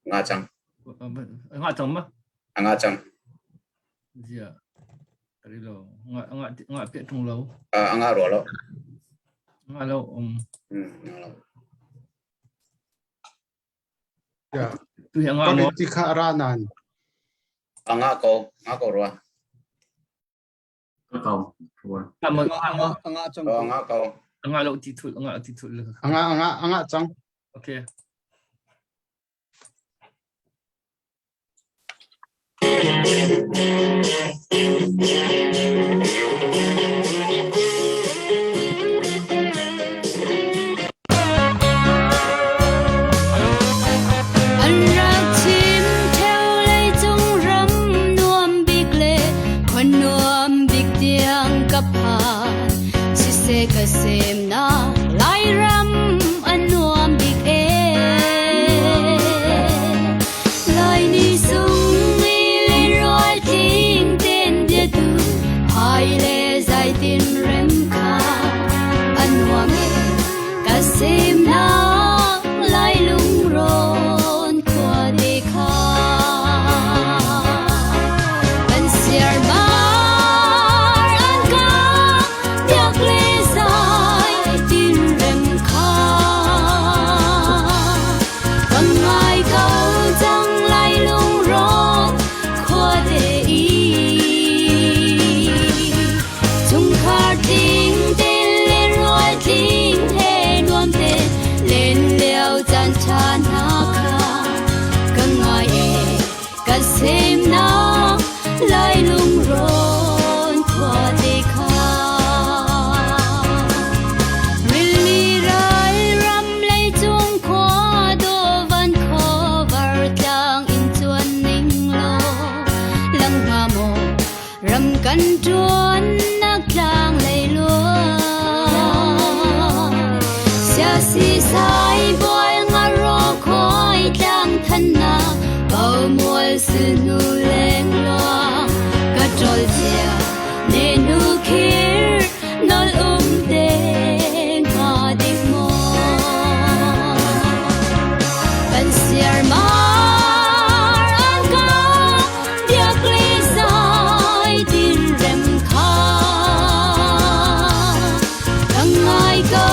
Nga cang. Nga cang ma? Nga cang. Zia. Kari lo. Nga nga nga piah tung lo. Nga ro lo. Nga lo. Nga lo. Ya. Tu hi nga mo. Ti kha ra nan. Nga ko, nga ko rua. Ka ko rua. Nga mo nga nga cang. Nga ko. Nga lo ti thul, nga ti thul. Nga nga nga cang. Okay. An rak chim theo leicung ram nuam bik le khua nuam bik tiang ka phan. Siseh ka semnak Lairam a nuam bik ee. Laini sung i lenrual tling ten biatu hai le zaitin rem kha a nuam ee ka semnak Lai lungrawn khuate kha. Kan siarmar an ka biak le zai tin rem kha. Ka ngai ko cang lai lungrawn khuate i. Chungkhar tling te le rual tling he nuam te len lio caan ṭha hna kha ka ngai ee ka semnak lai lungrawn khuate kha. Rili ral ram leicung khua dawvan khuavar tlang in cuan ning law lang hnga maw ram kan ṭuannak tlang lei luan. Siasi sai bual ngaro khuai tlang thannak Paumual sinu lengluang ka ṭol cia ne nu khir nol um te hnga dik maw. Kan siarmar an ka biak le zai tin rem kha. Ka ngai ko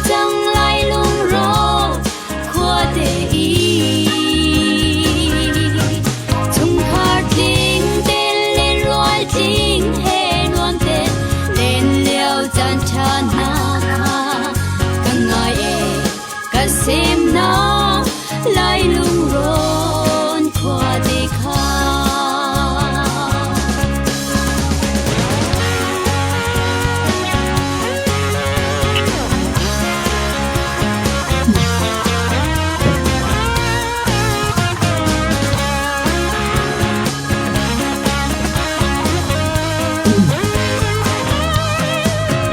cang lai lungrawk khuate i. Chungkhar tling te lenrual tling he nuam te len lio caan ṭha hna kha ka ngai ee ka semnak lai lungrawn khuate kha.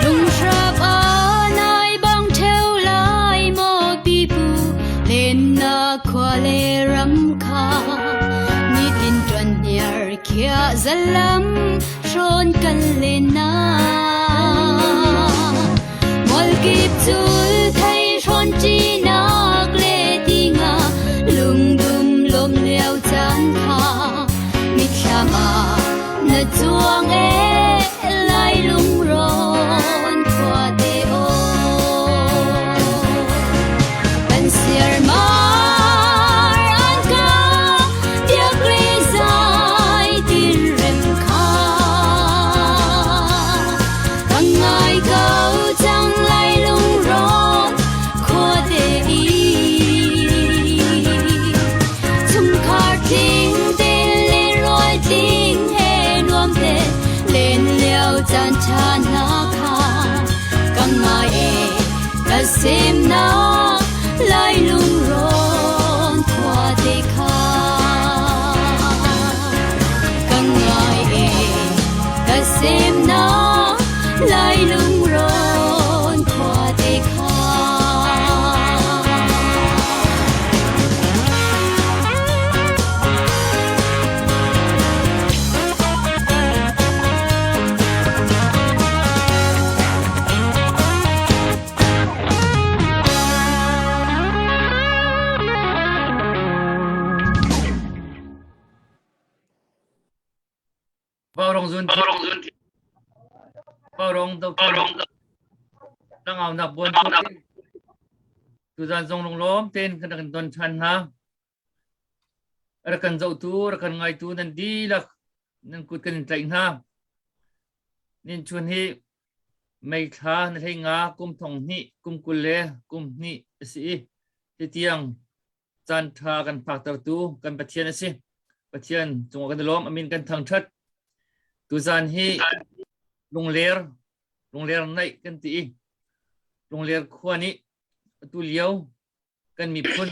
Lunghrap a nai bang ṭheo lai maw pipu lennak khua le ram kha nitin ṭuan hniar khiah zalam hrawn kan len na. Mualkip cul thei hrawn ṭinak le tinga lungdum lawm lio caan kha mitthlam ah na cuang ee lai lungrawn khuate aw. Kan siarmar an ka biak le zai tin rem kha. Ka ngai ko cang lai lungrawn khuate. Vaurawng zun Vaurawng do Tlangaunak buan Tuzan zong lunglawm tein kan rak don ṭhan hna. Rak kan zohtu, rak kan ngaitu nan dihlak nan kut kan in tlaih hna. Nin chun hi May thla na hlei nga kum thong hnih kum 20 le kum hnih a si i titiang caan ṭha kan phaktertu kan Pathian a si. Pathian cungah kan i lawm, a min kan thangṭhat. Tuzaan hi Lungler, Lungler naih kan ti i Lungler khua nih atu lio kan miphun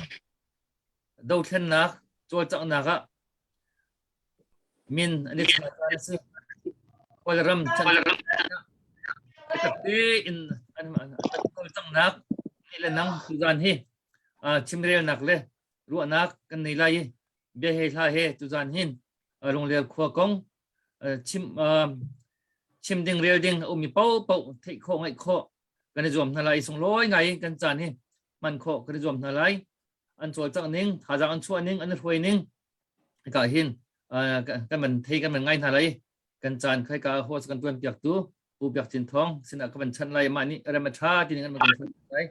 dothlennak cawlcanghnak ah min an i thlak caan a si. Kawlram chan tein an cawlcanghnak ni le nang tuzaan hi chimrelnak le ruahnak kan nei lai i bia he hla he tuzaan hin Lungler khua kong chim chim ding rel ding a ummi paohpaoh theih khawh ngaih khawh kan i zuam hna lai sunglawi ngai kan caan hi hman khawh kan i zuam hna lai an cawlcangh ning thazaang an chuah ning an hruai ning ka hin kan man thei kan man ngai hna lai kan caan khai ka host kan tuan piak tu Pu Biak Cin Thawng sinah ka van chanh lai mah nih rem a tha ti ning an kan chanh lai.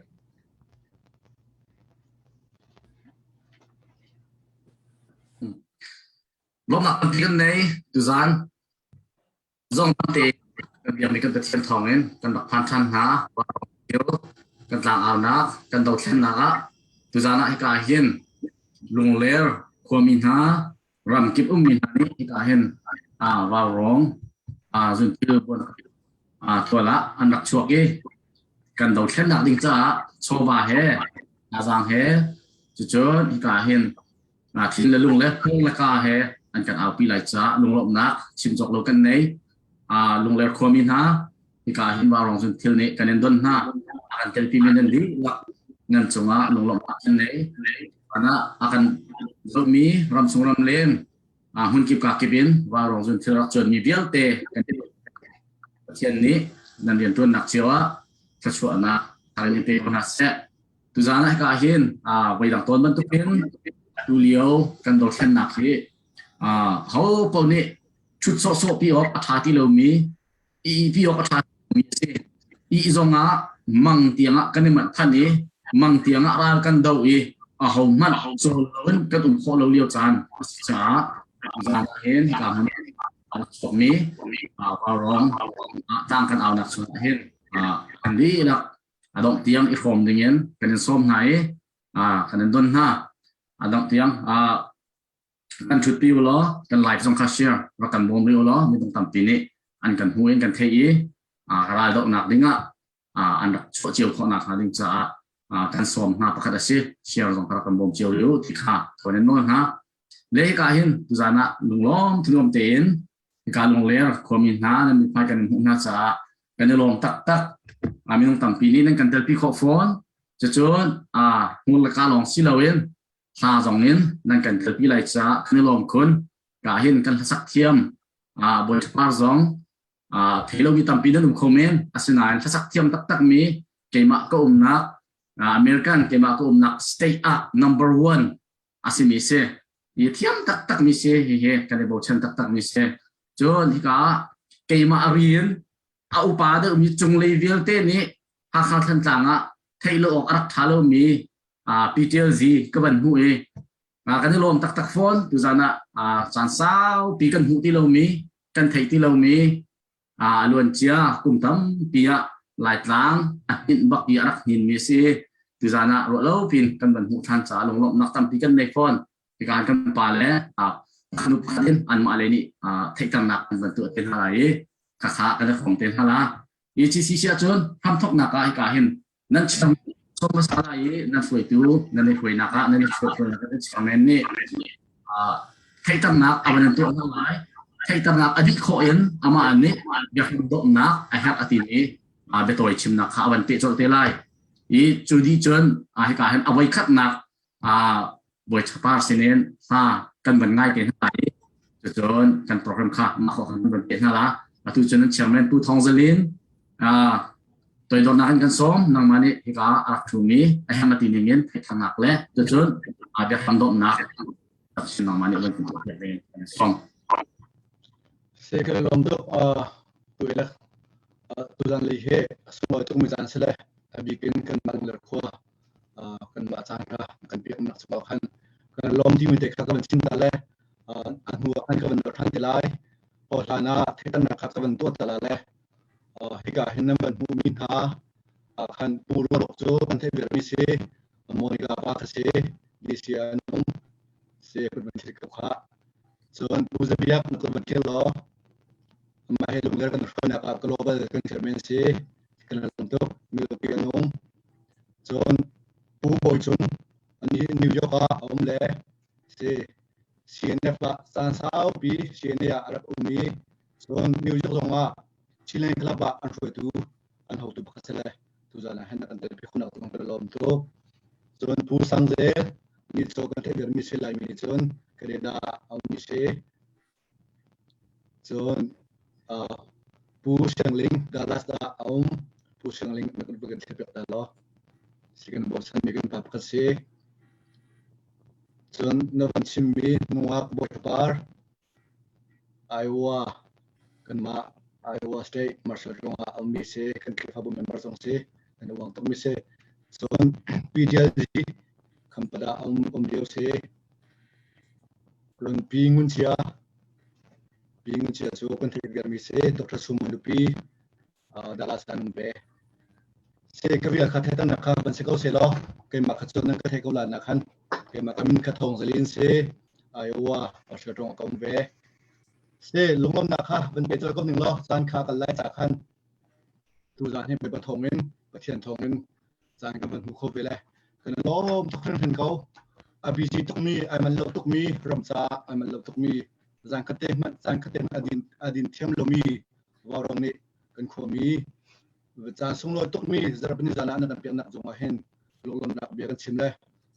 Lawmnak tampi kan nei tuzan zong te kan biakmi kan Pathian thawngin kan rak phan ṭhan hna kan tlangaunak kan dothlennak ah tuzan ah hika hin Lungler khuami hna ramkip ummi hna nih hika hin vaurawng zunthil tual ah an rak chuak i kan dothlennak ding caah chawva he thazaang he cucun hika hin thin le lung le hmung le ka he an kan aupi lai caah lunglawmhnak chim cawk lo kan nei. Lungler khuami hna hika hin vaurawng zun thil nih kan in don hna a kan telpi mi nan dihlak nan cungah lunglawmhnak kan nei. Ana a kan zohmi ramchung ramleng hmunkip kakip in vaurawng zun thil rak cuanmi vialte kan Pathian nih nan rianṭuannak cio ah thluachuahnak thar in pe hna seh. Tuzaan ah hika hin voidang tawn bantukin atu lio kan dothlennak hi ho paoh nih ṭhut sawhsawh pi awk a ṭha ti lomi i pi awk a ṭha lomi a si. I zong ah mang tiang ah kan i manh than i mang tiang ah ral kan do i aho hmanh cawl loin kan um khawh lo lio caan a si caah zan ah hin hika hmun a rak chuakmi vaurawng tlang kan aunak chungah hin kan dihlak a dongh tiang i hrawm dingin kan in sawm hna i kan in don hna. A dongh tiang kan ṭhutpi u law kan live zong kha share rak kan bawm rih u law minung tampi nih an kan hmu in kan theih i ral dohnak dingah an rak chuah cio khawhnak hnga ding caah kan sawm hna pakhat a si. Share zong kha rak kan bawm cio rih u ti kha thawn in nawl hna. Le hika hin tuzaan ah lunglawm thunuam tein hika lungler khuami hna nan mithmai kan in hmuh hna caah kan i lawm taktak. Minung tampi nih nan kan telpi khawh fawn. Cucun hmur le ka lawng si loin hla zong in nan kan telpi lai caah kan i lawm khun. Ka hin kan hlasak thiam Bawi Par zong thei lomi tampi nan um kho men. Asinain hlasak thiam taktakmi keimah ka umnak American keimah ka umnak state ah number one a simi si. I thiam taktakmi si hihi kan i bochan taktakmi si. Cun hika keimah a rian a upa deuhmi cunglei vialte nih Hakha Thantlang ah theih lo awk a rak ṭha lomi PTLZ ka van hmuh i kan i lawm taktak fawn. Tuzan ah caan saupi kan hmuh ti lomi, kan theih ti lomi a luancia kum tampi ah Laitlang a hninh bak i a rak hninmi a si. Tuzan ah ruah lo pin kan van hmuh ṭhan caah lunglawmhnak tampi kan nei fawn. Hika kan pa le nu pakhat in anmah le nih theihternak an van tuah te hna lai i khakha kan i hrawm te hna la. ECC si ahcun hramthawknak ah hika hin nan chim hmasa lai i nan hruaitu nan i hruainak ah nan i hruainak ah nan chairman nih theihternak a van in tuah hna lai. Theihternak a dih khawh in amah nih biakam dawtnak a herh a timi biatawi chimnak kha a van peh colh te lai. I cu dih cun hika hin a voikhatnak Bawi Chapar sinin hla kan van ngai te hna i cucun kan program kha mah khawh kan van pe hna la. Atu cun an chairman Pu Thawng Zalin toidornak in kan sawm nangmah nih hika a rak ṭhumi a hem a ti ning in theihthangnak le cucun biakam dawtnak nangmah nih van kan tuah piak ding kan sawm. Se kan lawm tuk tu le tuzan lei he sunglawi tuk mi caan si le a bik in kan mah le khua kan mah caan kha kan pek nak chungah khan kan lawm ding mi te kha ka van chim ta le a hnu ah khan ka van ṭhan te lai hlan ah theitannak kha ka van tuah ta la le hika hin nan van hmuh mi hna khan pu ruarok cu kan theih viar mi si Monica pa kha si DC an um si kun van thil ko kha cun Pu Zabiak na kun van thil law mah hi lungler kan hruainak ah global kan chairman si kan lawm tuk milupi an um cun Pu Bawi Cung New York ah a um le si CNF ah caan saupi CNA ah a rak um i cun New York zong ah Chilean Club ah an hruaitu an hotu pakhat si le tuzaan ah hin kan telpi khunak tu kan lawm tuk. Cun Pu Sang Zel ni cu kan theih bermi si Laimi nih cun Canada ah a ummi si. Cun Pu Siang Ling Dallas ah a um. Pu Siang Ling na kan kan theih piak ta law. Si kan bochanmi kan pa pakhat si. Cun na van chimmi nungak Bawi Par Iowa kanmah Iowa State Marshall zong ah a ummi si. Kan Khrihfabu member zong si. Kan i uang tukmi si. Cun PDLG Khampat ah a um lio si. Cun Pi Ngun Chia Pi Ngun Chia cu kan theih viarmi si. Dr. Sumo nupi Dallas ah an um ve. Se ka vial kha theihternak kha van si ko seh law keimah kha cun nan ka theih ko lai nak khan keimah ka min kha Thawng Zalin si Iowa Australia ṭawng ka um ve. Se lunglawmnak kha van pe colh ko ning law caan kha kal lai ca khan tuzaan hi Bawipa thawng in Pathian thawng in caan kan van hmu kho ve le kan i lawm tuk hringhran ko. A busy tukmi ai man lo tukmi ram caah ai man lo tukmi zan khatte hmanh caan khatte hmanh a din a din thiam lomi Vaurawng nih kan khuami caan sunglawi tukmi zarhpini zan ah nan kan peknak zong ah hin lunglawmhnak bia kan chim le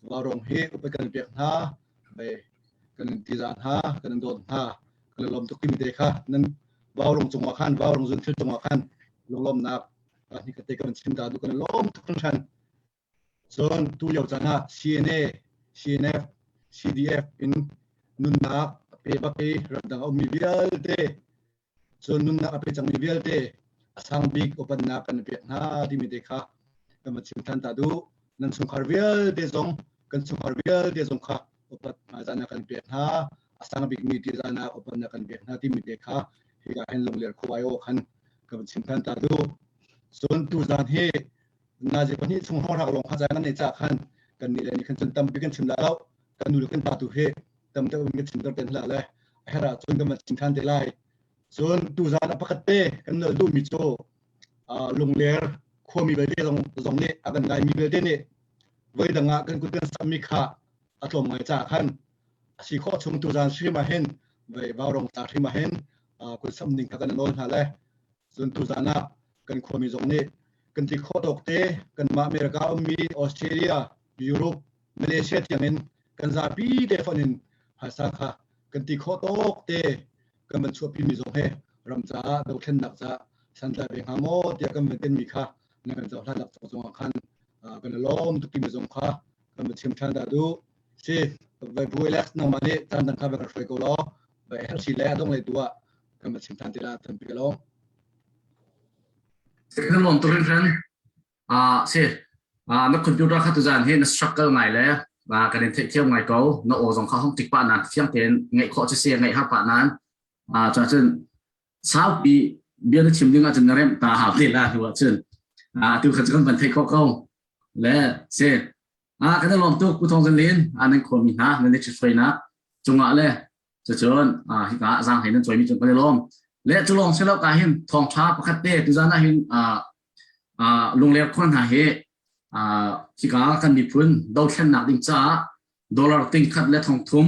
Vaurawng hi upat kan pek hna kan in tizah hna kan in dawt hna kan i lawm tuk timi te kha nan Vaurawng cungah khan Vaurawng zunthil cungah khan lunglawmhnak ni kate kan chim ta duh kan i lawm tuk hringhran. Cun tulio caan ah CNA, CNF, CDF in nunnak a pe bak i ramdang a ummi vialte cun nunnak a pe cangmi vialte a sang bik upatnak kan pek hna timi te kha kan va chim than ta duh. Nan chungkhar vialte zong kan chungkhar vialte zong kha upat hmaizahnak kan pek hna. A sang bikmi tihzahnak upatnak kan pek hna timi te kha hika hin lungler khuai aw khan kan va chim than ta duh. Cun tuzaan hi nazi pahnih chung hrawng rak lawng kha caan an nei ca khan kan nih le nih khan cun tampi kan chim la lo kan nu le kan pa tu hi tam deuh in kan chim ter ten hlah le a herh ahcun kan van chim than te lai cun tuzaan a pakhat te kan nol duhmi cu lungler khuami vialte zong zong nih a kan ngaimi vialte nih voi dang ah kan kut kan sammi kha a tlawm ngai caah khan a si khawh chung tuzaan hrim ah hin voi vaurong ca hrim ah hin kut sam ding kha kan nawl hna le cun tuzaan ah kan khuami zong nih kan ti khawh tawk te kanmah America ummi Australia, Europe, Malaysia tiangin kan zapi te fonh in phaisa kha kan ti khawh tawk te kan van chuahpi mi zong he ram caah dothlennak caah santlai ve hnga maw tiah kan van tenmi kha na kan cohlan cawk zongah khan kan i lawm tuk timi zong kha kan van chim ṭhan dah duh si vai bu Alex nangmah nih caan dang kha va kan hruai ko law vai herh si le a dong lei tu ah kan van chim ṭhan te la tampi ka lawm. Kan lawm tuk hringhran. Si na computer kha tuzaan hi na struggle ngai le kan in theihthiam ngai ko. Na aw zong kha hong tik pah nan fiang tein ngaih khawh cu si ngaih har pah nan. Cun saupi bia na chim ding ahcun na remh ta hau te la hnu ahcun. Tu kha cu kan van theih khawh ko. Le si kan i lawm tuk Pu Thawng Zan Lin nan khuami hna nan i ṭhithruainak cungah le Cucun hika zaanghlei nan cawimi cung kan i lawm. Le cu lawng si lo ka hin thawngṭha pakhat te tuzan ah hin Lungler khua hna hi hika kan miphun dothlennak ding caah dollar ting khat le thong thum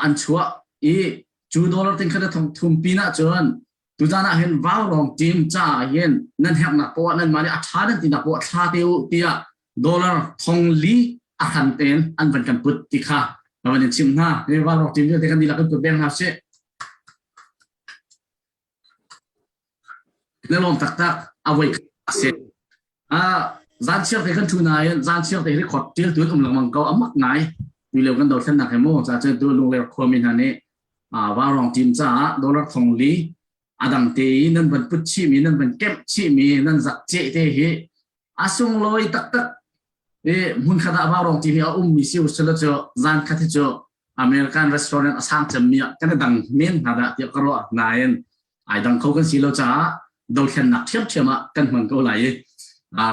an chuah i cu dollar ting khat le thong thum pin ah cun tuzan ah hin vaulawng team caah hin nan herhnak poah nan mah nih a ṭha nan tinak poah thla te u tiah dollar thong li a hran tein an van kan put ti kha ka van in chimh hna. Hi vaulawng team vialte kan dihlak kan put beng hna sih. Na lawm taktak a voi a si. Zan chiar te kan thu nain zan chiar te record tial tu um lengmang ko amak ngai. Tu lio kan dothlennak he mu ca cu tu lungler khuami hna nih. Vaurawng team caah dollar thong li adang te i nan van put chihmi nan van kemh chihmi nan zak ceh te hi a sunglawi taktak i hmunkhat ah Vaurawng team hi a ummi si usila cu zan khat hi cu American restaurant a sang cemmi ah kan i dang men hna dah tiah ka ruah nain ai dang kho kan si lo caah dothlennak ṭhiamṭhiam ah kan hman ko lai i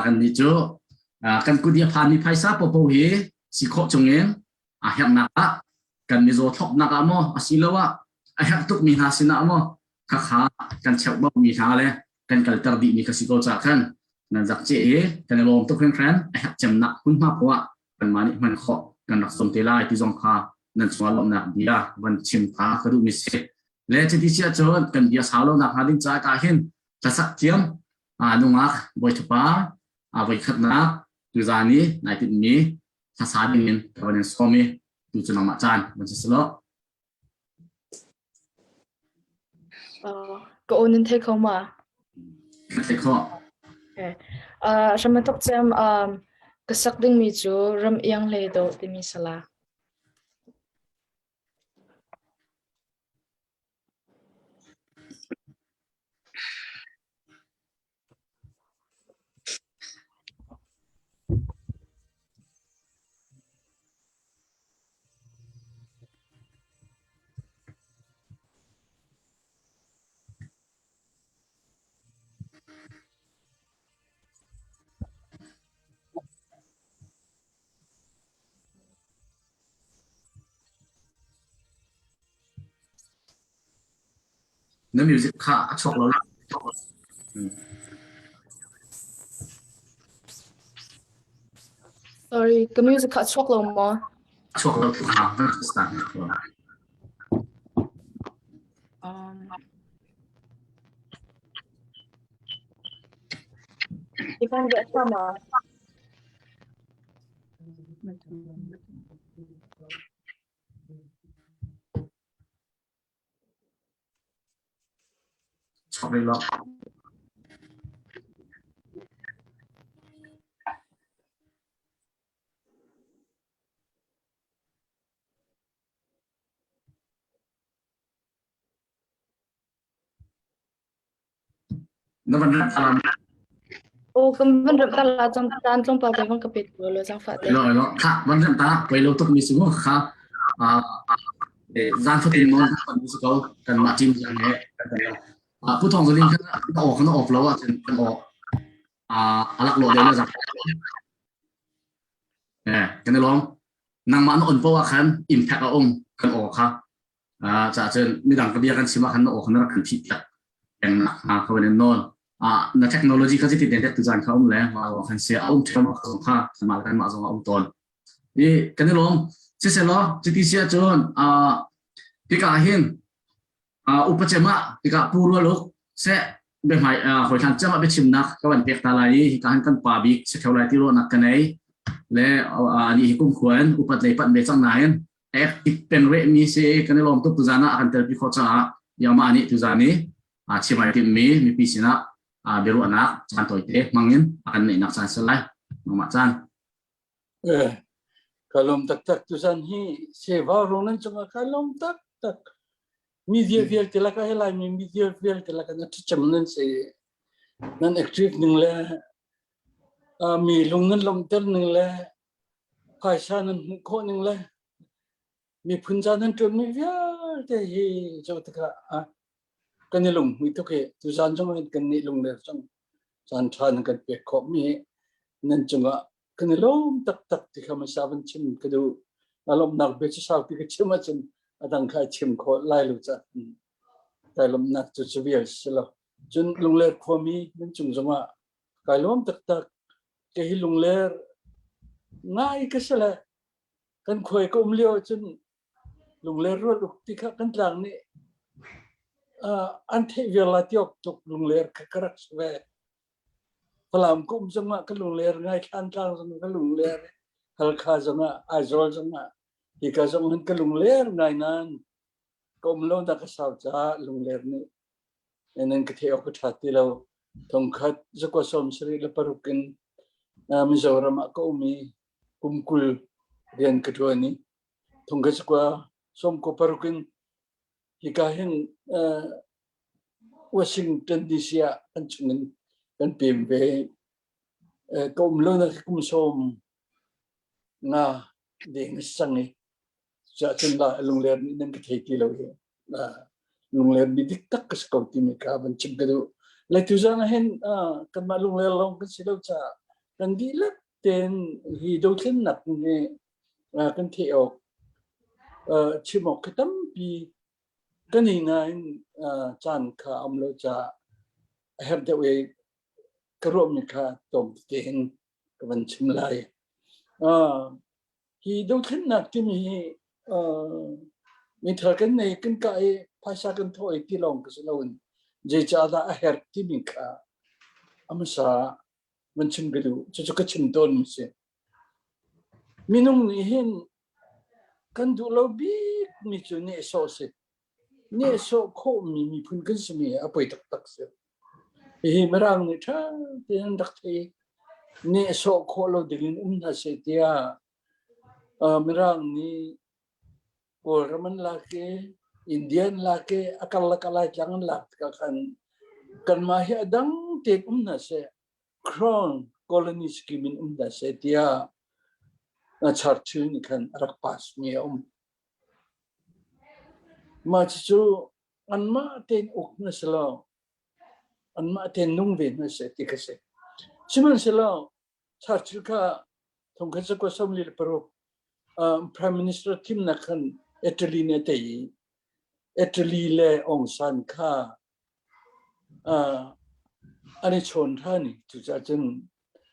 kan nih cu kan kut i a phanmi phaisa popo hi si khawh chungin a herhnak ah kan mizaw thlopnak ah maw asiloah a herh tukmi hna sinah maw khakha kan cheuhbauhmi hna le kan kalter dihmi kha si ko caah khan nan zak ce i kan i lawm tuk hringhran. A herh cemnak hmunhma poah kanmah nih hman khawh kan rak som te lai ti zong kha nan cungah lawmhnak bia van chim kha ka duhmi si. Le cuti si ahcun kan bia sau lonak hnga ding caah ka hin hlasak thiam nungak Bawi Thapa voikhatnak tuzaan i nai tinhmi hlasa ding in ka van in sawm i tu cu nangmah caan van si selaw. Ka aw nan thei kho ma? Ka thei khawh. Okay. Hram cem ka sak dingmi cu ram iang hlei dawh timi sala. Na music kha a chuak lo. Sorry, ka music kha a chuak lo maw? A chuak lo tu kha van start. You can get some. Chuak rih lo. Na van rat alam. Aw kan van rat ta la cang tan tlawmpal te van ka pet ko lo zangfah te. Lo lo kha van rat ta poi lo tuk mi si mu kha zan fatin mon kan si ko kan mah team zang he kan lo. Pu Thong Zalin khan na aw kan off lo ah cun kan aw alak lo deuh na zang. Eh kan i lawm. Nangmah na on po ah khan impact a um kan aw kha Caah cun midang ka bia kan chim ah khan na aw kha na rak kan phih piak peng nakhnga ka van in nawl. Na technology kha cuti dek tuzaan kha um le mah aw khan sia a um ṭheo kha zong kha kanmah le kanmah zong a um tawn. I kan i lawm. Siselaw cuti si ahcun hika ah hin upa cem ah tikah Pu Rual Uk seh biahmai hawihlan cem ah biachimnak ka van pek ta lai i hika hin kan pa bik si ṭheo lai ti ruahnak ka nei. Le anih hi kumkhua in upat lei panh ve cang nain active peng reh mi si kan i lawm tuk tuzan ah a kan telpi khawh caah Yama nih tuzan i chim ai timmi mipi sinah biaruahnak caan tawite hmangin a kan neihnak caan si lai nangmah caan. Eh, ka lawm taktak tuzan hi seva rong nan cungah ka lawm taktak. Mi vialte laka he Laimi mi vialte laka na ṭhacam nan si. Nan active ning le mi lung nan lawmhter ning le phaisa nan hmuh khawh ning le miphun ca nan ṭuanmi vialte hi zoh tikah kan i lunghmui tuk i tuzaan zong in kan nih lungler zong caan ṭha nan kan pek khawhmi nan cungah kan i lawm taktak ti kha hmasa van chim ka duh. A lawmhnak bia cu saupi ka chim ahcun a dang kha a chim khawh lai lo caah kai lawmhnak cu cu vial si lo. Cun Lungler khuami nan cung zongah kai lawm taktak. Kei hi Lungler ngai ka si le kan khuai ka um lio ahcun Lungler rual uk ti kha kan tlang nih an theih viar la tiok tuk Lungler kha ka rak si ve. Falam ka um zongah ka lungler ngai, Thlantlang zongah ka lungler, Halkha zongah, Aizawl zongah hika zong hin ka lungler ngai nain ka um lo nak a sau caah lungler nih nan ka theih awk ka ṭha ti lo. Thongkhat zakua 76 in Mizoram ah ka um i kum 20 rian ka ṭuan i thongkhat zakua 96 in. Hika hin Washington DC ah kan chungin kan pem ve. Ka um lo na kum sawm nga deng a si cang i cuahcun la lungler nih nan ka thei ti lo hi. Lungler mi dik tak ka si ko timi kha van chim ka duh. Le tuzan ah hin kanmah lungler lawng kan si lo caah kan dihlak tein hi dothlennak hi kan theih awk chim awk khi tampi kan i nain caan kha a um lo caah a herh deuh i ka ruahmi kha tlawm tete in ka van chim lai. Hi dothlennak timi hi mithar kan nei kan kah i phaisa kan thawh i ti lawng ka si loin zeicahdah a herh timi kha a hmasa van chim ka duh. Cucu ka chim tawnmi si. Minung nih hin kan duh lo bikmi cu nehsawh a si. Nehsawh khawhmi miphun kan simi hi a poi taktak si. Hihi Mirang nih ṭha tein an rak thei. Nehsawh khawh lo dingin um hna seh tiah Mirang nih Kawlram an lak i India an lak i a karlak a Laitlang an lak tikah khan kanmah hi a dang tein um hna seh Crown Colony Scheme in um hna seh tiah Churchill nih khan a rak pass mi a um. Mah cucu anmah tein uk hna selaw anmah tein nung ve hna seh ti kha si. Sihmanhsehlaw Churchill kha thongkhat zakua 46 Prime Minister thimnak khan Italy nih a tei i Italy le Aung San kha an i chawn ṭhan i cucaah cun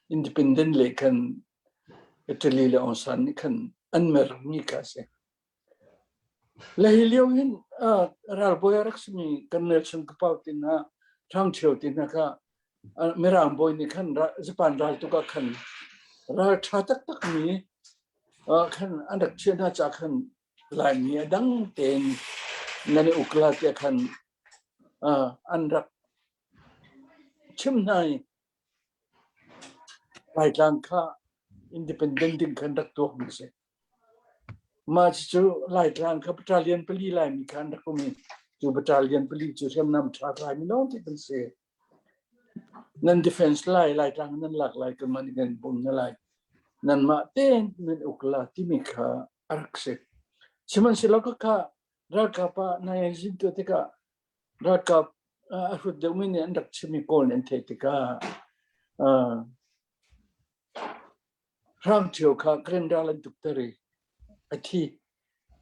independent lei khan Italy le Aung San nih khan an mermi kha a si. Le hi lio hin ralbawi a rak simi kan Nelson Kapau te hna, Hrang Ṭhio te hna kha Mirang bawi nih khan Japan ral tuk ah khan ral ṭha taktakmi khan an rak chiah hna caah khan Laimi a dang tein nan i uk la tiah khan an rak chim hna i Laitlang kha independent ding khan rak tuakmi a si. Mah cucu Laitlang kha battalion pali Laimi kha an rak um i cu battalion pali cu hriamnam ṭha Laimi lawngte kan si. Nan defense lai, Laitlang nan lak lai, kanmah nih kan bawmh hna lai. Nanmah tein nan uk la timi kha a rak si. Sihmanhsehlaw khakha ralkap ah nai zin tuah tikah ralkap a hrut deuhmi nih an rak chimmi pawl nih an theih tikah Hrang Ṭhio kha Karen ral an tukter i a thi.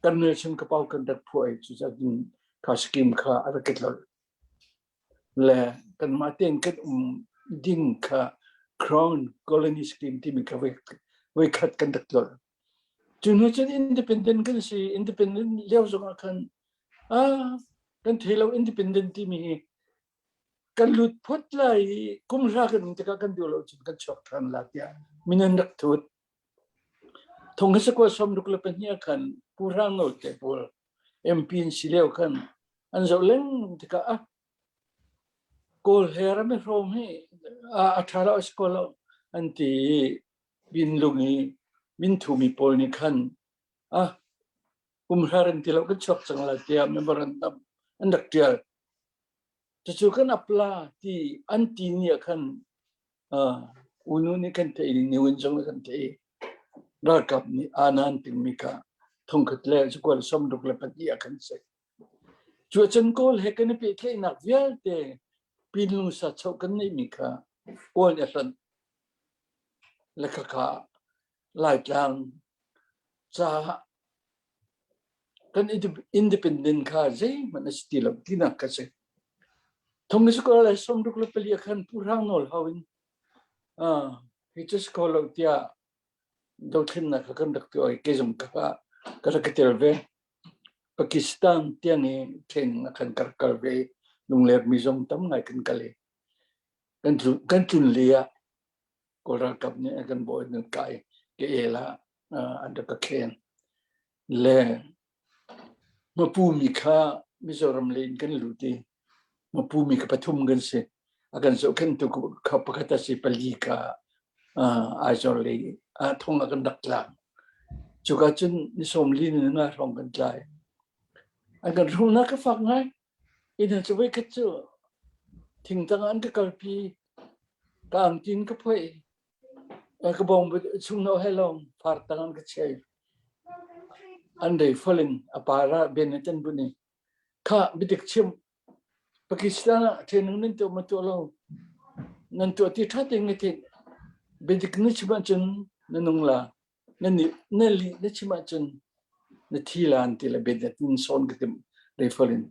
Kan Nelson ka pau kan rak phuah i cucaah cun kha scheme kha a rak i tlolh. Le kanmah tein kan um ding kha Crown Colony Scheme timi kha voikhat kan rak tlolh. Cu hnu cun independent kan si. Independent lio zongah khan ah kan thei lo independent timi hi kan lut phot lai i kum hra kan um tikah kan duh lo cun kan chuak ṭhan la tiah min an rak thut. Thong hi sakua 62 ah khan Pu Hrang Nawl te pawl MP in si lio khan an zoh lengmang tikah ah Kawl he ram i hrawm hi a ṭha lo a si ko lo an ti i Pinlung i minthumi pawl nih khan ah kum hra rem ti lo kan chuak cang lai tiah memorandum an rak ṭial. Cucu kan ap la ti an ti ni ah khan unu nih kan theih i niwin zong nih kan theih i ralkap nih anan tingmi kha thongkhat le zakual 64 ah khan si. Cuacun Kawl he kan i pehtlaihnak vialte Pinlung sachoh kan neihmi kha Kawl nih a hlonh. Le khakha Laitlang caah kan independent kha zeihmanh a si ti lo tinak ka si. Thong ni sukol le sawmruk le pali ah khan Pu Hrang Nawl hau in hi cu si kho lo tiah dothlennak kha kan rak tuah i kei zong ka ka rak i tel ve. Pakistan tiang i training ah khan ka rak kal ve i Lungler mi zong tam ngai kan kal i kan tlun li ah Kawl ralkap nih an kan bawi an kai ke el ah an rak ka khen. Le Mapu mi kha Mizoram lei in kan lut i Mapu mi kha pathum kan si. A kan zohkhenhtu kha pakhat a si pali kha Aizawl lei ah thong ah kan rak tla. Cuka cun ni sawm li ni nga hrawng kan tlai. An kan hrumnak ka fak ngai. Inn cu voikhat cu thingtang an ka kalpi. Ka angtin ka phoih. Ka bawng chung no he lawng far tang an ka chei. An rifle in a par ah ben an bun i kha biadik chim Pakistan ah training nan tuah ma tuah lo nan tuah ti ṭha tein ka theih biadik na chim ahcun na nung la na ni na lih na chim ahcun na thi la an ti le biadik in sawn ka timh rifle in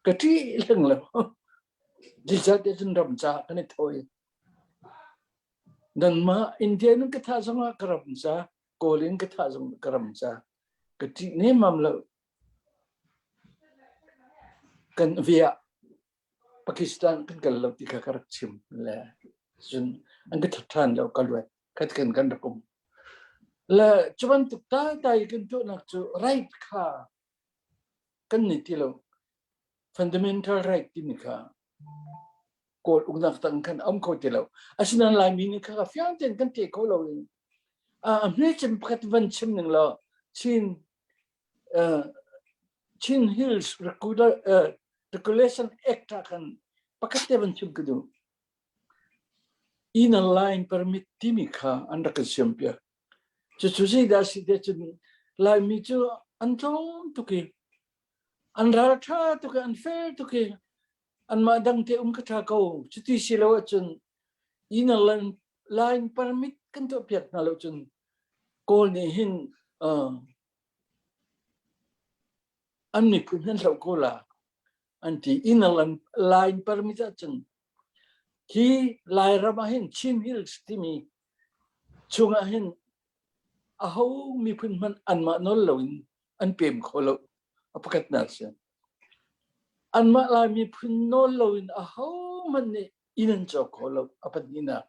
ka ṭih leng lo zeicahtiah cun ram ca kan i thawi nanmah India nan ka thah zongah ka ram ca Kawl in ka thah zong ka ram ca ka ṭih nemmam lo. Kan via Pakistan kan kal lo ti kha ka rak chim le cun an ka that ṭhan lo ka luat khat kan kan rak um. Le cu bantuk tai kan tuahnak cu right kha kan nei ti lo. Fundamental right timi kha Kawl uknak tang khan a um kho ti lo. Asinain Laimi nih kha fiang tein kan thei kho lo in a hmecem pakhat van chim ning law Chin uh, Chin Hills Regular, uh, Regulation Act ah khan pakhat te van chim ka duh. Inner line permit timi kha an rak kan siam piak. Cucu zeidah si te cun Laimi cu an tlawm tuk i an ral ṭha tuk i an fel tuk i anmah dang te um ka ṭha ko cuti si lo ahcun inner line, line permit kan tuah piak hna lo cun Kawl nih hin uh, an miphun an hloh ko la an ti inner line, line permit ahcun hi Lairam ah hin Chin Hills timi chungah hin aho miphun hmanh anmah nawl loin an pem kho lo a pakhatnak si Anmah Lai miphun nawl loin ahohmanh nih inn an cawk kho lo a pahnihnak.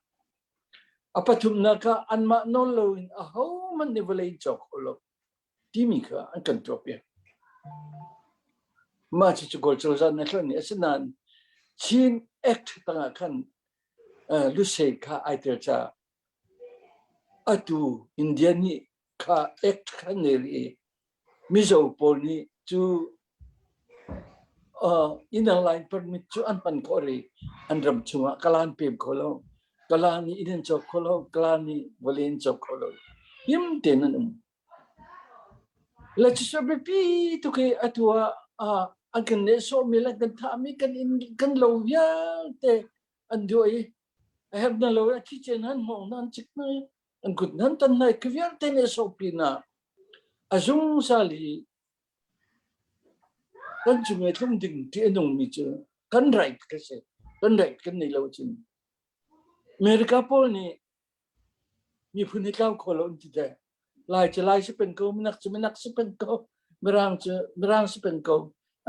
A pathumnak ah anmah nawl loin ahohmanh nih vawlei in cawk kho lo timi kha an kan tuahpiak. Mah cucu Kawl cozah nih a hlonh i asinain Chin Act tangah khan uh, Lusei kha ai tel caah atu India nih kha Act kha nei rih i Mizo pawl nih cu uh, inner line permit cu an hman khawh rih. An ram chungah kala an pem kho lo. Kala nih inn an cawk kho lo. Kala nih vawlei an cawk kho lo. Him tein an um. Le cucu biapi tuk i atu ah uh, an kan nehsawhmi le kan thahmi kan inn kan lo vialte an duah i a herh na lo a thi cen han hmawng na an cik na i an kut nan tan nai ka vialte nih a sawh pinah a zungzal i kan cung i tlung ding ti a nungmi cu kan right ka si kan right kan nei lo cun America pawl nih miphun hi tlau kho lo an ti te lai cu lai si peng ko minak cu minak si peng ko mirang cu mirang si peng ko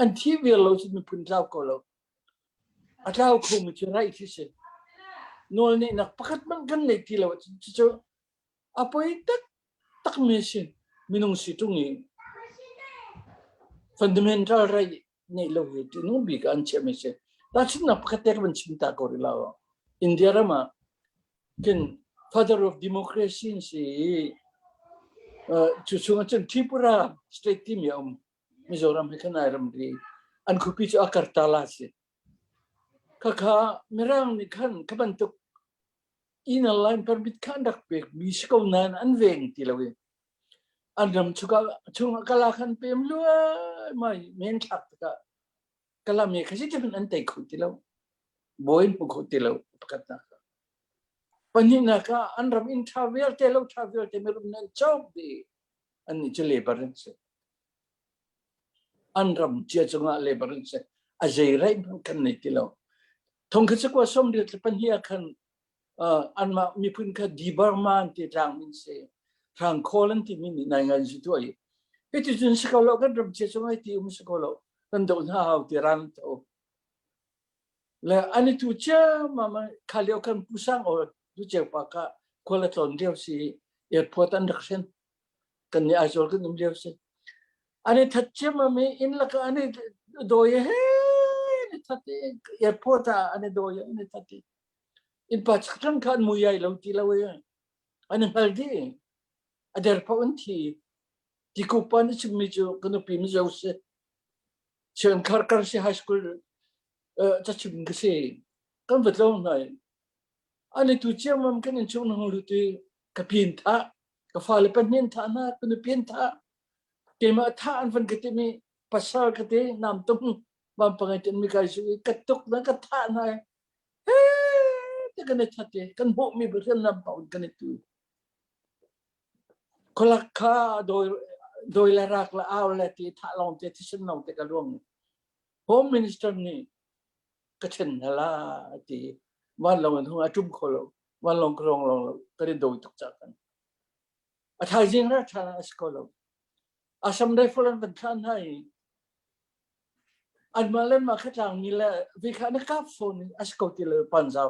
an thi vial lo cun miphun tlau ko lo A tlau khomi cu raih khi si. Nawlneihnak pakhat hmanh kan nei ti lo ahcun cucu a poi taktakmi a si. Minung si ṭung i fundamental right neih lo hi ṭihnung bik ah an chiahmi a si. Tahchunhnak pakhat te ka van chim ta ko rih lo. India ram ah khin father of democracy an si i cu chung ah cun Tripura state timi a um. Mizoram hi khan ai ramri an khuapi cu Agartala a si. Khakha Mirang nih khan kha bantuk inner line permit kha an rak pek mi si ko nain an veng ti lo i an ram chungah chungah kala khan pem luai mai men thlak tikah kala me kha si tin an tei kho ti lo bawi hmu kho ti lo pakhatnak pahnihnak ah an ram inn tha vialte lo tha vialte mirum nan cawk dih annih cu labor an si. An ram cia cungah labor an si. A zei raih hmanh kan nei ti lo. Thong kha sakua 72 ah khan uh, anmah miphun kha di Burma an ti tlang min si. Hrang khawl an timi nih nai ngai si tuah i. Hiti cun si ko lo kan ram cia cungah ti um si ko lo. Kan doh hna hau ti ran to. Le an i tu cia ma kha lio kan pusang o tu cheu pa ka khual a tlawn lio si airport an rak hren. Kan nih Aizawl kan um lio si. An i that ciammam i inn lakah an i dawi he an i that i airport ah an i dawi an i that i innpa chakthlang kha an mui ai lo ti lo i an i hngal dih. A der paoh an thi. Tikupa nih chimmi cu ka nupi Mizo si. Sian khar kar si high school cachim ka si. Kan va tlawng hna i ani tu ciammam kan in chung na hung lut i ka pin thah, ka fale pahnih an thah hna, ka nupi an thah. Keimah thah an van ka timi pasal ka ti nam tung vampang in mi kai su i ka tuk na ka thah hna i he te kan i that i kan hmuhmi hriamnam paoh in kan i tu. Khualak kha dawi le rak le au le ti thah lawng te thisen lawng te ka luang. Home Minister nih ka ṭhen hna la ti vanlawng in hung a ṭum kho lo. Vanlawng ka rong lawng lo kan i dawi tuk cah kan. A thaizing ra ṭhan a si kho lo. Assam Rifle an van thlah hna i anmah le mah kha tlangmi le vi kha na kap phone in a si ko ti lo Panzau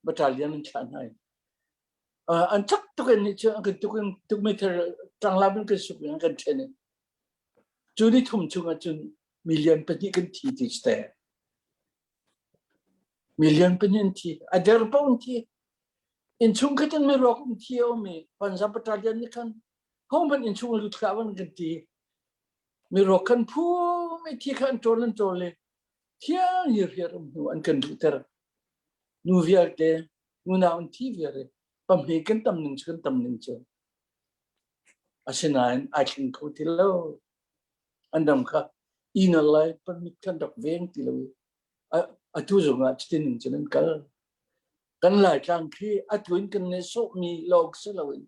battalion an thlah hna i an cak tuk in nih cu an kan tuk in tuk meter tlanglam in kan suk in an kan ṭhen i cu ni thum chung ah cun million pahnih kan thi ti te million pahnih an thi a der paoh an thi innchung khat in miruak um thi a um i Panzab battalion nih khan hohmanh innchung lut hlah van kan ti miruak kan phum i thi kha an ṭawl an ṭawl i thiang hirhiar um hnu an kan duhter nu vialte nunau an thi viar i pamhme kan tam ning cu kan tam ning cu asinain ai thleng kho ti lo an dam kha inal lai permit kan rak veng ti lo i atu zong ah cutin in cun an kal kan laitlang khi atu in kan ne sawhmi lawng si loin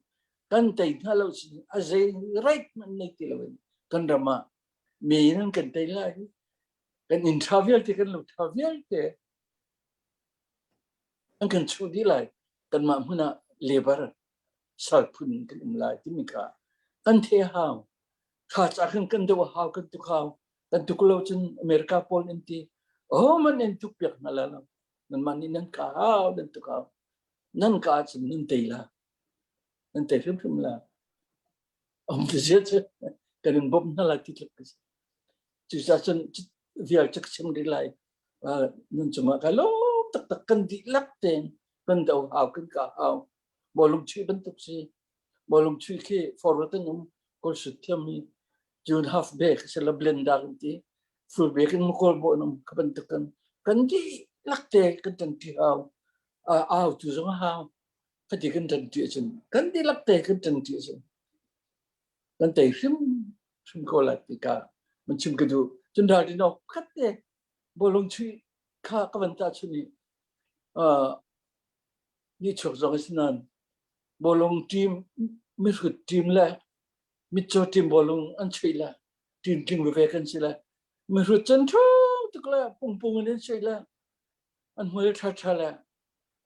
kan tei hna lo sin a zei right hmanh nei ti loin kan ram ah mi in kan tei lai kan inn ṭha vialte kan lo ṭha vialte an kan chuh dih lai kanmah hmun ah labor sal phun in kan um lai timi kha kan the hau kha ca khan kan do hau kan tuk hau kan tuk lo cun America pawl in ti oh man in tuk piak hna la lo nan mah nih nan ka hau nan tuk hau nan ka cun nan tei la nan tei hrimhrim la om ti sia cu kan in bawmh hna lai ti tluk ka si cucaah cun vial cu ka chim rih lai nun cungah ka lawm taktak kan dihlak tein kan do hau kan ka hau bawlung chuih bantuk si bawlung chuih khi forward an um kawl sut thiam mi june half back se la blender kan ti full back in kawl bo an um ka bantuk kan kan dihlak te kan tan ti hau au tu zong hau khati kan tan ti cun kan dihlak te kan tan ti cun kan tei hrim hrim ko lai ti ka man chim ka duh cun ral din awk khat te bawlung chuih kha ka van ta chun i ni chuak zong a si nain bawlung team mihrut team le mitcaw team bawlung an chuih le team tling veve kan si le mihrut cun thu tuk le pungpung in an chuih le an hmul ṭha ṭha le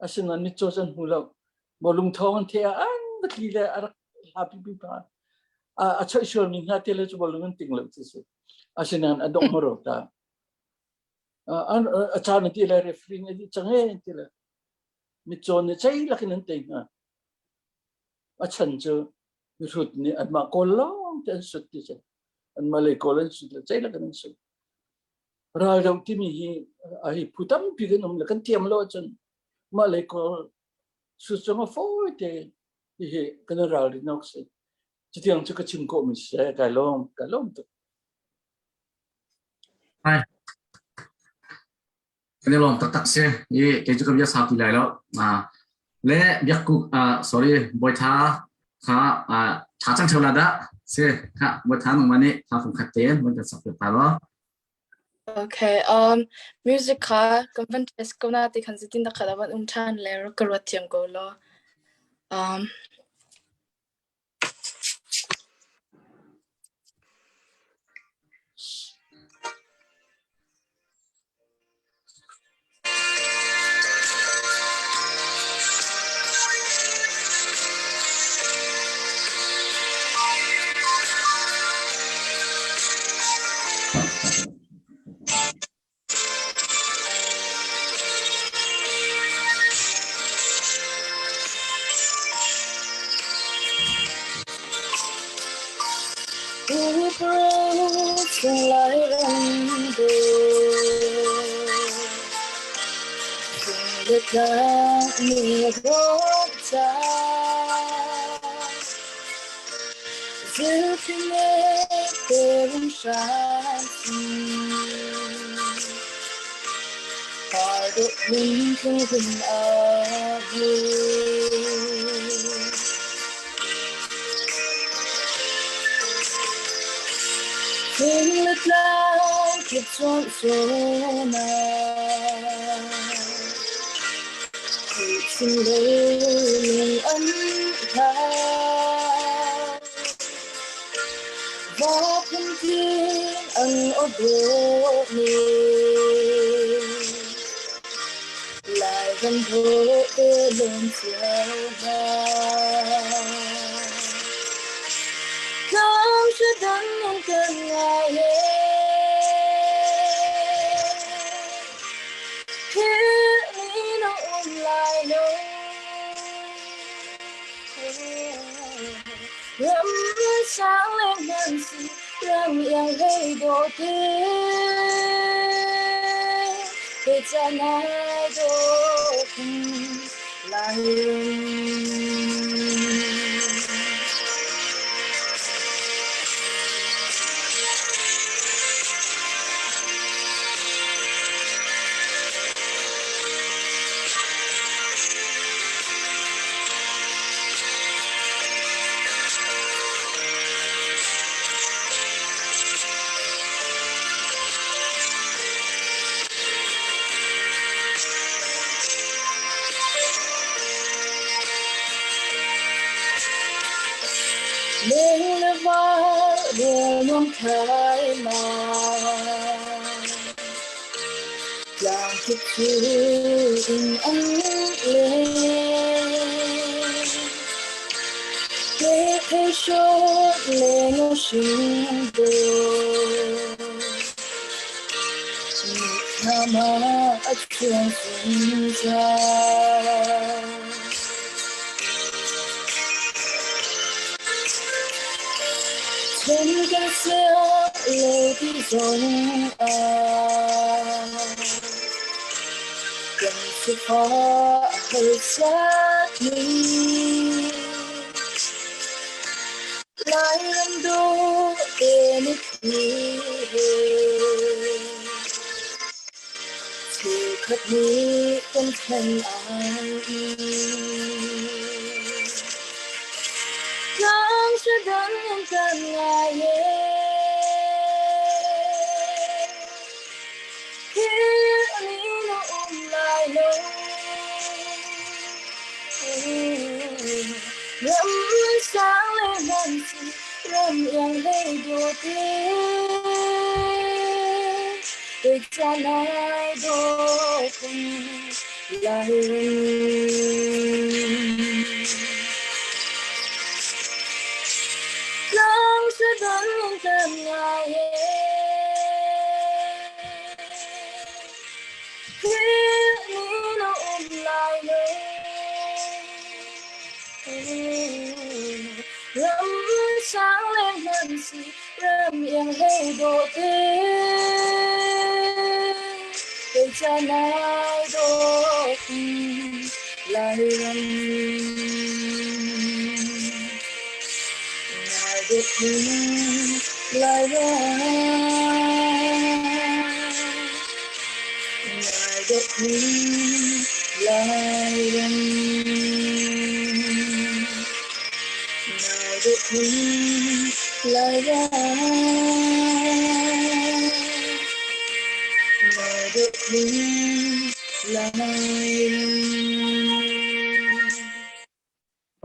asinain mitcaw cu an hmu lo bawlung thawng an theh ah an va tli le a rak hlapi pi pa a choih sualmi hna te le cu bawlung an ting lo ti si asinain a dongh maro ta a caan an ti le referee nih a cang e an ti le mitcaw nih cei lakin an tei hna a chan cu mihrut nih anmah kawl lawng te an sut ti si anmah lei kawl an sut le cei lakin an sut Raldo timi hi a hi phu tampi kan um le kan thiam lo ahcun mah lei kawl sut zong a fawi te hihi kan i ralrin awk si. Cutiang cu ka chim khawhmi si kai lawm kai lawm tuk. Hai. Kan i lawm taktak si. I kei cu ka bia sau ti lai lo. Le biakku sorry Bawi Tha kha tha cang theo la dah. Si kha Bawi Tha nangmah nih hla fung khat tein van kan sak piak ta law. Okay, music kha kan van test ko na ti khan zitin da khala van um than le rak ka ruat thiam ko law.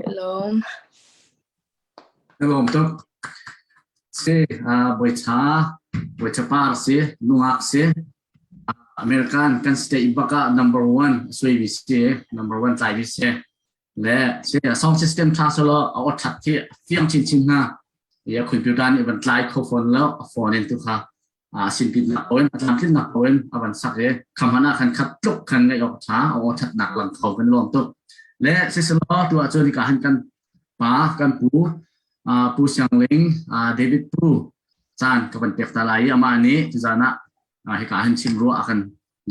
Lawm. Lawm tuk. Si, Bawicha, Bawicha par si, nungak si. American kan state baka number one sui bi si, number one tlai bi si. Le si sound system tha solo a othat khi fiang chin chin na. Ya computer ni ban tlai kho phone lo, phone in tu kha a sinpit nak oin a tlamtlin nak oin a van sak i khamhana khan khat tluk khan ngaih awk tha a aw that nak lang kho kan lawm tuk le siselaw tu ah cun ka han kan pa kan pu pu Siang Ling David Pu caan ka van pek ta lai i amah nih tuzan ah hika han chim ruah a kan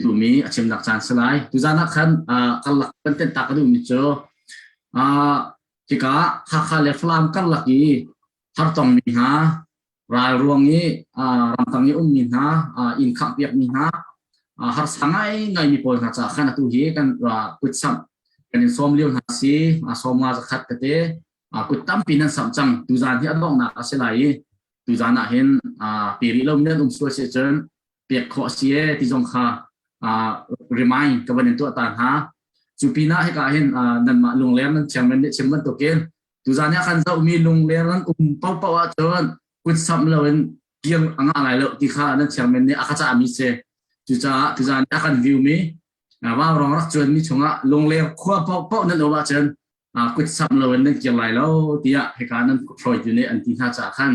duhmi a chimnak caan si lai tuzan ah khan karlak kan tenh ta ka duhmi cu hika Hakha le Falam karlak i. Hartongmi hna, ral ruang i ramtang i ummi hna, inn khangh-piakmi hna, harsa ngaingaimi pawl hna caah khan atu hi kan kutsamh kan in sawm lio hna si. Sawmnga zakhat tete kut tampi nan samh cang. Tuzaan hi a donghnak a si lai i tuzaan ah hin pe rih lomi nan um sual si cun pek khawh a si ee ti zong kha remind ka van in tuah ta hna. Cu pinah hika hin nanmah lungler nan chairman nih chim bantukin tuzaan ah kan zohmi lungler nan um paohpaoh ahcun kut samh loin kir a ngah lai lo ti kha nan chairman nih a ka cahmi si. Cucaah tuzaan a kan view mi vaurawng rak cuanmi chungah lungler khua paohpaoh nan um ahcun kut samh loin nan kir lai lo tiah hika nan hruaitu nih an ti hna caah khan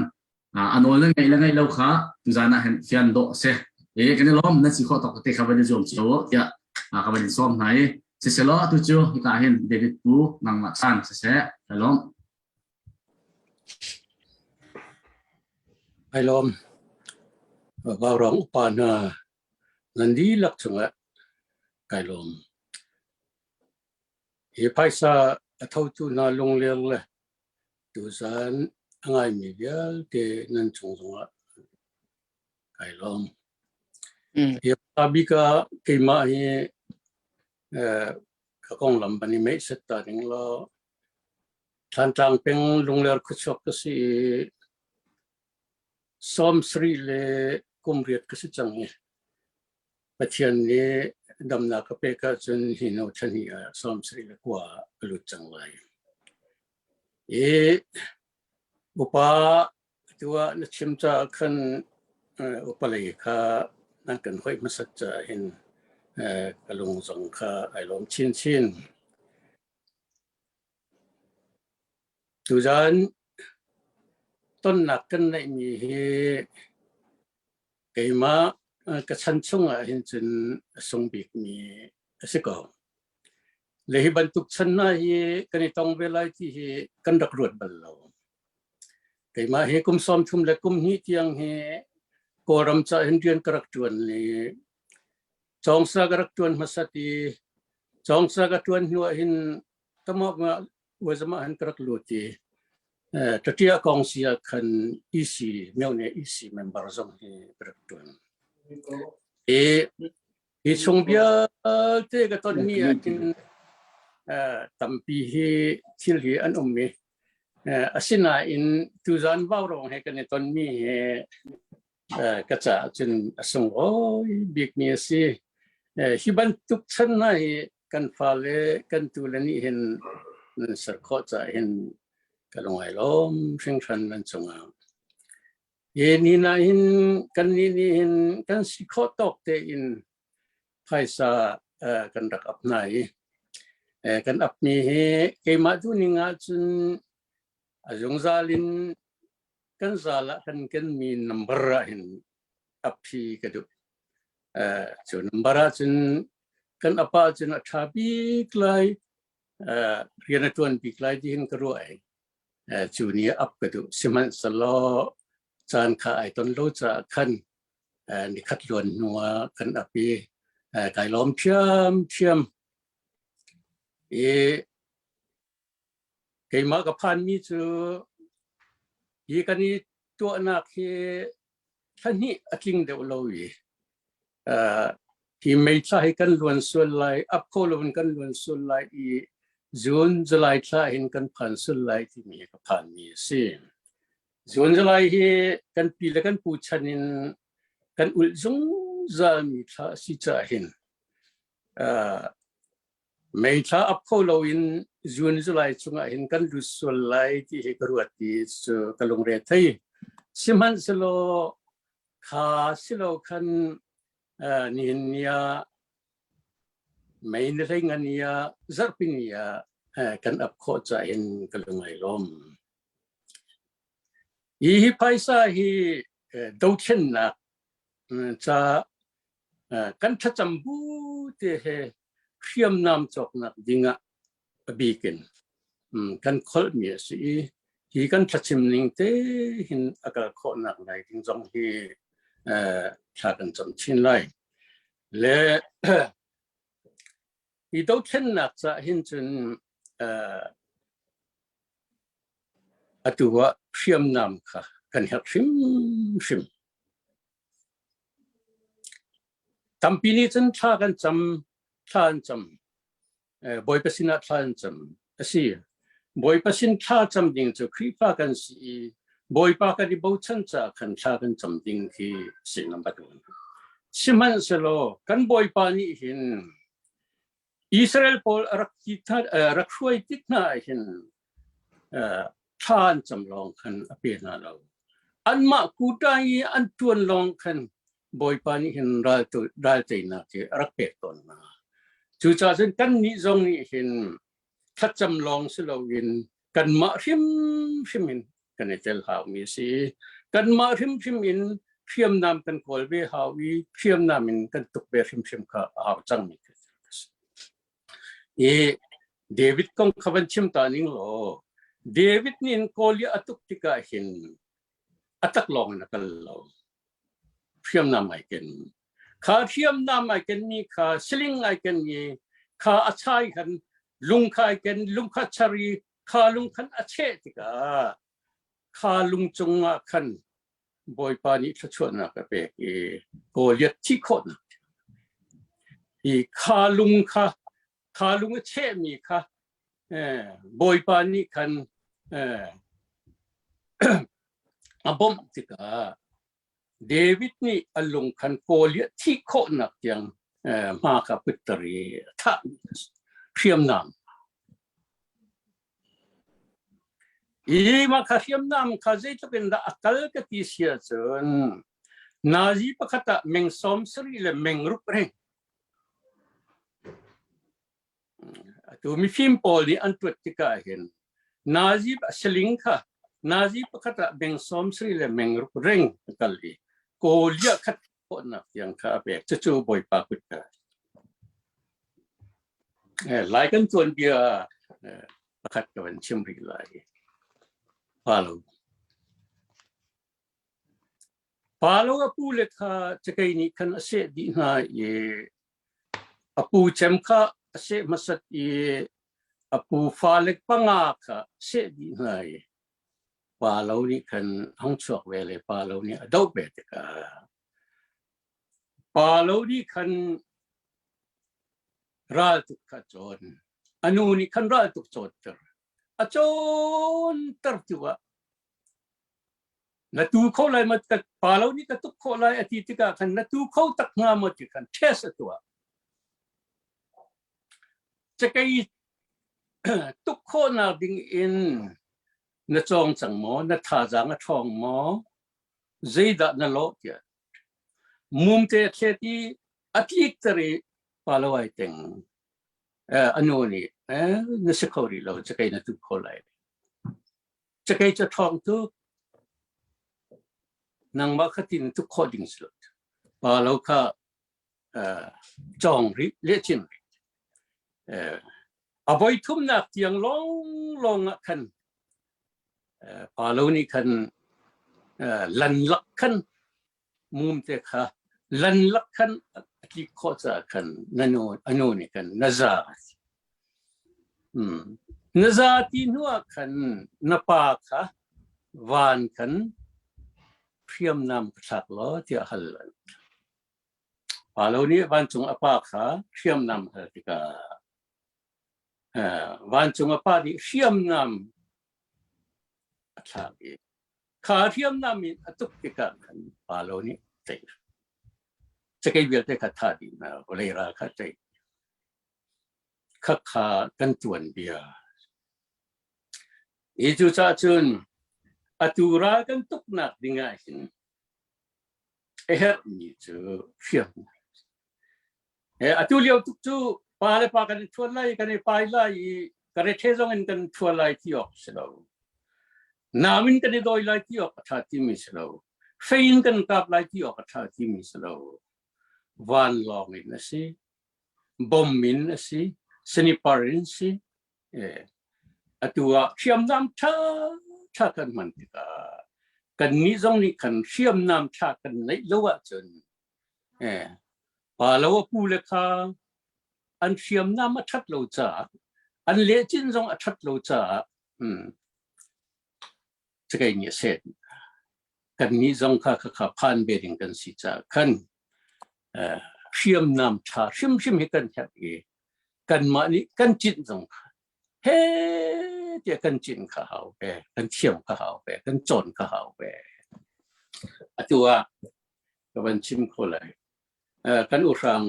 a nawl na ngeih le ngeih lo kha tuzaan ah hin fian dawh a si. E kan i lawm nan si khawh tawk te kha van i zuam cio tiah ka van in sawm hna i siselaw atu cu hika hin David Pu nangmah chan siseh ka lawm. Ai lawm. Vaurang upa hna nan dihlak cungah kai lawm. Hi phaisa a thotu hna lungleng le tuzaan a ngaimi vialte nan cung zongah kai lawm. Hi bik ah keimah hi ka konglam ban i meihset ta ding law Thlantlang peng Lungler khuachuak ka si i 70 le kum riat ka si cang i Pathian nih damnak ka pek ahcun hi no thla hnih ah 79 ah ka lut cang lai. I upa atu ah na chim caah khan upa lei kha nan kan hoih hmasat caah hin ka lung zong kha ai lawm chinchin. Tuzaan tonnak kan neihmi hi Keimah ka chan chungah hin cun a sung bikmi a si ko. Le hi bantuk chan hna hi kan i tong ve lai ti hi kan rak ruat bal lo. Keimah hi kum 30 le kum hnih tiang hi Kawlram ca hin rian ka rak ṭuan i cawngsa ka rak ṭuan hmasat i cawngsa ka ṭuan hnu ah hin kamah Wazama han ka rak lut i Tatia kong si ah khan EC myone EC member zong hi ka rak ṭuan. I hi chung vialte ka tonmi ah hin tampi hi thil hi an um i asinain tuzaan vaurawng he kan i tonmi hi ka caah cun a sunglawi bikmi a si. Hi bantuk chan hna hi kan fale kan tule nih hin nan ser khawh caah hin ka lung ai lawm hringhran nan cungah. Hi ni na hin kan nih nih hin kan si khawh tawk tein phaisa kan rak ap hna i kan apmi hi keimah duhning ahcun a zungzal in kan zal ah kan kenmi number ah hin ap hi ka duh. Cu number ah cun kan apa cun a ṭha bik lai, rian a ṭuan bik lai ti hin ka ruah ai. Cu ni ap ka duh. Sihmanhsehlaw caan kha ai ton lo caah khan nikhat luan hnu ah kan ap i kai lawm ṭhiamṭhiam. I Keimah ka phanmi cu hi kan i tuahnak hi thla hnih a tling deuh lo i hi May thla hi kan luan sual lai, ap kho loin kan luan sual lai i June, July thla hin kan phan sual lai timi ka phanmi a si. June, July hi kan pi le kan pu chan in kan ulh zungzalmi thla a si caah hin May thla ap kho loin June July chungah hin kan lut sual lai ti hi ka ruat ti cu ka lungre thei. Sihmanhsehlaw kha silo khan nihin ni ah May ni hlei ngan ni ah zarhpi ni ah kan ap khawh caah hin ka lung ai lawm. Hi hi phaisa hi dothlennak ca kan thlacam bu te he hriamnam cawknak dingah a bik in kan kholhmi a si i hi kan thlachim ning te hin a kal khawhnak lai ding zong hi thla kan cam chin lai. Le hi dothlennak ca hin cun atu ah Hriamnam kha kan herh hrimhrim. Tampi nih cun thla kan cam, thla an cam. Bawipa sinah thla an cam. A si. Bawipa sin thla cam ding cu Khrihfa kan si i Bawipa kan i bochan caah khan thla kan cam ding khi si number one. Sihmanhsehlaw kan Bawipa nih hin Israel pawl a rak ti rak hruai tik hna ah hin thla an cam lawng khan a pe hna lo. Anmah kuta i an ṭuan lawng khan Bawipa nih hin ral ral teinak hi a rak pek tawn hna. Cucaah cun kannih zong nih hin thlacam lawng si loin kanmah hrimhrim in kan i tel haumi a si. Kanmah hrimhrim in hriamnam kan kawl ve hau i hriamnam in kan tuk ve hrimhrim kha a hau cangmi a si. I David kong kha van chim ta ning law David nih in Goliath a tuk tikah hin a tak lawng in a kal lo. Hriamnam ai ken. Kha hriamnam ai ken mi kha siling ai ken i kha a chai khan lung kha ai ken lung kha char i kha lung khan a cheh tikah kha lung cungah khan Bawipa nih thluachuahnak a pek i Goliath thi khawhnak i kha lung kha kha lung a chehmi kha Bawipa nih khan a bawmh tikah David nih a lung khan Goliath thih khawhnak tiang hma kha putter i a thah hriamnam. Hi mah kha hriamnam kha zeitluk in dah a kal ka ti si ahcun nazi pakhat ah meng 70 le meng ruk reng Atu mifim pawl nih an tuat tikah hin nazi saling kha nazi pakhat ah meng 70 le meng ruk reng a kal i Goliath khat khawhnak tiang kha a pek. Cucu Bawipa kut ka. Lai kan tuanbia pakhat ka van chim rih lai. Pa lo. Pa lo a pu le kha cakei nih khan a seh dih hna i A pu cem kha a seh hmasat i a pu fale panga kha seh dih hna i pa lo nih khan hung chuak ve le pa lo nih a doh ve tikah pa lo nih khan ral tuk kha cawn a nu nih khan ral tuk cawnter a cawnter tikah Na tu kho lai ma ka pa lo nih ka tuk khawh lai a ti tikah khan na tu kho tak hnga maw ti khan test a tuah. Cakei tuk khawhnak ding in na cawng cang maw, na thazaang a ṭhawng maw, zeidah na lawh tiah. Mumte a thlet i a tlik ter i pa lo ai teng. A nu nih na si kho rih lo, cakei na tu kho lai. Cakei cu ṭhawng tuk. Nangmah kha tin tuk khawh ding si lo. Pa lo kha cawng rih, lehchin rih. A voi thumnak tiang lawnglawng ah khan pa lo nih khan lan lak khan mum te kha lan lak khan a tlik khawh caah khan na nu a nu nih khan na za na za ti hnu ah khan na pa kha van khan hriamnam ka thlak law tiah hal pa lo nih vancung a pa kha hriamnam hal tikah vancung a pa nih hriamnam a thlak i Kha hriamnam in a tuk tikah khan pa lo nih tei. Cakei vialte kha thah dih hna, vawlei ral kha tei. Khakha kan tuan bia. Hi cu cah cun atu ral kan tuknak ding ah hin a herhmi cu hriamnam. Atu lio tuk cu pa le pa kan i ṭhuan lai, kan i pai lai i ka rethe zong in kan ṭhuan lai ti awk si lo. Nam in kan i dawi lai ti awk a ṭha timi si lo. Fei in kan kap lai ti awk a ṭha timi si lo. Vanlawng in a si, bom in a si, sniper in si. Atu ah hriamnam ṭha ṭha kan hman tikah kannih zong nih khan hriamnam ṭha kan neih lo ahcun Pa lo a pu le kha an hriamnam a ṭhat lo caah an lehcin zong a ṭhat lo caah. Cakei nih a seh. Kannih zong kha khakha phan ve ding kan si caah khan hriamnam ṭha hrimhrim hi kan herh i kanmah nih kan cinh zong kha he tiah kan cinh kha hau ve, kan thiam kha hau ve, kan cawn kha hau ve. Atu ah ka van chim kho lai. Kan u hrang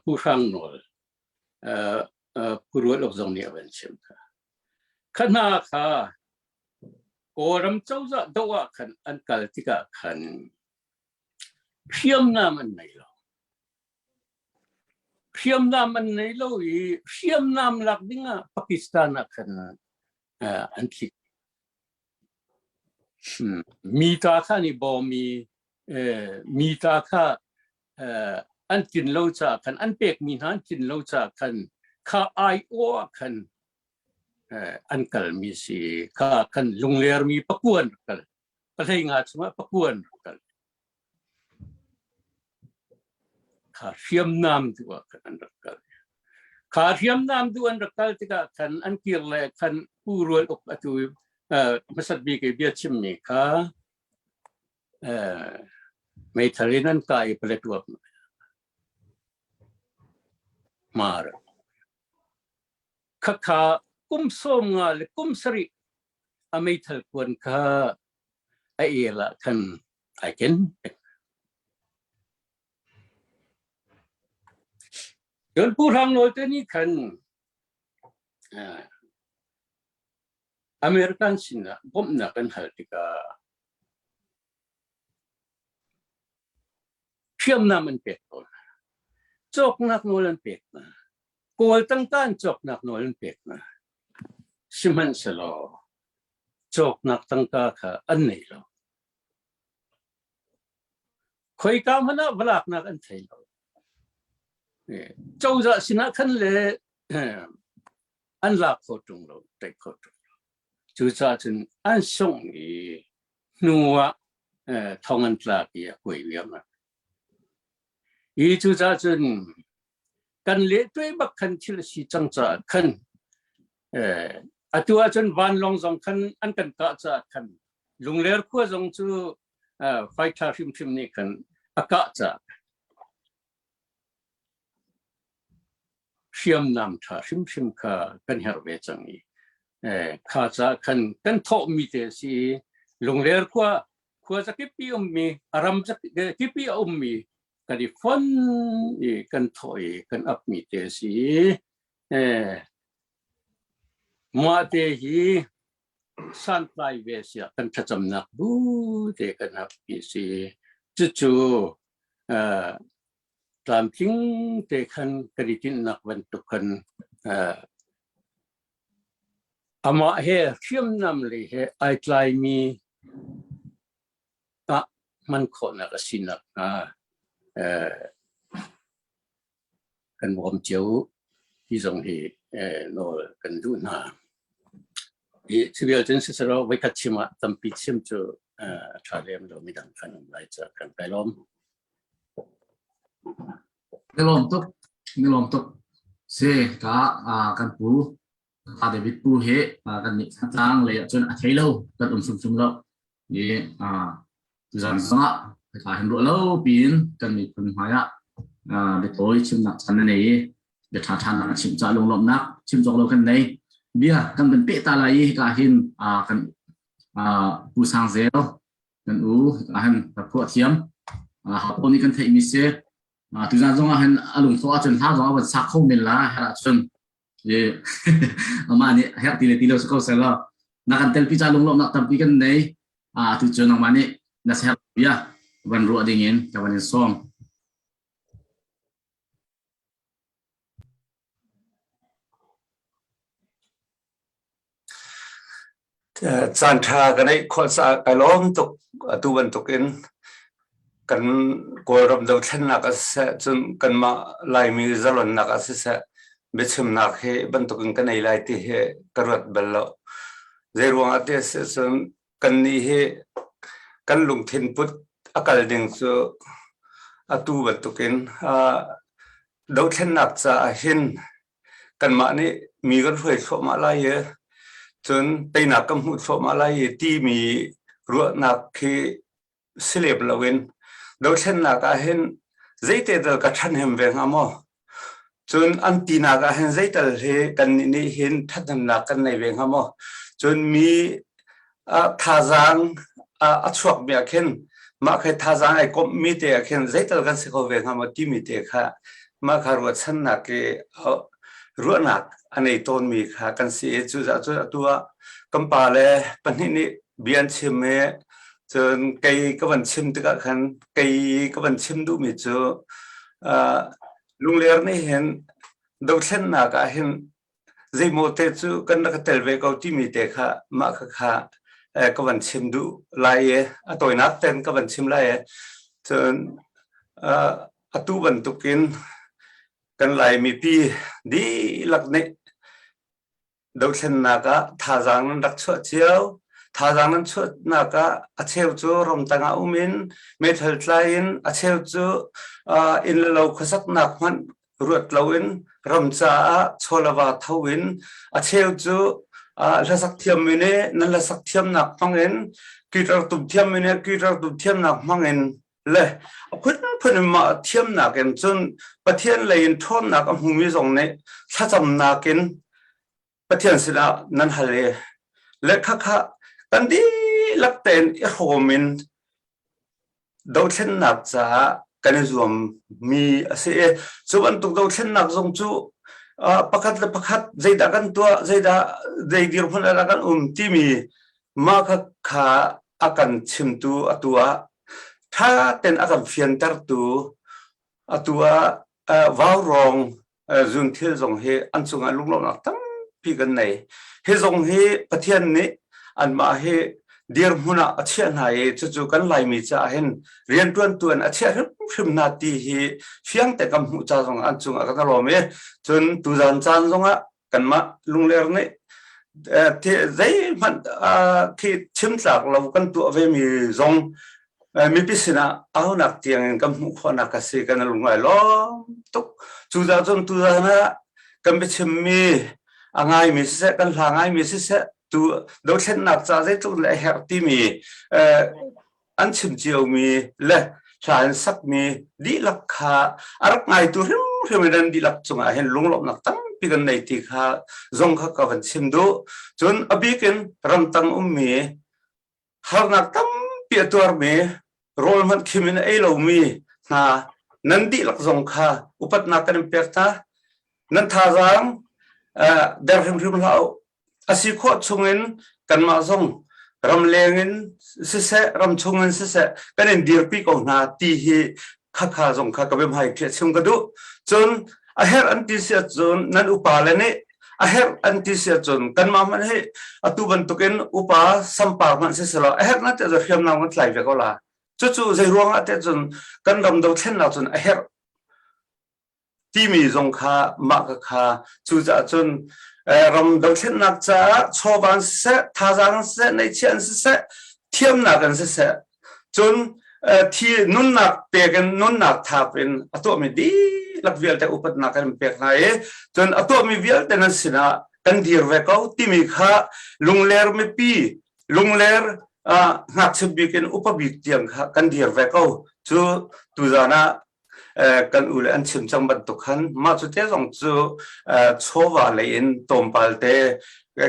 Pu Hrang Nawl Pu Rual Uk zong nih a van chim kha. Kha hna kha Kawlram cozah doh ah khan an kal tikah khan hriamnam an nei lo. Hriamnam an nei lo i hriamnam lak dingah Pakistan ah khan an tlik. Mi ta kha an i bawm i mi ta kha an tlin lo caah khan an pekmi hna an tlin lo caah khan kha ai-aw ah khan an kalmi si kha kan lunglermi pakuan kal pahlei nga chungah pakuan kal kha hriamnam tu ah khan an rak kal kha hriamnam tu an rak kal tikah khan an kir le khan pu rual uk atu hmasat bik i bia chimmi kha meithal in an kai paletwa mar Khakha kum 15 le kum 7 a meithal kuan kha a el ah khan ai ken. Cun Pu Hrang Nawl te nih khan American sinah bawmhnak an hal tikah hriamnam an pek tawn hna. Cawknak nawl an pek hna. Kawl tangka an cawknak nawl an pek hna. Sihmanhsehlaw cawknak tangka kha an nei lo. Khoika hmanh ah va laknak an thei lo. Cozah sinah khan le an lak kho ṭung lo, tei kho ṭung lo. Cucaah cun an sungh i hnu ah thong an tlak i a kuai viam. Hi cucaah cun kan lehtuai bak khan thil a si cang caah khan atu ahcun vanlawng zong khan an kan kah caah khan Lungler khua zong cu fighter hrimhrim nih khan a kah caah hriamnam ṭha hrimhrim kha kan herh ve cang i kha caah khan kan thawhmi te a si i Lungler khua khua zakip i ummi a ram zakip i a ummi kan i fon i kan thawh i kan apmi te a si i mah te hi santlai ve siah kan thlacamnak bu te kan apmi si cucu tlamtling te khan kan i tinhnak bantuk khan amah he hriamnam lei he ai tlaimi ah hman khawhnak a si nakhnga kan bawm cio ti zong hi nawl kan duh hna. Hi cu vial cun siselaw voikhat chim ah tampi chim cu a ṭha lem lo midang kan um lai ca kan kai lawm. Ni lawm tuk, ni lawm tuk. Si ka kan pu ka David pu he kan nih tlang lei ah cun a thei lo kan um sumsum lo. Ni tuzan zongah ka hin ruah lo piin kan miphun hmai ah biatawi chimnak chan na nei i bia ṭha ṭha nak chim ca lunglawmhnak chim cawk lo kan nei. Bia kan van peh ta lai i hika hin kan Pu Sang Zel kan u ahan ka phuah thiam hapo nih kan theihmi si tuzan zong ah hin a lungthawh ahcun hla zong a van sak kho men la herh ahcun amah nih herh ti le ti lo si ko seh law na kan telpi ca lunglawmhnak tampi kan nei tu cu nangmah nih na ser bia van ruah ding in ka van in sawm. Caanṭha ka neih khawh caah kai lawm tuk. Atu bantukin kan Kawlram dothlennak ah siseh, cun kanmah Laimi zalonnak ah siseh, biachimnak hi bantukin ka nei lai ti hi ka ruat bal lo. Zeiruang ah ti a si ahcun kannih hi kan lungthin put a kal ding cu atu bantukin dothlennak caah hin kanmah nih mi kan hruai thluahmah lai i. Cun teinak kan hmuh thluahmah lai i timi ruahnak khi si lem loin dothlennak ah hin zeite dal ka ṭhahnem ve hnga maw? Cun an tinak ah hin zeital hi kannih nih hin ṭhathnemnak kan nei ve hnga maw? Cun mi thazaang a chuakmi ah khin mah khi thazaang ai komhmi te ah khin zeital kan si kho ve hnga maw timi te kha mah kha ruahchannak i ruahnak a nei tawnmi kha kan si i cucaah cun atu ah kan pa le pahnih nih bia an chim i cun kei ka van chim tikah khan kei ka van chim duhmi cu Lungler nih hin dothlennak ah hin zeimaw te cu kan rak tel ve ko timi te kha mah kha kha ka van chim duh lai i a tawinak ten ka van chim lai i cun atu bantukin kan Lai mipi dihlak nih Dothlennak ah thazaang nan rak chuah cio. Thazaang nan chuahnak ah a cheu cu ramtang ah um in meithal tlai in a cheu cu inn le lo khuasaknak hmanh ruat loin ram caah chawlava tho in a cheu cu hlasak thiammi nih nan hlasak thiamnak hmang in guitar tum thiammi nih guitar tum thiamnak hmang in le a phunphun in mah thiamnak in cun Pathian lei in ṭhawnnak a hmumi zong nih thlacamnak in Pathian sinah nan hal i le khakha kan dihlak tein i hrawm in dothlennak caah kan i zuammi a si i cu bantuk dothlennak zong cu pakhat le pakhat zeidah kan tuah zeidah zei dirhmun ah kan um timi mah kha kha a kan chimtu atu ah ṭha tein a kan fiantertu atu ah vaurawng zunthil zong hi an cungah lunglawmhnak tampi kan nei. Hi zong hi Pathian nih anmah hi dirhmun ah a chiah hna i cucu kan Laimi caah hin rianṭuantu in a chiah hrimhrim hna ti hi fiang te kan hmuh ca zong an cungah kan i lawm i cun tuzan caan zongah kanmah Lungler nih zeihmanh khi chimtlak lo kan tuah vemi zong mipi sinah aunak tiangin kan hmuh khawhnak a si kan lungai lawm tuk. Cucaah cun tuzan ah kan biachimmi a ngaimi siseh kan hla ngaimi siseh tu dothlennak ca zeitluk le a herh timi an chim ciomi le hla an sakmi dihlak kha a rak ngaitu hrimhrim in an dihlak cungah hin lunglawmhnak tampi kan nei ti kha zong kha ka van chim duh. Cun a bik in ramtang ummi harnak tampi a tuarmi rawl hmanh khim in a ei lomi hna nan dihlak zong kha upatnak kan in pek hna. Nan thazaang der hrimhrim hlah u. A si khawh chungin kanmah zong ramleng in siseh, ramchung in siseh kan in dirpi ko hna ti hi khakha zong kha ka biahmai khi a chim ka duh. Cun a herh an ti si ahcun nan upa le nih a herh an ti si ahcun kanmah hmanh hi atu bantukin upa sampar hmanh siselaw a herh na ti ahcun hriamnam kan tlai ve ko la. Cucu zei ruangah ti ahcun kan ram dothlennak cun a herh timi zong kha mah ka kha cucaah cun ram dothlennak caah chawva an siseh thazaang an siseh neihchiah an siseh thiamnak an siseh cun thi nunnak pek in nunnak thap in a tuahmi dihlak vialte upatnak kan pek hna i cun a tuahmi vialte nan sinah kan dir ve ko timi kha Lungler mipi Lungler ngakchia bik in upa bik tiang kha kan dir ve ko cu tuzan ah kan u le an chim cang bantuk khan mah cu te zong cu chawva lei in tlawmpal te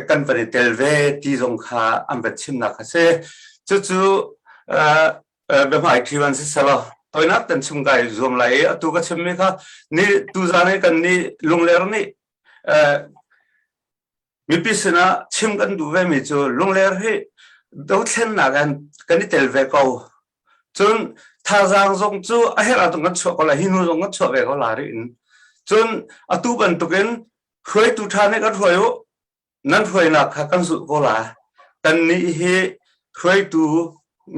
kan van i tel ve ti zong kha an van chimnak a si. Cucu biahmai ṭhi van si selaw toinak tan chung kai zuam lai i atu ka chimmi kha ni tuzan i kan nih Lungler nih Mipi sinah chim kan duh vemi cu Lungler hi dothlennak in kan i tel ve ko. Cun thazaang zong cu a herh ahcun kan chuah ko lai, hi hnu zong kan chuah ve ko la rih in. Cun atu bantukin hruaitu ṭha nih kan hruai u, nan hruainak kha kan zulh ko la. Kannih hi hruaitu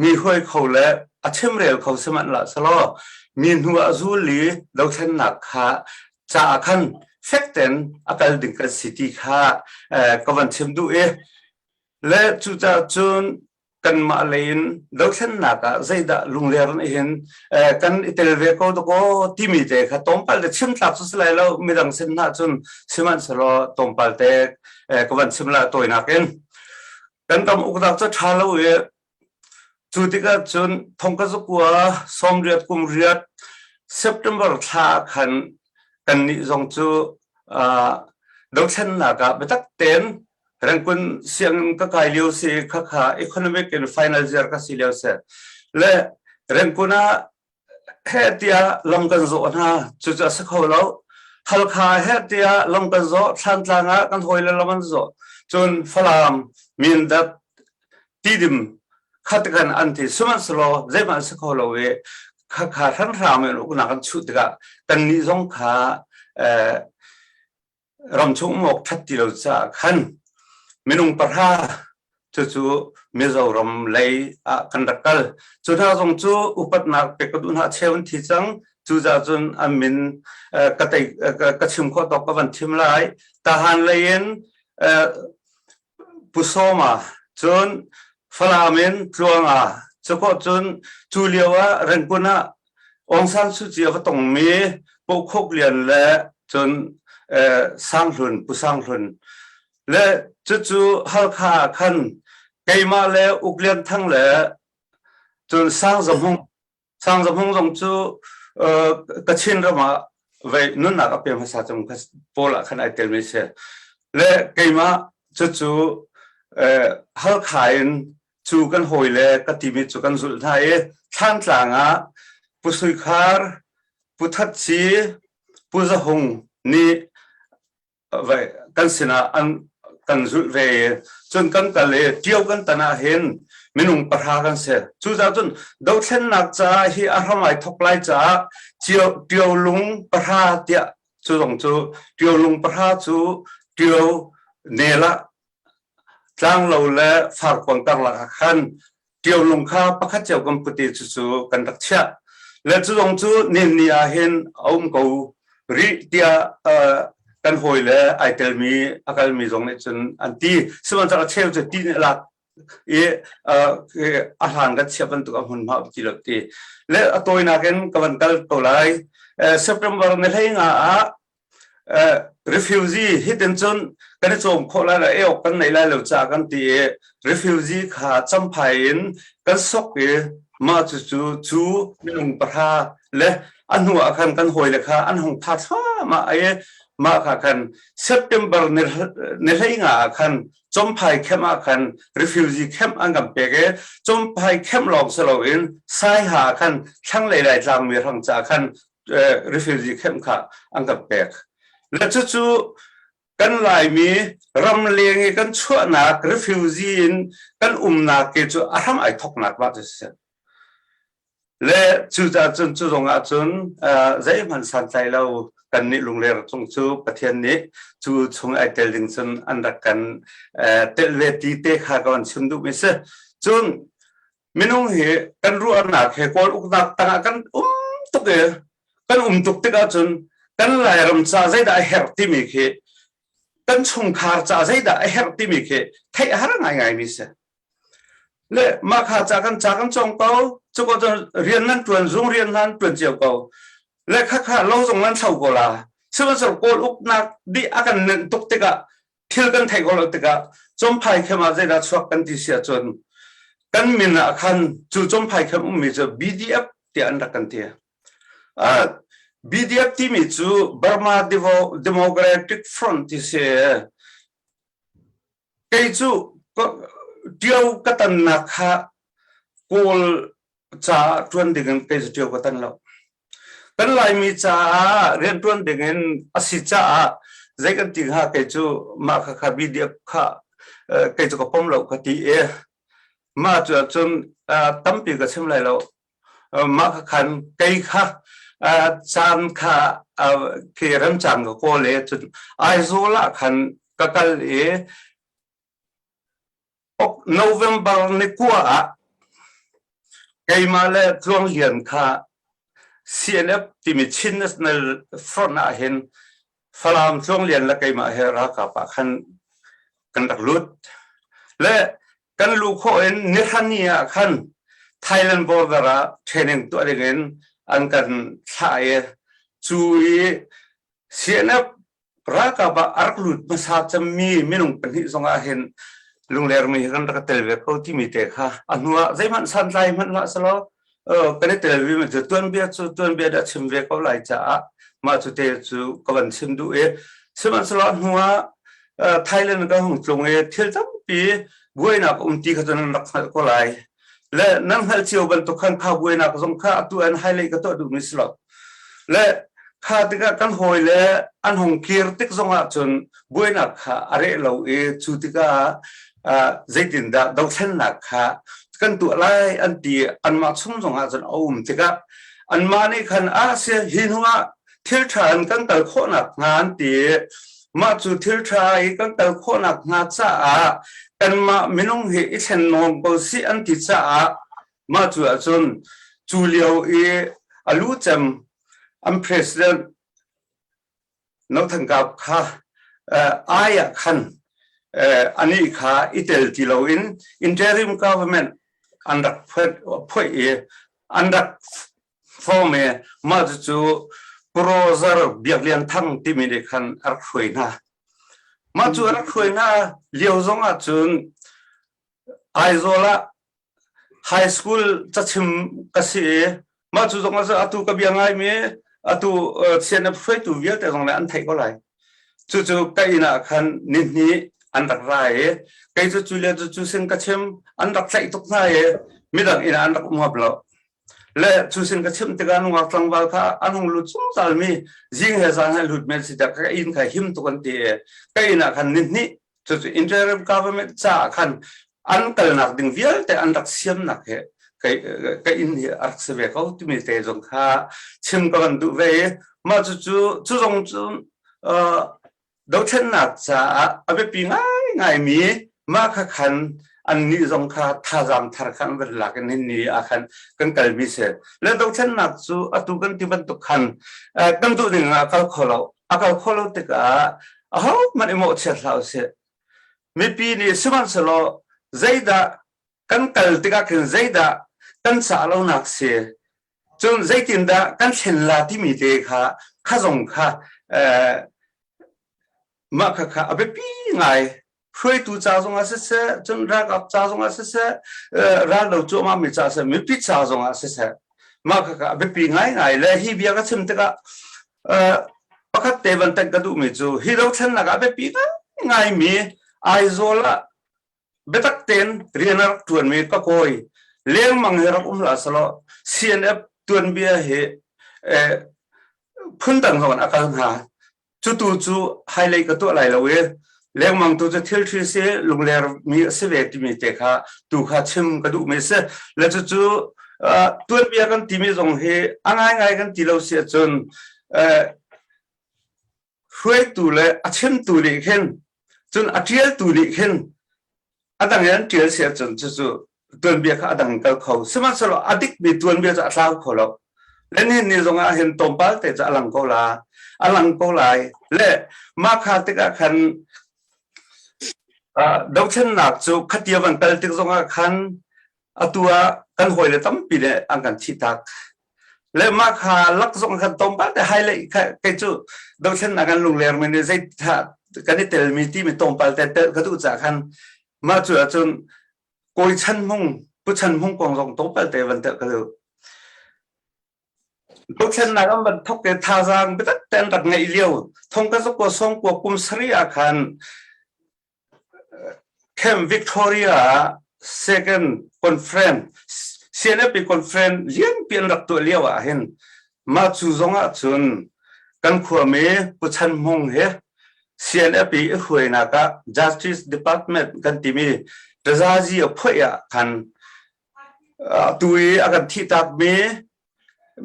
mi hruai kho le a chimrel kho sihmanh hlah selaw mi hnu ah zul i dothlennak kha caah khan fek tein a kal ding kan si ti kha ka van chim duh i le cucaah cun kanmah lei in dothlennak ah zeidah lungler nih hin kan i tel ve ko dakaw timi te kha tlawmpal te chim tlak cu si lai lo midang sin hna cun sihmanhsehlaw tlawmpal te ka van chim la tawinak in. Kan ram uknak cu ṭha lo i cu tikah cun thong ka zakua sawmriat kum riat September thla ah khan kannih zong cu dothlennak ah biatak tein Rangkun sianginn ka kai lio si khakha economic in final year ka si lio si le Rangkun ah heh tiah lam kan zawh hna cucu a si kho lo Halkha heh tiah lam kan zawh Thlantlang ah kan hawile lam an zawh cun Falam Mindat Tidim khat kan an ti sihmanhsehlaw zeihmanh a si kho lo i khakha hranhram in uknak an chuh tikah kannih zong kha ramchung um awk ṭhat ti lo caah khan minung pahra cucu Mizoram lei ah kan rak kal. Cu hna zong cu upatnak pek ka duh hna cheu an thi cang. Cucaah cun an min ka tei ka chim khawh tawk ka van thim lai. Tahan lei in Pu Sawma cun Falam in Tluanga cukhawh cun cu lio ah Rangoon ah Aung San Suu Kyi a va tongmi Pohkhok Lian le cun Sang Hlun Pu Sang Hlun le cucu Halkha ah khan keimah le Uk Lian Thang le cun Sang Za Hmung Sang Za Hmung zong cu Kachin ram ah vei nunnak a pe hmasa cung pawl ah khan ai telmi si. Le keimah cucu Halkha in cu kan hawi le ka timi cu kan zulh hna i Thlantlang ah Pu Sui Khar, Pu That Ci, Pu Za Hung nih kan sinah an kan zulh ve i cun kan kal i ṭio kan tan ah hin minung pahra kan si. Cucaah cun dothlennak caah hi a hram ai thok lai caah ṭio lung pahra tiah cu zong cu ṭio lung pahra cu ṭio nel ah tlanglo le farkuang karlak ah khan ṭiolung kha pakhat cio kan put i cucu kan rak chiah. Le cu zong cu ninni ah hin a um ko rih tiah kan hawi le ai telmi a kalmi zong nih cun an ti. Sihmanhsehlaw a cheu cu ti nih a lak i a hlan kan chiah bantuk a hmunhma um ti lo ti. Le a tawinak in ka van kal ko lai. September ni hlei nga ah refugee hitin cun kan i cawm khawh lai lo ei awk kan nei lai lo caah kan ti i refugee kha champhai in kan sok i mah cucu cu minung pahra le a hnu ah khan kan hawile kha an hung tha thluahmah i mah kha khan September ni hlei nga ah khan Champhai camp ah khan refugee camp an kan pek i Champhai camp lawng si loin Saiha ah khan thlanglei Laitlang mi hrang caah khan refugee camp kha an kan pek. Le cucu kan Laimi ramleng i kan chuahnak refugee in kan umnak ke cu a hram ai thoknak ba cu si. Le cucaah cun cu zong ah cun zeihmanh santlai lo kan nih lungler cung cu Pathian nih cu chung ai tel ding cun an rak kan tel ve ti te kha ka van chim duhmi si. Cun Minung hi kan ruahnak he Kawl uknak tangah kan um tuk i kan um tuk tik ahcun kan Lairam ca zeidah a herh timi khi kan chungkhar ca zeidah a herh timi khi theih a har ngaingaimi si. Le mah kha ca kan ca kan cawng ko, cu ko cun rian nan ṭuan, zung rian nan ṭuan cio ko. Le khakha lo zong nan thlo ko la. Sihmanhsehlaw Kawl uknak dih a kan nenh tuk tikah thil kan theih ko lo tikah Cawmphai khem ah zeidah chuak kan ti si ahcun kan min ah khan cu Cawmphai khem ummi cu BDF tiah an rak kan ti. Uh, BDF timi cu Burma Democratic Front ti si. Kei cu ṭio ka tannak kha Kawl caah ṭuan dingin kei cu ṭio ka tan lo. Kan Laimi caah rianṭuan dingin a si caah zei kan ti hnga kei cu mah kha kha BDF kha kei cu ka pom lo ka ti i mah cu ahcun tampi ka chim lai lo. Mah kha khan kei kha caan kha khi remcang ka kawl i cun Aizawl ah khan ka kal i November ni kua ah keimah le Tluang Lian kha CNF timi Chin National Front ah hin Falam Tluang Lian le keimah he ralkap ah khan kan rak lut. Le kan luh khawh in nihra ni ah khan Thailand border ah training tuah ding in an kan thlah i cu i CNF ralkap ah a rak lut hmasa cemmi minung pahnih zong ah hin Lungler mi hi kan rak tel ve ko timi te kha a hnu ah zeihmanh santlai hmanh hlah selaw kan i tel ve mi cu tuanbia cu tuanbia dah chim ve ko lai caah mah cu te cu ka van chim duh i sihmanhsehlaw a hnu ah Thailand ka hung tlung i thil tampi buainak um ti kha cu nan rak hngalh ko lai. Le nan hngalh cio bantuk khan kha buainak zong kha atu an highlight ka tuah duhmi si lo. Le kha tikah kan hawi le an hung kir tik zongah cun buainak kha a reh lo i cu tikah zeitindah dothlennak kha kan tuah lai an ti anmah chung zongah cun a um tikah anmah nih khan a si hi hnuah thil ṭha in kan kal khawhnak hnga an ti. Mah cu thil ṭha i kan kal khawhnak hnga caah kanmah minung hi i thlen nawn ko sih an ti caah mah cu ahcun cu lio i a lu cem an president No Than Kap kha ai ah khan anih kha i tel ti loin interim government an rak phoih i an rak form i mah cucu Prozar Biak Lian Thang timi nih khan a rak hruai hna. Mah cu a rak hruai hna lio zong ah cun Aizawl ah high school cachim ka si i mah cu zong ah atu ka bia ngaimi atu CNF hruaitu vialte zong le an theih ko lai. Cucu ka inn ah khan nihnih an rak ra i kei cu cu le cu cu sin ka chim an rak tlaih tuk hna i midang inn ah an rak um ngap lo. Le cu sin ka chimh tikah nungak tlangval kha an hung lut zungzal mi zing he zan he lut men si ka inn kha him tuk an ti i ka inn ah khan nihnih cucu interim government caah khan an kalnak ding vialte an rak siamnak he ka inn hi a rak si ve ko timi te zong kha chim ka van duh ve i mah cucu cu zong cu Dothlennak caah a biapi ngaingaimi mah kha khan annih zong kha thazaang thar kha an van lak in ni ah khan kan kalmi si. Le dothlennak cu atu kan ti bantuk khan kan duh ning ah a kal kho lo. A kal kho lo tikah ahohmanh i mawhchiat hlah usih. Mipi nih sihmanhsehlaw zeidah kan kal tikah khin zeidah kan cah lonak si Cun zeitindah kan thlen la timi te kha kha zong kha mah kha kha a biapi ngai hruaitu ca zong ah siseh cun ralkap ca zong ah siseh raldo cuahmah mi ca siseh mipi ca zong ah siseh mah kha kha a biapi ngaingai le hi bia ka chim tikah pakhat te van tanh ka duhmi cu hi dothlennak ah a biapi ngaingai mi Aizawl ah biatak tein rian a rak ṭuanmi ka kawi lengmang hi rak um hlah selaw CNF tuanbia hi phundang zong in a kal hnga. Cutu cu hailei ka tuah lai lo i lengmang tu cu thil ṭhi si lungler mi a si ve timi te kha tu kha chim ka duhmi si. Le cucu tuanbia kan timi zong hi a ngaingai kan ti lo si ahcun hruaitu le a chimtu nih khin cun a ṭialtu nih khin a dang in an ṭial si ahcun cucu tuanbia kha a dang in kal kho sihmanhsehlaw a dikmi tuanbia cu a tlau kho lo le nihin ni zong ah hin tlawmpal te cu a lang ko la a lang ko lai le mah kha tikah khan dothlennak cu khatia van kal tik zongah khan atu ah kan hawile tampi nih an kan thihtak le mah kha lak zong kan tlawmpal te highlight kha kei cu dothlennak kan lungler mi nih zei kan i telmi timi tlawmpal te tel ka duh caah khan mah cu ahcun kawi chan hmung pu chan hmung kong zong tlawmpal te van tel ka duh dothlennak an van thok te thazaang biatak te an rak ngeih lio thong ka zakua sawngkua kum sarih ah khan Camp Victoria ah second conference CNFP conference lianpi an rak tuah lio ah hin mah cu zong ah cun kan khuami Pu Chan Hmung he CNFP i hruainak ah Justice Department kan timi tazazi a phoih ah khan atu i a kan thihtakmi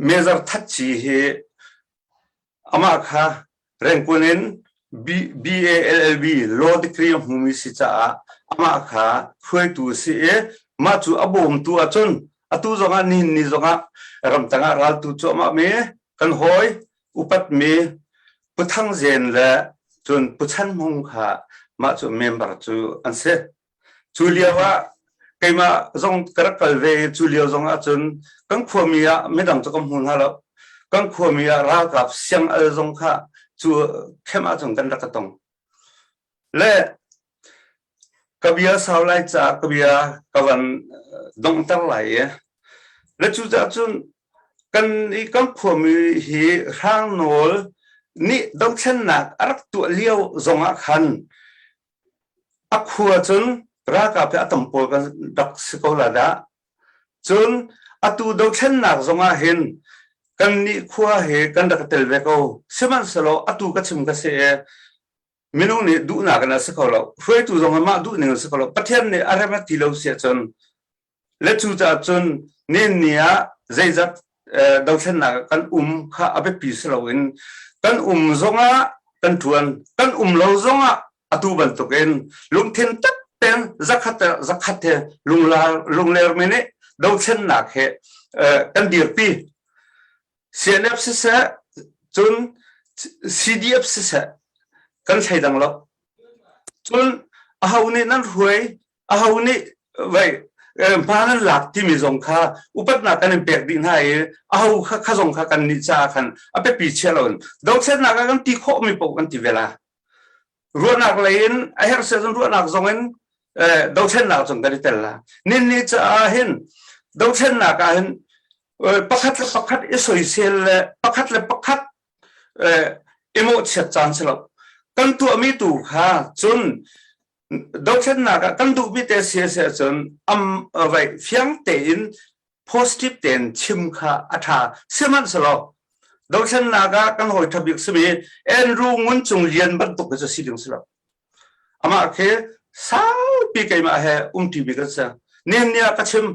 Major That Ci hi Amah kha Rangoon in BALLB law degree a hmumi si caah amah kha hruaitu a si i mah cu a bawmtu ahcun atu zongah nihin ni zongah ramtang ah raltu cuahmah mi kan hawi upatmi Pu Thang Zen le cun Pu Chan Hmung kha mah cu member cu an si. Cu lio ah keimah zong ka rak kal ve i cu lio zong ahcun kan khuami ah midang cu ka hmu hna lo. Kan khuami ah ralkap siang al zong kha cu camp ahcun kan rak ka tong. Le Ka bia sau lai caah ka bia ka van donghter lai i le cucaah cun kan i kan khuami hi Hrang Nawl nih dothlennak a rak tuah lio zongah khan a khua cun ralkap hi a tam pawl kan rak si ko la dah. Cun atu dothlennak zongah hin kannih khua hi kan rak tel ve ko. Sihmanhsehlaw atu ka chim ka si i minung nih duhnak in a si kho lo. Hruaitu zong mah duhning a si kho lo. Pathian nih a rem a ti lo si ahcun le cucaah cun nen ni ah zeizat dothlennak kan um kha a biapi si loin kan um zongah kan ṭuan kan um lo zongah atu bantukin lungthin tak tein zakhat zakhat he lungler mi nih dothlennak he kan dirpi CNF siseh cun CDF siseh kan thleidang lo cun aho nih nan hruai aho nih vai hma nan lak timi zong kha upatnak kan in pek dih hna i aho kha kha zong kha kan nih caah khan a biapi chia loin dothlennak ah kan ti khawhmi paoh kan ti ve la ruahnak lei in a herh se cun ruahnak zong in dothlennak zong kan i tel la nin ni caah hin dothlennak ah hin pakhat le pakhat i soisel le pakhat le pakhat i mawhchiat caan si lo kan tuahmi tu kha cun dothlennak ah kan duhmi te si a si ahcun am vai fiang tein positive tein chim kha a ṭha sihmanhsehlaw dothlennak ah kan hawi ṭha bik simi Andrew Ngun Cung Lian bantuk hi cu si ding si lo amah khi saupi keimah he umṭi bik an si nihin ni ah ka chim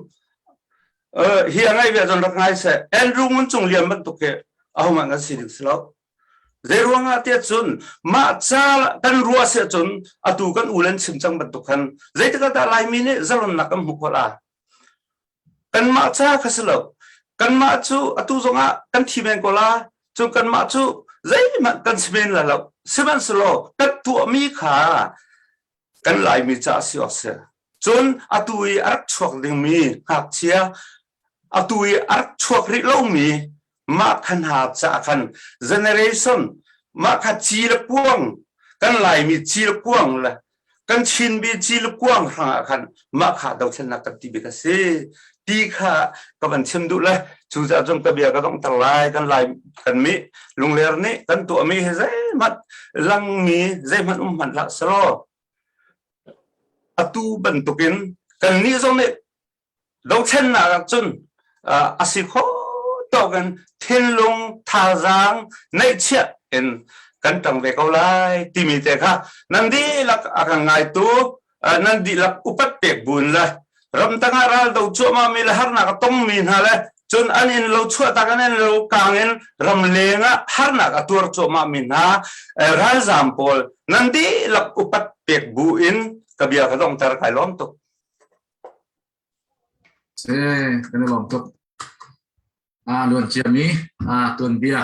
hi a ngaih ve ahcun rak ngai seh Andrew Ngun Cung Lian bantuk hi ahohmanh kan si ding si lo Zeiruangah tiah cun mah ca kan ruah si ahcun atu kan u le an chim cang bantuk khan zeitik ah dah Laimi nih zalonnak kan hmuh khawh la? Kanmah ca kha si lo. Kanmah cu atu zongah kan thi men ko la. Cun kanmah cu zeihmanh kan si men la lo. Sihmanhsehlaw kan tuahmi kha kan Laimi ca si awk si. Cun atu i a rak chuak dingmi ngakchia atu i a rak chuak rih lomi mah kha hna caah khan generation mah kha ci le kuang kan Laimi ci le kuang le kan Chinmi ci le kuang hrangah khan mah kha dothlennak kan ti bik a si ti kha ka van chim duh le cucaah cun ka bia ka donghter lai kan lai kan mi lungler nih kan tuahmi hi zeihmanh langmi zeihmanh um hmanh hlah selaw atu bantukin kan nih zong nih Dothlennak ah cun a si kho tawk in thinlung thazaang neihchiah in kan ṭang ve ko lai timi te kha nan dihlak a kan ngaitu nan dihlak upat pek buin le ramtang ah ral do cuahmah mi le harnak a tongmi hna le cun an inn lo chuahtak an inn lo kaang in ramleng ah harnak a tuar cuahmah mi hna ralzaam pawl nan dihlak upat pek bu in ka bia ka donghter kai lawm tuk. Si, kan i lawm tuk. Aa luan ciami aa tuanbia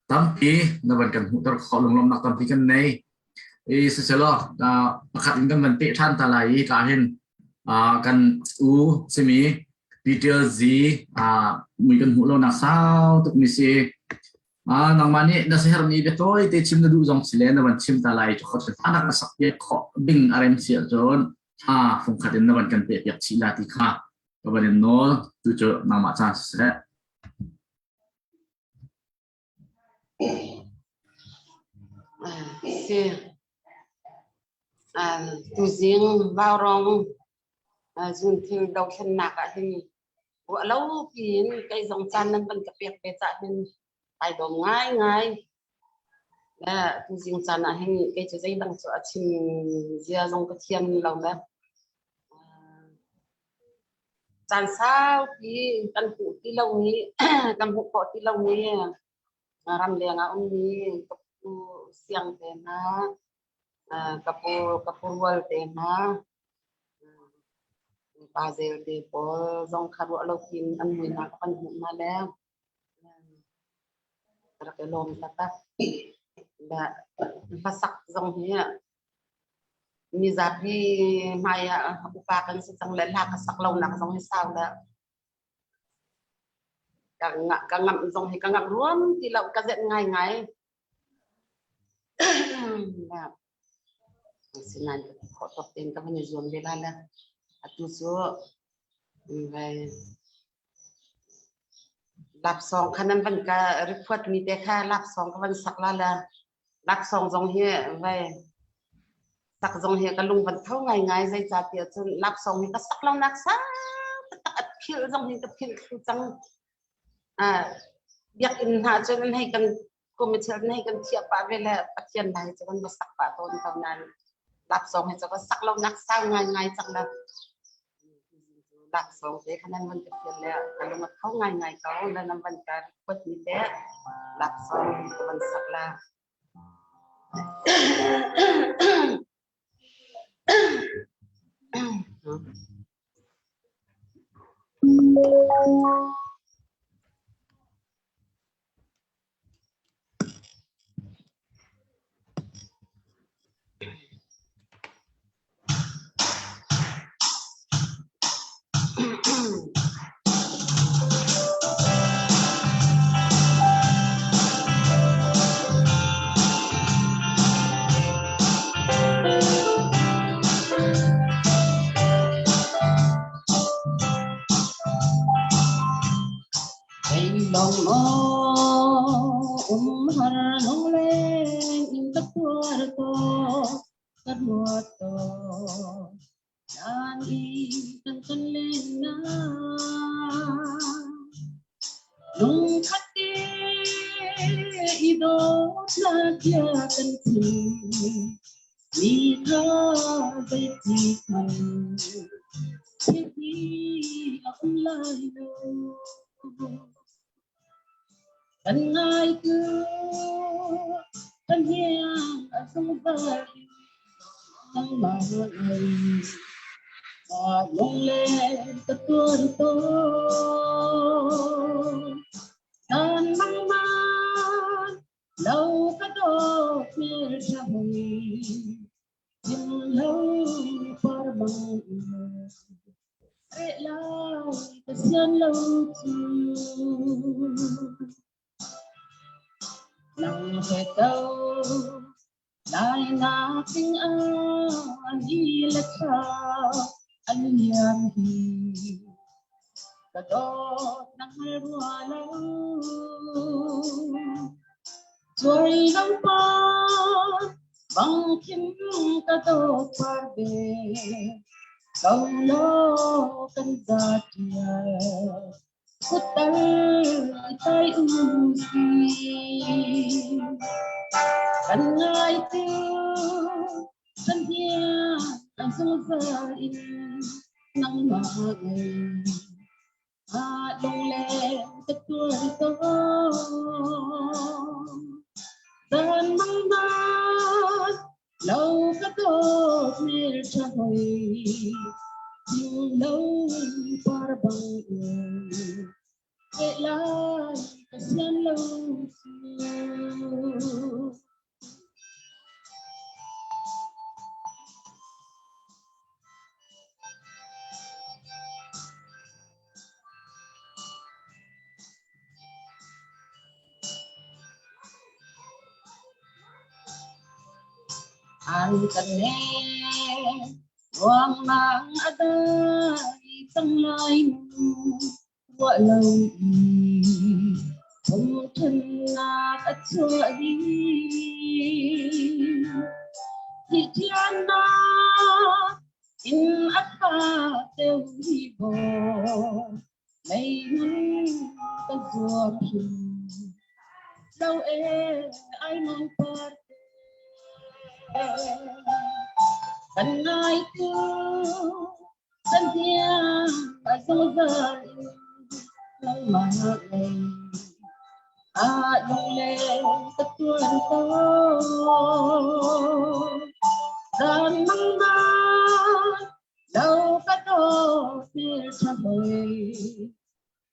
tampi na van kan hmuhter khawh lunglawmhnak tampi kan nei. I siselaw pakhat in kan van peh ṭhan ta lai i ka hin kan u simi Peter Z mui kan hmuh lonak sau tuk mi si. Nangmah nih na sihermi biatawi te chim na duh zong si le na van chim ta lai cu khot anak na sak piak khawh ding a rem si ahcun thla fungkhat in na van kan peh piak chih la ti kha ka van in nawl tu cu nangmah ca siseh. Si. Tuzing Vaurawng zunthil dothlennak ah hin ruah lo piin kei zong caan nan van ka pek ve cah hin ai dawm ngaingai. Le tuzing caan ah hin kei cu zeidang cu a chim zia zong ka thiam lo le caan saupi kan hmuh ti lomi kan hmuh khawh ti lomi ramleng ah ummi ka pu siang te hna ka pu ka pu rual te hna pa zel te pawl zong kha ruah lo piin an mui hna ka kan hmuh hna le rak i lawm taktak. Hlasak zong hi mizapi hmai ah upa kan si cang le hla ka sak lonak zong hi sau le ka ngamh zong hi ka ngamh ruam ti lo ka zenh ngaingai. Asinain ka ti khawh tawk tein ka van i zuam ve lai le atu cu vai laksawng kha nan van ka report mi te kha laksawng ka van sak la le laksawng zong hi vai sak zong hi ka lung van tho ngai ngai zeicahtiah cun laksawng hi ka sak lo nak sang taktak a philh zong hi ka philh thlu cang. Biakinn hna cun an hei kan committee an hei kan thiah pah ve le Pathian hna hi cu kan va sak pah tawn ko nain laksawng hi cu ka sak lo nak sau ngai ngai cang la. Laksawng te kha nan van ka fial le ka lung a tho ngai ngai ko le nan van ka request mi te laksawng ka van sak la. Long maw umhar lungleng in ka tuar to ka ruat to Nan i kan kan len na lungkhat te i dawtnak bia kan chim mi kha zeiti hmanh thil hi a um lai lo. Kan ngai tu kan hiang a zungzal in nangmah ngei ma lunglen ka tuan tawn. Zan mangman lo ka dawt hmel tha hoi Chim lo par bang Reh lai ka sian lo cu. Nang he to lai nak ding ah ni le thla an liam hi ka dawt na hngal rua lo. Cuai lo pa bang khin ka dawt par ve ko law kan za tial kutal tai u si kan ngai tu kan hia kan zungzal in nangmah ngei Lunglen ka tuar tawn. Zan mang man lo ka dawt hmel ṭha hoi. Thing lo par bang in eh lai ka sian lo cu. An kan ne ruangmang a dai cang lai mu ruah lo i thumthunnak a chuah hi. Thihthiannak in a tha deuh hi baw mei ka zuam hrim lo e ai mang par kan ngai tu kan thiang a zungzal in nangmah lei a lunglen ka tuan ko. Zan mangman lo ka dawt hmel tha hoi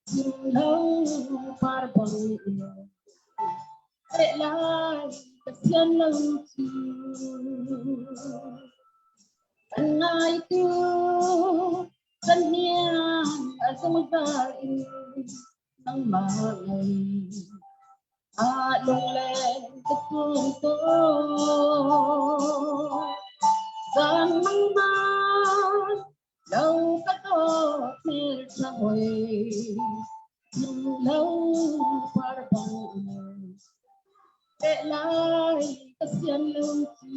chim lo par bang in eh lai ka sian lo cu. Kan ngai tu kan hniang a zungzal in nangmah ngei a lunglen ka tuan tawn. Zan mang man lo ka dawt hmel tha hoi lo par bang te lai ka sian lo cu.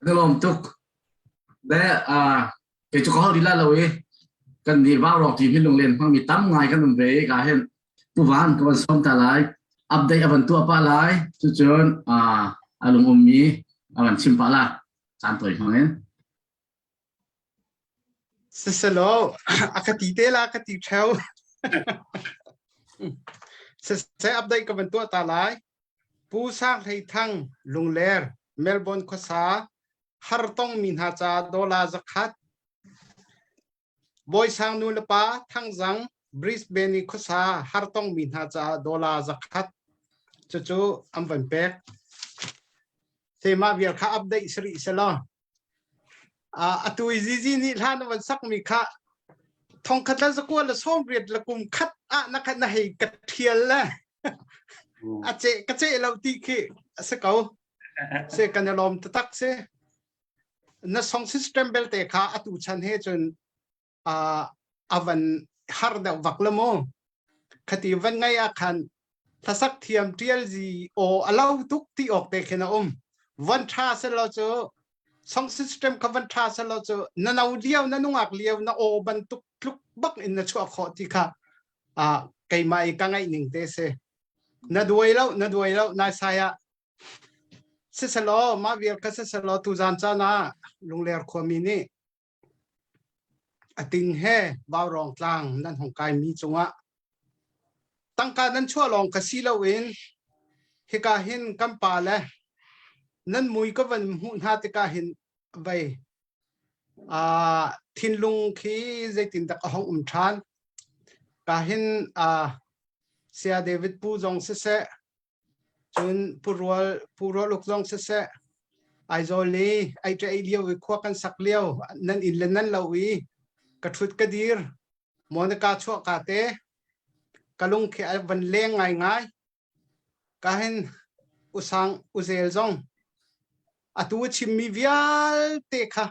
Ka lawm tuk. Le kei cu ka holh lila lo i kan nih vaurawk ti hi lunglen hmangmi tam ngai kan um ve i ka hin Pu Van ka van sawm ta lai. Update a van tuah pah lai. Cucun a lung ummi a van chim pah la. Caan tawi hmang in. Siselaw a ka ti te la ka ti theo. Siseh update ka van tuah ta lai. Pu Sang Hlei Thang Lungler Melbourne khuasa har tong mi hna ca dollar zakhat Bawi Sang nu le pa Thangzang Brisbane i khuasa har tong mi hna ca dollar zakhat cucu an van pek. Sema vial kha update sari selaw Atu i Zizi nih hla na van sakmi kha thongkhat le zakua le sawmriat le kum khat ah na khat na hei ka ṭhial le a ceh ka ceh lo ti khi a si ko. Se kan i lawm taktak si. Na song system belte kha atu chan he cun a van har deuh vak le mu. Khati van ngai ah khan hlasak thiam ṭial zi aw a lo tuk ti awk te khin a um. Van ṭha selaw cu song system kha van ṭha selaw cu na no lio na nungak lio na aw bantuk tluk bak in na chuah khawh ti kha keimah i ka ngaih ning te si. Na duai lo na duai lo nai sai ah siselaw mah vial kha siselaw tuzan caan ah Lungler khuami nih A ting he Vaurawng tlang nan hung kaimi cungah tangka nan chuah lawng ka si loin hika hin kan pa le nan mui ka van hmuh hna tikah hin vei thinlung khi zeitindak a hung um ṭhan. Ka hin Saya David Pu zong siseh Cun Pu Rual, Pu Rual Uk zong siseh, Aizawl i ei ṭe ei lio i khua kan sak lio nan inn le nan lo i ka ṭhut ka dir Monica chuah ka te ka lung khi a van leng ngaingai. Ka hin usang uzel zong atu a chimmi vialte kha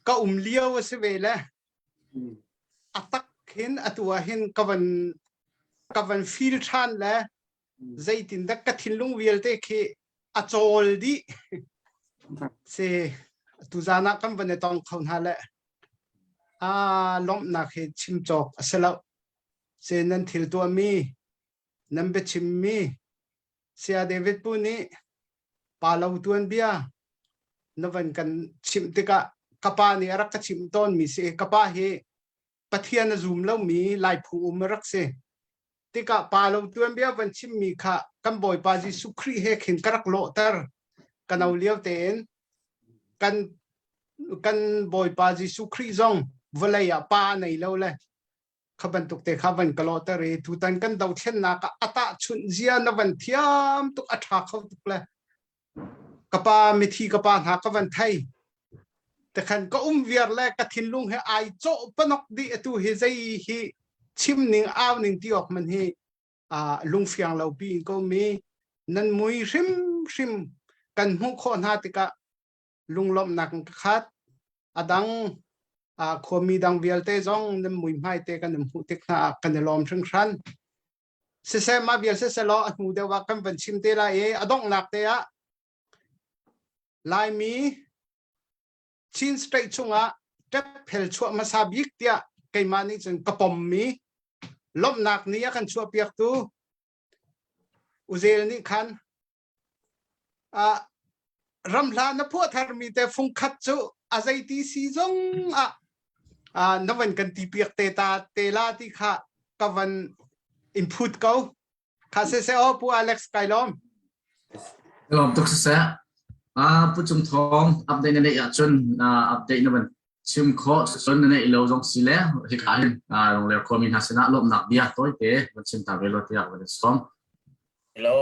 ka um lio a si ve le a tak hin atu ah hin ka van ka van feel ṭhan le zeitindah ka thinlung vialte khi a cawl dih si tuzan ah kan van i tong kho hna le a lawmhnak hi chim cawk a si lo se nan thil tuahmi nan biachimmi Saya David Pu nih pa lo tuan bia na van kan chimh tikah ka pa nih a rak ka chimh tawnmi si ka pa hi Pathian a zum lomi Lai phung um a rak si tikah pa lo tuanbia van chimmi kha kan Bawipa Jesuh Khrih he khin ka rak lawhter ka no lio tein kan kan Bawipa Jesuh Khrih zong vawlei ah pa a nei lo le kha bantuk te kha van ka lawhter i tutan kan dothlennak ah a tahchunh zia na van thiam tuk a ṭha kho tuk le ka pa mithi ka pa hna ka van thei tekhan ka um viar le ka thinlung he ai cawh panok dih atu hi zei hi chim ning au ning ti awk man hi lungfiang lo pi in ko mi nan mui hrim hrim kan hmuh khawh hna tikah lunglawmhnak ka khat adang khuami dang vialte zong nan mui hmai te kan hmuh tik hna ah kan i lawm hringhran Siseh mah vial siseh law a hnu deuh ah kan van chim te lai i a donghnak te ah Laimi Chin State chungah ṭepphel chuah hmasa bik tiah keimah nih cun ka pommi lawmhnak ni a kan chuahpiaktu Uzel nih khan uh, ramhla na phuah tharmi te fungkhat cu a zeiti si zong ah uh, na van kan ti piak te ta te la ti kha ka van input ko kha se se o pu Alex kai lom Lom tuk se pu Cung Thawng update na neih ahcun update na van chim khawh cun na neih lo zong si le hika hin Lungler khuami hna sinah lawmhnak bia tawite van chim ta ve lo tiah van sawm. Hello,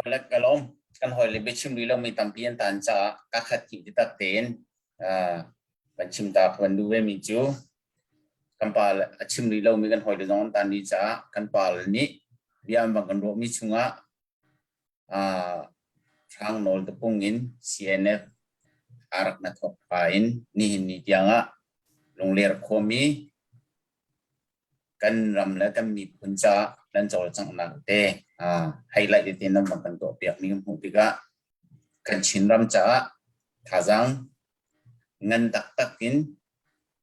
Alex ka lawm. Kan hawi le biachim rih lomi tampi an tan caah ka khat ti tak tein van chim ta van duh ve mi cu. Kan pa a chim rih lomi kan hawile zong an tan rih caah kan pa le nih bia an bang kan ruahmi chungah Hrang Nawl tapung in CNF a rak na thawk pa in nihin ni tiangah Lungler khuami kan ram le kan miphun caah nan cawlcanghnak te highlight tete nan van kan tuahpiakmi kan hmuh tikah kan Chinram caah thazaang ngan taktak in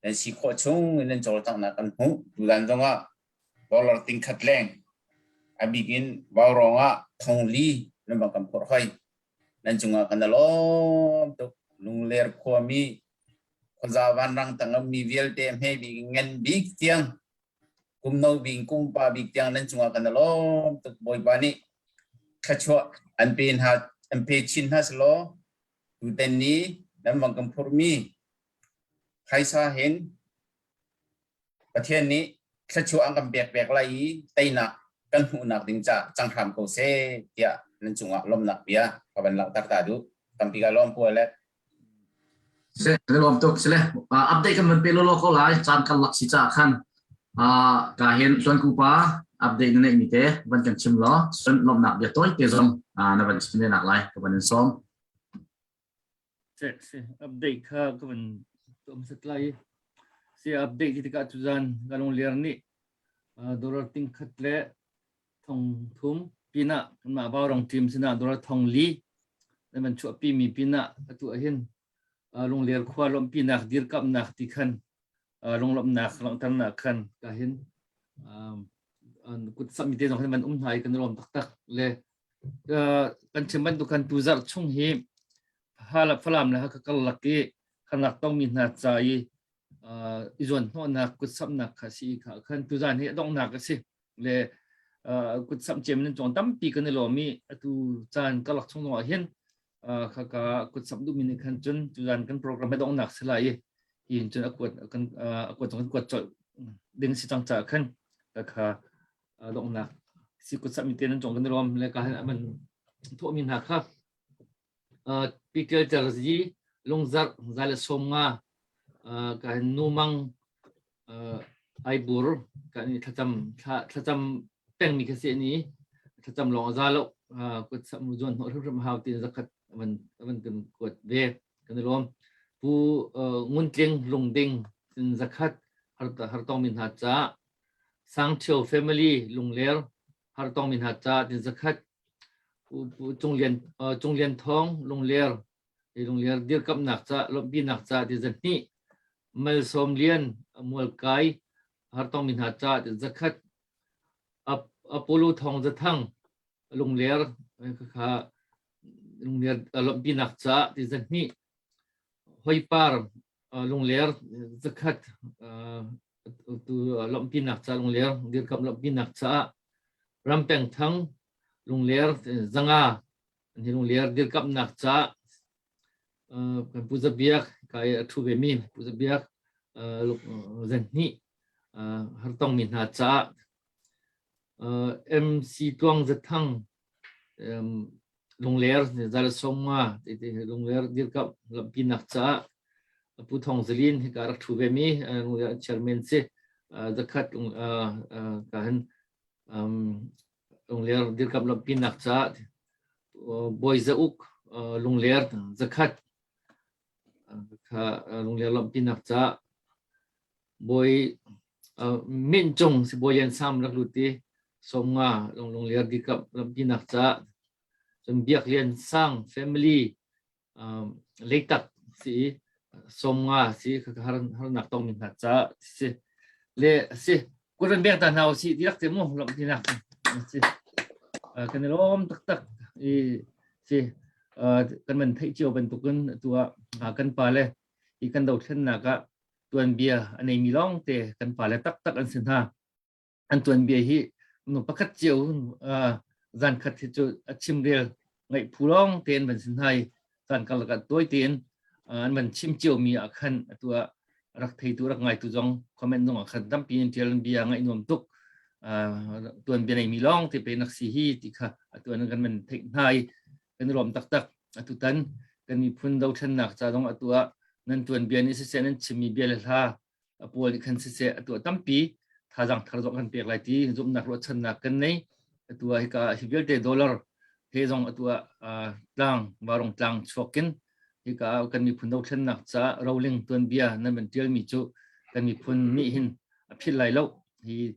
nan si khawh chung in nan cawlcanghnak kan hmuh. Tutan zongah dollar tingkhat leng a bik in Vaurawng ah thongli nan van kan phorh hoi. Nan cungah kan i lawm tuk. Lungler khuami khuaza vanrang tang mi vialte hme bik ngan bik tiang kum no bik kum pa bik tiang nan cungah kan i lawm tuk. Bawipa nih thluachuah an pe hna an pe chin hna selaw tuten ni nan van kan phurhmi phaisa hin Pathian nih thluachuah an kan pek pek lai i teinak kan hmuhnak ding ca cang hram ko seh tiah nan cungah lawmhnak bia ka van langhter ta duh. Tampi ka lawm pu Alec. Se lawm tuk sile update kan van pe lolo ko lai caan kan lak si ca khan ka hin tuan ku pa update na neih mi te van kan chim law cun lawmhnak bia tawi te zong na van chim nak lai ka van in sawm. Si, si. Update kha ka van tuah hmasat lai i. Si update ti tikah tuzan ka lungler nih dollar ting khat le thong thum pinah kanmah Vaurang team sinah dollar thong li nan van chuahpi mi pinah atu ahhin lungler khua lawmhpinak dirkamhnak ti khan lunglawmhnak langhternak khan ka hin kut sammi te zong hin van um hna i kan lawm taktak le kan chim bantuk khan tuzarh chung hi Falam le Hakha karlak i harnak tongmi hna ca i i zuanhnawhnak kutsamhnak kha si kha khan tuzan hi a donghnak a si le kutsamh cem nan cawng tampi kan i lawm i atu caan karlak chung zongah hin khaka kutsamh duhmi nih khan cun tuzan kan program hi donghnak si lai i hi cun a kuat kan a kuat kan kuat colh ding si cang caah khan kha donghnak si kutsamh mi te nan cawng kan i lawm le ka han man thawhmi hna kha Pikel Terzi Lungzarh za le 50 ka nu mang Aibur kan i thlacam thlacam pengmi kha si ni thlacam lawng a za lo kut sam zuan hnawh hrimhrim hau tin zakhat van van kan kuat ve kan i lawm pu Ngun Tling Lungding tin zakhat har hartong min hna ca Sangthio family Lungler hartong min hna ca tin zakhat Cung Lian Cung Lian Thawng Lungler Lungler dirkamnak ca lawmhpinak ca ti zahnih Malsawm Lian Mualkai hartong mi hna ca ti zakhat Apollo Thawng Zathang Lungler kha Lungler lawmhpinak ca ti zahnih Hoipar Lungler zakhat tu lawmhpinak ca Lungler dirkamh lawmhpinak caah Rampeng Thang Lungler zanga an hi Lungler dirkamhnak caah kan Pu Za Biak ka i a ṭhu ve mi Pu Za Biak zanhnih hartong mi hna caah MC Tluang Zathang Lungler zal 50 tete Lungler dirkamh lampinak caah Pu Thawng Zalin hika rak ṭhu ve mi Lungler chairman si zakhat ka hin Lungler dirkamh lampinak caah Bawi Za Uk Lungler zakhat kha Lungler lampinak caah Bawi Min Cung si Bawi Lian Sam rak lut i 50 Lungler dirkamh lampinak caah cun Biak Lian Sang family Leitak si 50 si har harnak tong mi hna ca si le si kuran bek ta hna si dirak te mu lom tinak si kan i lawm taktak i si kan man theih cio bantukin tu ah kan pa le hi kan dothlennak ah tuanbia a nei mi lawng te kan pa le taktak an si hna an tuanbia hi nu pakhat cio zan khat hi cu a chimrel ngaih phu lawng tein van sin hai zan karlak ah tawi tein an van chim cio mi ah khan atu ah rak theitu rak ngaitu zong comment zong ah khan tampi in tial bia ngaih nuam tuk tuanbia nei mi lawng te pe nak si hi ti kha atu an kan man theih hna i kan i lawm taktak atu tan kan miphun dothlennak ca zong atu ah nan tuanbia ni siseh nan chimmi bia le hla. pawl nih khan siseh atu tampi thazaang thar zong kan pek lai ti zumhnak ruahchannak kan nei. Atu ah hika hi vialte dollar he zong atu ah tlang varong tlang chuakin hika kan miphun dothlennak ca roling tuanbia nan van tialmi cu kan miphun nih hin a philh lai lo. Hi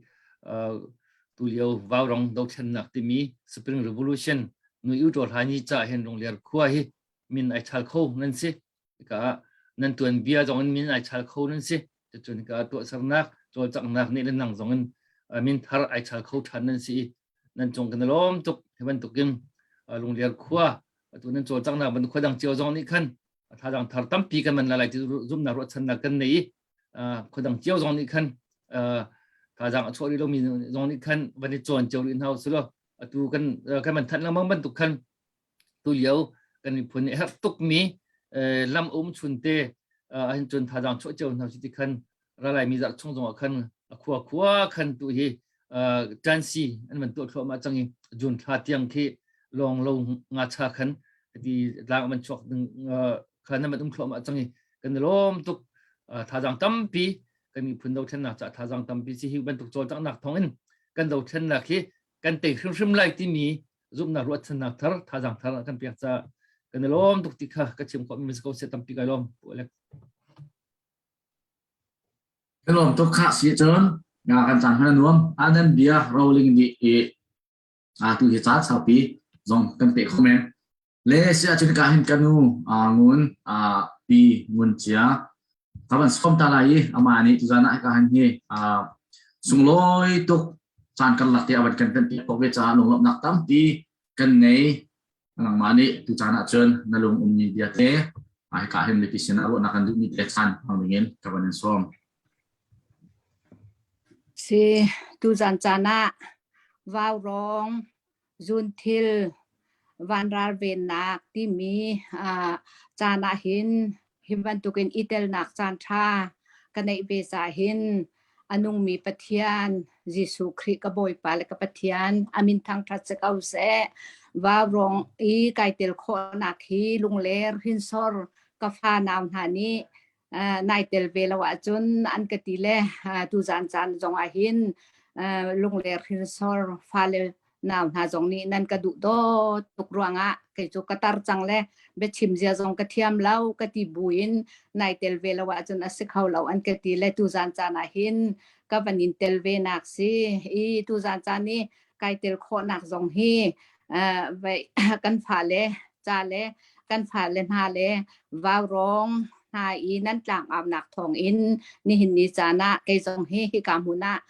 tulio vaurong dothlennak timi Spring Revolution nui u ṭaw hla ni ca hin Rungler khua hi min ai chal kho nan si. Hika nan tuanbia zong in min ai chal kho nan si. Cucun hika tuahsernak cawlcanghnak nih le nang zong in min thar ai chal kho ṭhan nan si i nan cung kan i lawm tuk. Hi bantukin Lungler khua atu nan cawlcanghnak ban khua dang cio zong nih khan thazaang thar tampi kan man la lai ti zumhnak ruahchannak kan nei i khua dang cio zong nih khan thazaang a chuah rih lomi zong nih khan van i cawn cio rih hna usih atu kan kan man thanh lengmang bantuk khan tu lio kan miphun nih herh tukmi lam um chun te ahin cun thazaang chuah cio hna ti khan ralai mi zarh chung zong ah khan a khua khua khan tu hi tansi an van tuah thluahmah cang i June thla tiang khi lawng lo nga cha khan ti tlang man chuak ding khan man um thluahmah cang i kan lawm tuk thazaang tampi kan miphun dothlennak ca thazaang tampi si hi bantuk cawlcanghnak thawng in kan dothlennak hi kan tei hrimhrim lai timi zumhnak ruahchannak thar thazaang thar kan pek ca kan i lawm tuk ti kha ka chim khawh mi ko se tampi kai lawm pu Alex. Ka lawm tuk kha si cun nga kan cang hna nuam anan bia rolling nih i a tu hi caan saupi zong kan pe kho men le si ahcun ka hin ka nu ngun pi ngun cia ka van som ta lai i ama nih tuzan ah ka han hi sunglawi tuk caan karlak te avan kan kan piak ve caah lunglawmhnak tampi kan nei nangmah nih tu caan ahcun na lung ummi bia te hika hin mipi sin ah ruahnak kan duhmi te caan hmang dingin ka van in sawm. Si tuzan caan ah vaurawng zunthil vanral vennak timi caan ah hin hi bantukin i telnak caan ṭha ka neih ve caah hin a nungmi Pathian Jesuh Khrih ka Bawipa le ka Pathian a min thangṭhat si ko seh. Vaurawng i kai tel khawhnak hi Lungler hrinsor ka fa nau hna nih nai tel ve lo ahcun an ka ti le tuzan caan zong ah hin Lungler hrinsor fale nau hna zong nih nan ka duh dawt tuk ruangah kei cu ka tar cang le biachim zia zong ka thiam lo ka ti buin nai tel ve lo ahcun a si kho lo an ka ti le tuzan caan ah hin ka van in tel ve nak si i tuzan caan i kai tel khawhnak zong hi vai kan fale ca le kan fale hna le vaurawng hna i nan tlang aunak thawng in nihin ni caan ah kei zong hi hika hmun ah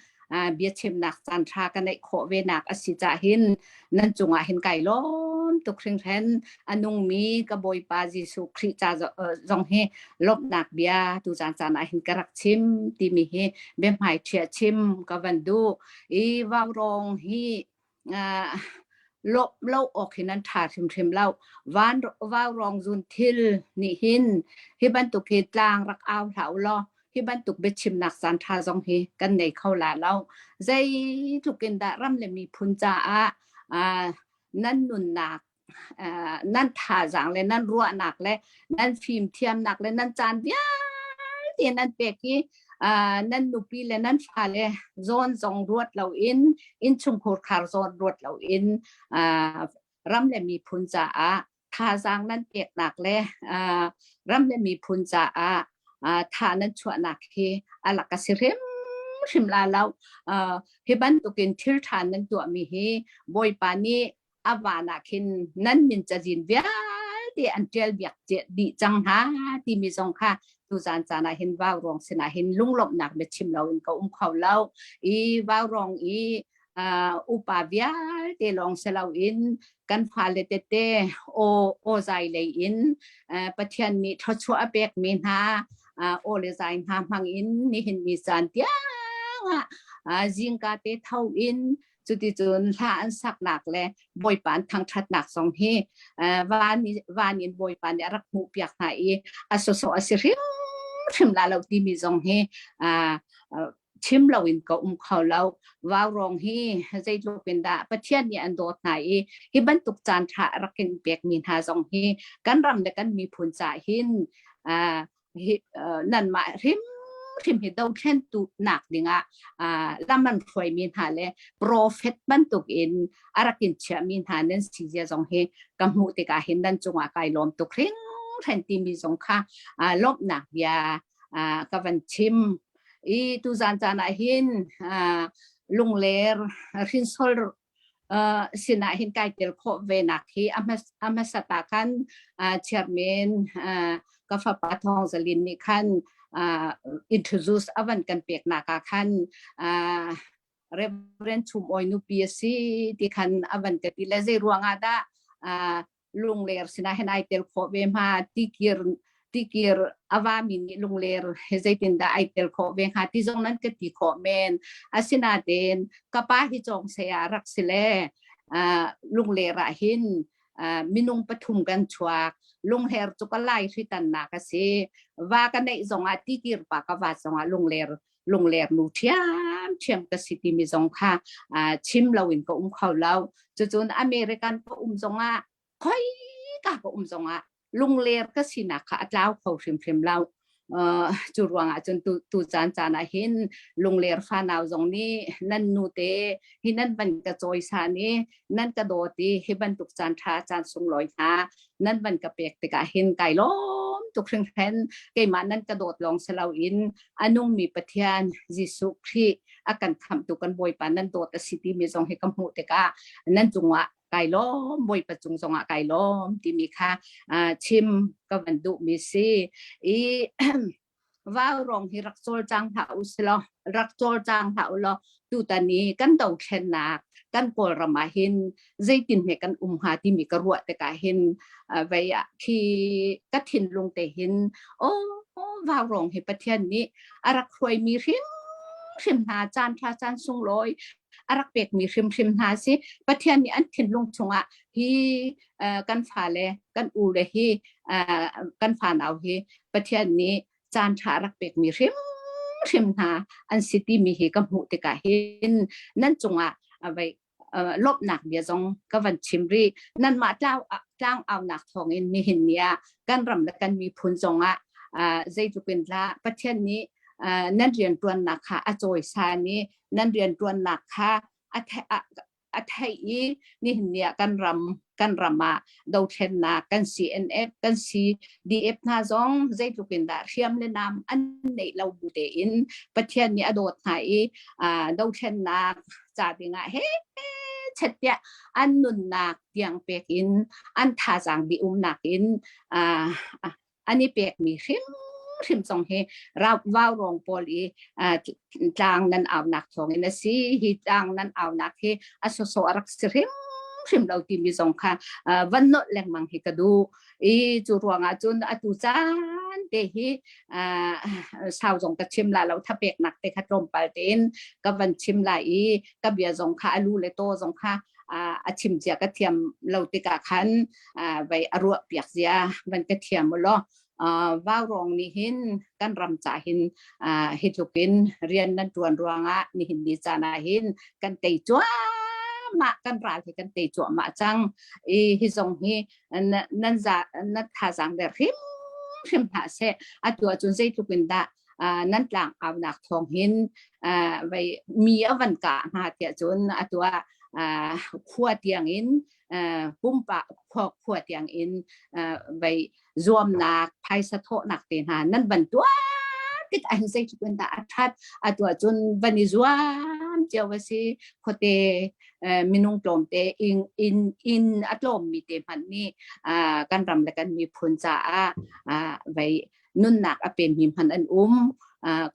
biachimnak caan ṭha ka neih khawh ve nak a si cah hin nan cungah hin kai lawm tuk hringhran a nungmi ka Bawipa Jesuh Khrih ca zong hi lawmhnak bia tu caan caan ah hin ka rak chim timi hi biahmai ṭhia chim ka van duh i vaurawng hi lawmh lo awk hin an ṭha hrimhrim lo. Van vaurawng zun thil nih hin hi bantuk hi tlang rak au hlah u law hi bantuk biachimnak caan ṭha zong hi kan nei kho la lo. Zeitluk in dah ram le miphun caah nan nunnak nan thazaang le nan ruahnak le nan fimthiamnak le nan caan vialte nan pek i nan nupi le nan fale zawn zong ruat loin innchungkhur khar zawn ruat loin ram le miphun caah thazaang nan peknak le ram le miphun caah tha nan chuahnak hi a lak a si hrimhrim la lo. Hi bantukin thil ṭha nan tuahmi hi Bawipa nih a van ah khin nan min cazin vialte an ṭial biak dih cang hna timi zong kha tuzan caan ah hin vaurawng sinah hin lunglawmhnak biachim loin ka um kho lo i vaurawng i uh, upa vialte lawng si loin kan fale tete aw aw zai lei in uh, Pathian nih thluachuah a pekmi hna uh, aw le zai hna hmang in nihin ni caan tiang ah uh, zingka te tho in cuticun hla an saknak le Bawipa an thangṭhatnak zong hi van van in Bawipa nih a rak hmuhpiak hna i a sawsawh a si hrimhrim la lo timi zong hi chim loin ka um kho lo. Vaurawng hi zeitluk in dah Pathian nih an dawt hna i hi bantuk caan ṭha a rak in pekmi hna zong hi kan ram le kan miphun caah hin hi nanmah hrim. hrimhrim hi dothlen tu nak dingah lam an hruaimi hna le prophet bantuk in a rak in chiahmi hna nan si zia zong hi ka hmuh tikah hin nan cungah kai lawm tuk hringhren timi zong kha lawmhnak bia ka van chim. I tuzan caan ah hin lungler hrinsol sinah hin kai tel khawh ve nak hi a hmasa ta khan chairman ka fapa Thawng Zalin nih khan introduce avan kan pek nak ah khan Reverend Chum Oi nupi a si ti khan avan ka ti le zei ruangah dah lungler sinah hin ai tel khawh ve ma tikir tikir awami nih lungler he zeitindah ai tel khawh ve hnga ti zong nan ka ti khawh men asinain ka pa hi cawng se ah rak si le lungler ah hin minung pathum kan chuak lungler cu ka lai hritan nak a si va ka neih zong ah tikir pa ka va zong ah lungler lungler nu ṭhiam ṭhiam ka si timi zong kha chim loin ka um kho lo. Cucun American ka um zongah khoi ka ka um zongah lungler ka sinak kha a tlau kho hrimhrim lo. Uh, cu ruangah cun tu, tu caan caan ah hin lungler fanau zong nih nan nu te hi nan van ka cawisan i nan ka dawt i hi bantuk caan ṭha caan sunglawi hna nan van ka pek tikah hin kai lawm tuk hringhran keimah nan ka dawt lawng si loin a nungmi Pathian Jesuh Khrih a kan khamhtu kan Bawipa nan dawt a si timi zong hi ka hmuh tikah nan cungah kai lawm Bawipa cung zongah kai lawm timi kha chim ka van duhmi si i vaurawng hi rak cawlcang hlah u silaw rak cawlcang hlah u law tutan i kan dothlennak kan Kawlram ah hin zeitin he kan um hnga timi ka ruah tikah hin vei ah khi ka thinlung te hin oh vaurawng hi Pathian nih a rak hruaimi hrimhrim hna caan ṭha caan sunglawi a rak pekmi hrimhrim hna si Pathian nih an thinlung chungah hi kan fale kan u le hi kan fanau hi Pathian nih caan ṭha a rak pekmi hrimhrim hna an si timi hi ka hmuh tikah hin nan cungah vai lawmhnak bia zong ka van chim rih nanmah tlang aunak thawngin nihin ni ah kan ram le kan miphun zongah zeitluk in dah Pathian nih nan rianṭuannak kha a cawisan i nan rianṭuannak kha a a theih i nihin ni ah kan ram kan ram ah dothlennak kan CNF kan CDF hna zong zeitluk in dah hriam le nam an neih lo bu tein Pathian nih a dawt hna i dothlennak ca dingah he chet tiah an nunnak tiang pek in an thazaang dih umnak in an i pekmi hrimhrim zong hi vaurawng pawl i tlang nan aunak thawngin a si hi tlang nan aunak hi a sawsawh a rak si hrimhrim lo timi zong kha van nolh lengmang hi ka duh i cu ruangah cun atu caan te hi sau zong ka chim la lo thapeknak te kha tlawmpal tein ka van chim lai i ka bia zong kha alu le to zong kha a chim cia ka thiam lo tikah khan vai a ruah piak zia van ka thiam u law vaurawng nih hin kan ram ca hin hi tluk in rian nan tuan ruangah nihin ni caan ah hin kan tei cuahmah kan ral hi kan tei cuahmah cang i hi zong hi nan za nan thazaang der hrim hrim hlah seh atu ahcun zeitluk in dah nan tlang aunak thawng hin vai mi a van kah hna tiah cun atu ah khua tiang in pumpak khua khua tiang in vai zuamnak phaisa thawhnak te hna nan van tuah tik ahhin zeitluk in dah a that atu ahcun van i zuam cio a si khuate minung tlawmte in in in a tlawmmi te hmanh nih kan ram le kan miphun caah vai nunnak a pemi hmanh an um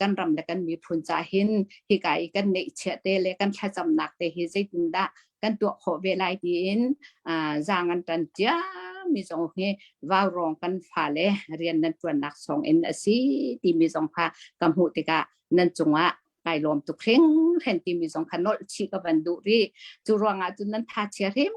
kan ram le kan miphun ca hin hika i kan neihchiah te le kan thlacamnak te hi zeitindah kan tuah khawh ve lai tiin zaang an tan cia mi zong hi vaurawng kan fale rian nan tuannak song in a si timi zong kha ka hmuh tikah nan cungah kai lawm tuk hringhren timi zong kha nolh chih ka van duh rih cu ruangah cun nan tha chia hrim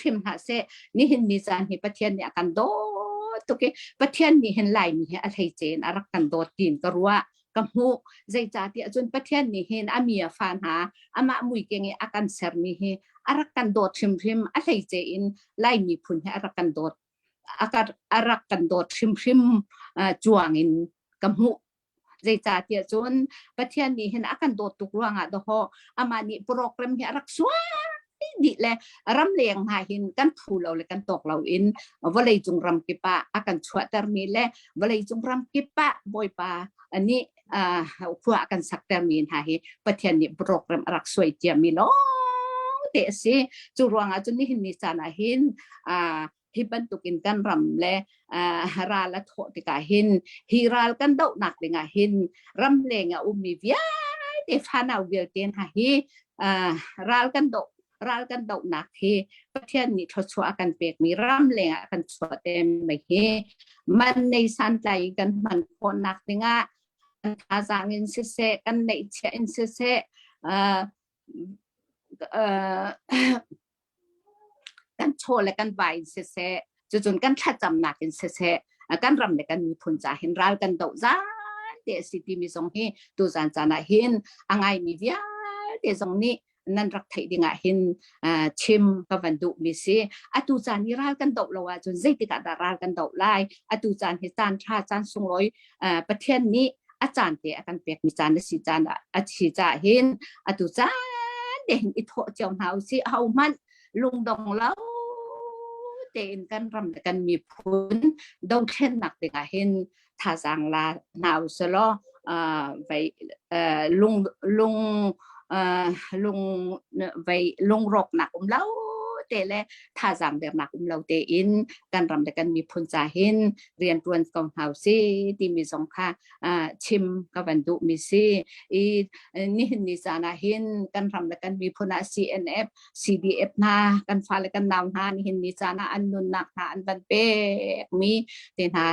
hrim hlah seh nihin ni caan hi Pathian nih a kan dawt tuk i Pathian nih hin Laimi hi a hleice in a rak kan dawt tiin ka ruah ka hmuh zeicahtiah cun Pathian nih hin a mi a fa hna amah muikeng i a kan sermi hi a rak kan dawt hrimhrim a hleice in Laimi phun hi a rak kan dawt a rak kan dawt hrimhrim cuang in ka hmuh. Zeicahtiah cun Pathian nih hin a kan dawt tuk ruangah dawhawh amah nih program hi a rak suai dih le ramleng hna hin kan phu lo le kan tawk lo in vawlei cung ram kip ah a kan chuahtermi le vawlei cung ram kip ah Bawipa nih khua a kan saktermi hna hi Pathian nih program a rak suai ciami lawng te a si. Cu ruangah cun nihin ni caan ah hin hi bantukin kan ram le ral a thawh tikah hin hi ral kan dohnak dingah hin ramleng a ummi vialte fanau vialte hna hi ral kan doh ral kan dohnak hi Pathian nih thluachuah a kan pekmi ramleng ah kan chuah te mai hi man nei santlai kan hman khawhnak dingah kan thazaang in siseh kan neihchiah in siseh kan chaw le kan vai in siseh cucun kan thlacamnak in siseh kan ram le kan miphun ca hin ral kan doh zan te a si timi zong hi tuzan caan ah hin a ngaimi vialte zong nih nan rak theih ding ah hin chim ka van duh mi si atu caan hi ral kan doh lo ahcun zeitik ah dah ral kan doh lai atu caan hi caan tha caan sunglawi Pathian nih a caan te a kan pekmi caan a si caan a si caah hin atu caan te hin i thawh cio hna usih hohmanh lungdong lo tein kan ram le kan miphun dothlennak dingah hin thazaang la hna usih vei lung lung lung vei lungrawknak um lo te le thazaang dernak um lo tein kan ram le kan miphun ca hin rian ṭuan ko hna usih timi zong kha chim ka van duhmi si. I nihin ni caan ah hin kan ram le kan miphun ah CNF, CDF hna, kan fale kan nau hna nihin ni caan ah an nunnak hna an van pekmi te hna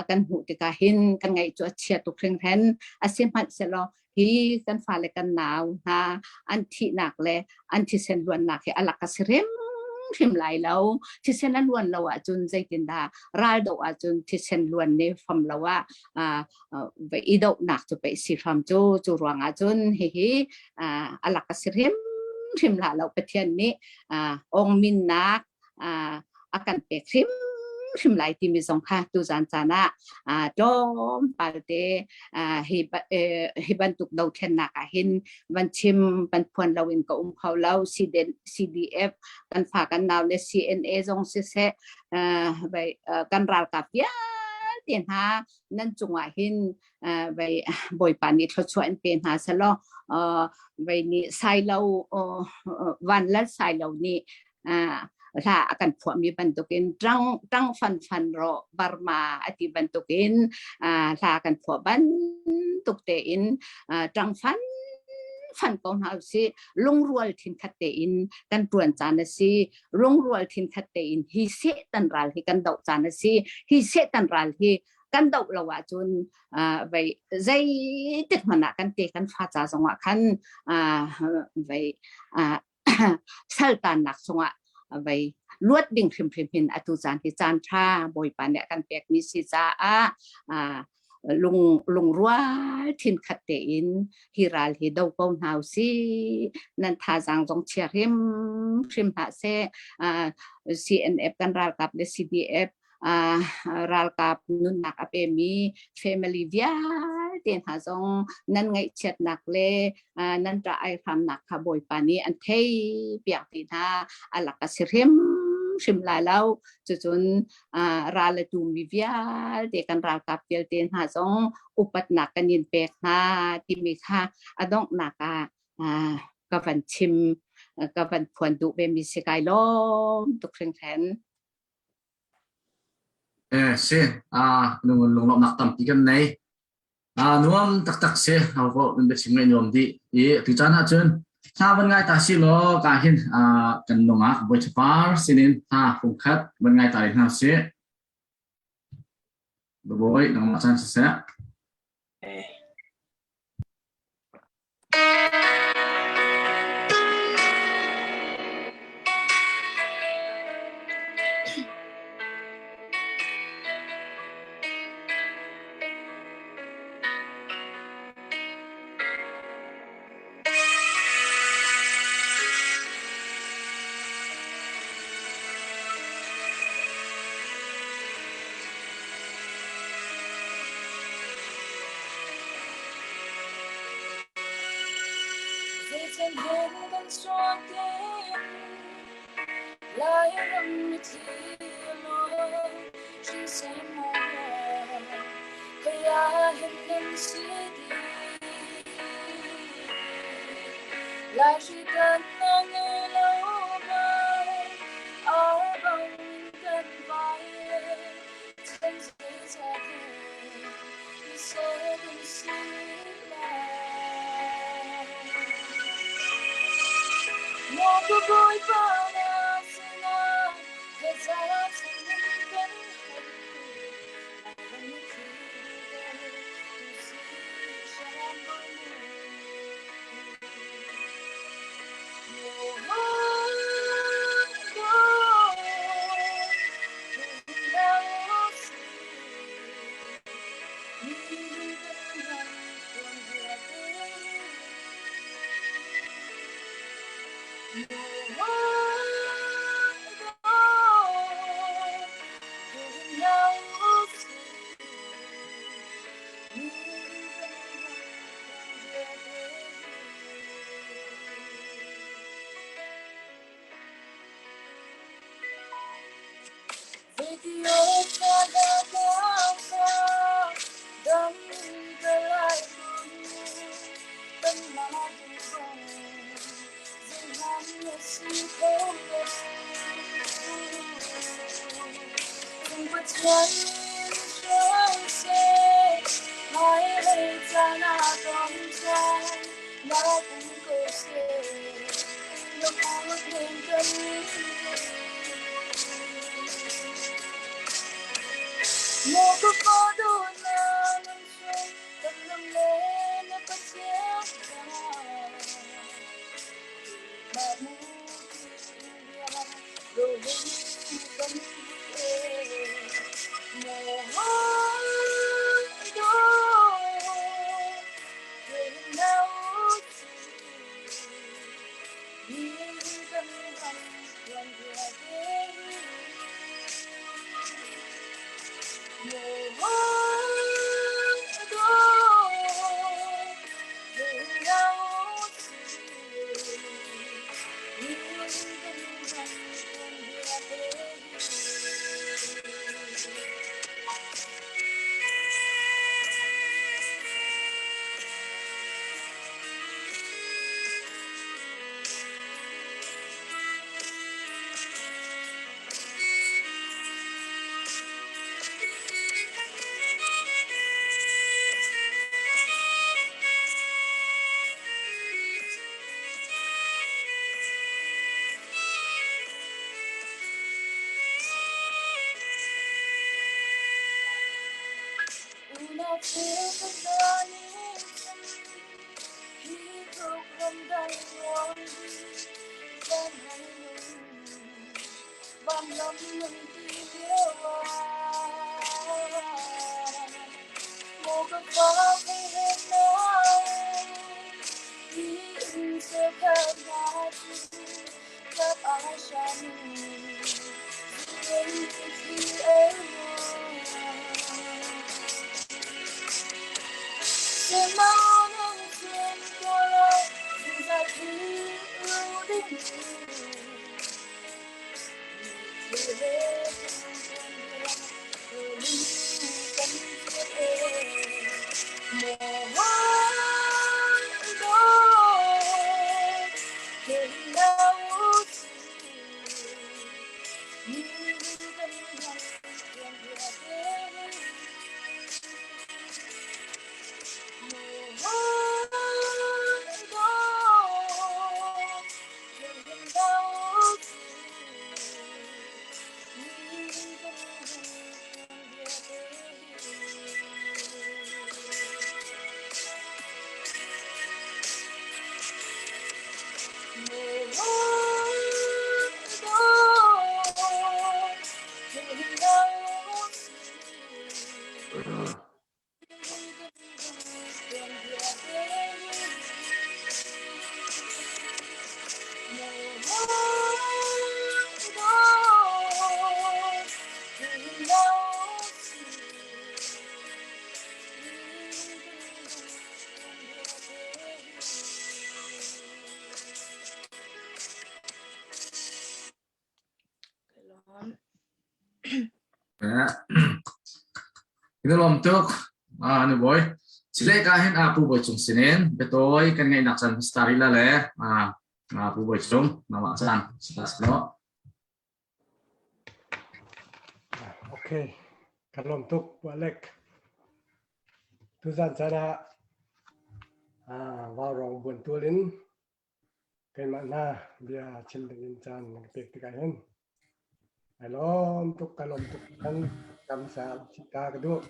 kan hmuh tikah hin kan ngaih cu a chia tuk hringhran. A si hmanhsehlaw hi kan fale kan nau hna an thihnak le an thisen luannak hi a lak a si hrimhrim lai lo. Thisen a luan lo ahcun zeitindah ral doh ahcun thisen luan ne fam lo ah va i dohnak cu pei si fam cu cu ruang ahcun hihi a lak a si hrimhrim hlah lo Pathian nih ongminnak a kan pek hrimhrim lai timi zong kha tuzan caan ah tlawmpal te hi hi bantuk dothlennak ah hin van chim van phuan loin ka um kho lo CDF kan fa kan nau le CNA zong siseh kan ralkap vialte hna nan cungah hin vei bawipa nih thluachuah in pe hna selaw vei nih sailo van lal sailo nih hla a kan phuahmi bantukin ṭang ṭang fan fan rawh Burma a ti bantukin hla kan phuah bantuk tein ṭang fan fan ko hna usih lungrual thinkhat tein kan ṭuan caan a si lungrual thinkhat tein hi Satan ral hi kan doh caan a si hi Satan ral hi kan doh lo ahcun vei zeitik hmanh ah kan te kan fa ca zongah khan vei saltannak chungah vei luat ding hrimhrim hin atu caan hi caan ṭha Bawipa nih a kan pekmi si caah lung lungrual thinkhat tein hi ral hi do ko hna usih nan thazaang zong chia hrim hrim hlah seh CNF kan ralkap le CDF ralkap nunnak a pemi family vialte hna zong nan ngaihchiatnak le nan ṭah ai hramnak kha Bawipa nih an thei piak ti hna a lak a si hrim hrim lai lo cucun ral a tumi vialte kan ralkap vialte hna zong upatnak kan in pek hna timi kha a donghnak ah ka van chim ka van phuan duh ve mi si kai lawm tuk hringhran. Eh, si. Ah, lung lunglawmhnak tampi kan nei. Ah, nuam taktak si. Ho nan biachim ngaih nuam dih. I tu caan ahcun hla van ngai ta si law ka hin ah kan nungak Bawi sinin hla fungkhat van ngai ta hna si. Bawi nangmah caan siseh. Eh. Thisen hen kan suan tin Lairam mitthli luang hrinseh maw Kaya hin nan si di Lai kan na ngei lo bang Ar bang kan vai Chan zei ca mi se kan si lai Maw ka Bawipa na sinah thazaang chungin kan hal Lairam mitthli tu si hram Kan lawm tuk. Ah ni boy. Sile ka hin a pu boy cung sinin biatawi kan ngaihnak caan stari la le ah pu boy cung nama caan sila Okay, kan lawm tuk Pu Alec. Tuzan caan ah ah Vaurawng buantual in keimah hna bia chim ding in caan na ka pek tikah hin ai lawm tuk ka lawm tuk kan kam sa chita ka duh.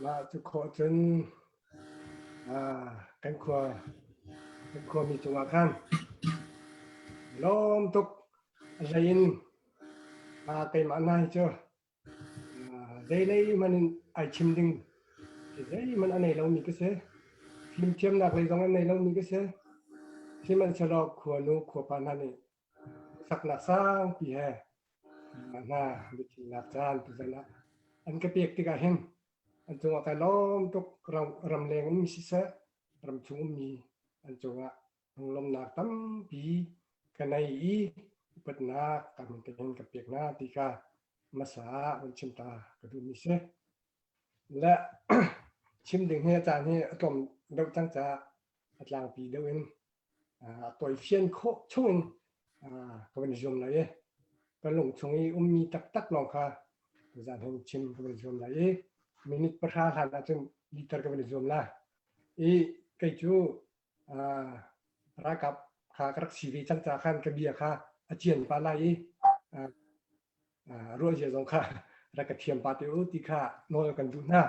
Mah cu khawh cun kan khua kan khuami cungah khan lawm tuk. A hlei in keimah hna hi cu zeilei hmanh in ai chim ding zeihmanh a nei lomi ka si. Fimthiamnak lei zong a nei lomi ka si. Sihmanhsehlaw khuanu khuapa hna nih saknak sangpi he hna biachimnak caan tuzan ah an ka pek tikah hin an cungah kai lawm tuk. Ramleng ummi siseh, ramchung ummi an cungah lunglawmhnak tampi ka nei i upatnak ka min te hin ka pek hna ti kha hmasa ah van chim ta ka duhmi si. Le chim ding hi a caan hi a tlawm deuh cang caah a tlangpi deuh in tawifian khawh chungin ka van i zuam lai i ka lung chung i ummi taktak lawng kha tuzaan hin chim ka van i zuam lai i minute pahra hlan ahcun liter ka van i zuam la. I kei cu ralkap kha ka rak si ve cang ca khan ka bia kha a cian pa lai i ruahzia zong kha rak ka thiam pa te u ti kha nawl kan duh hna.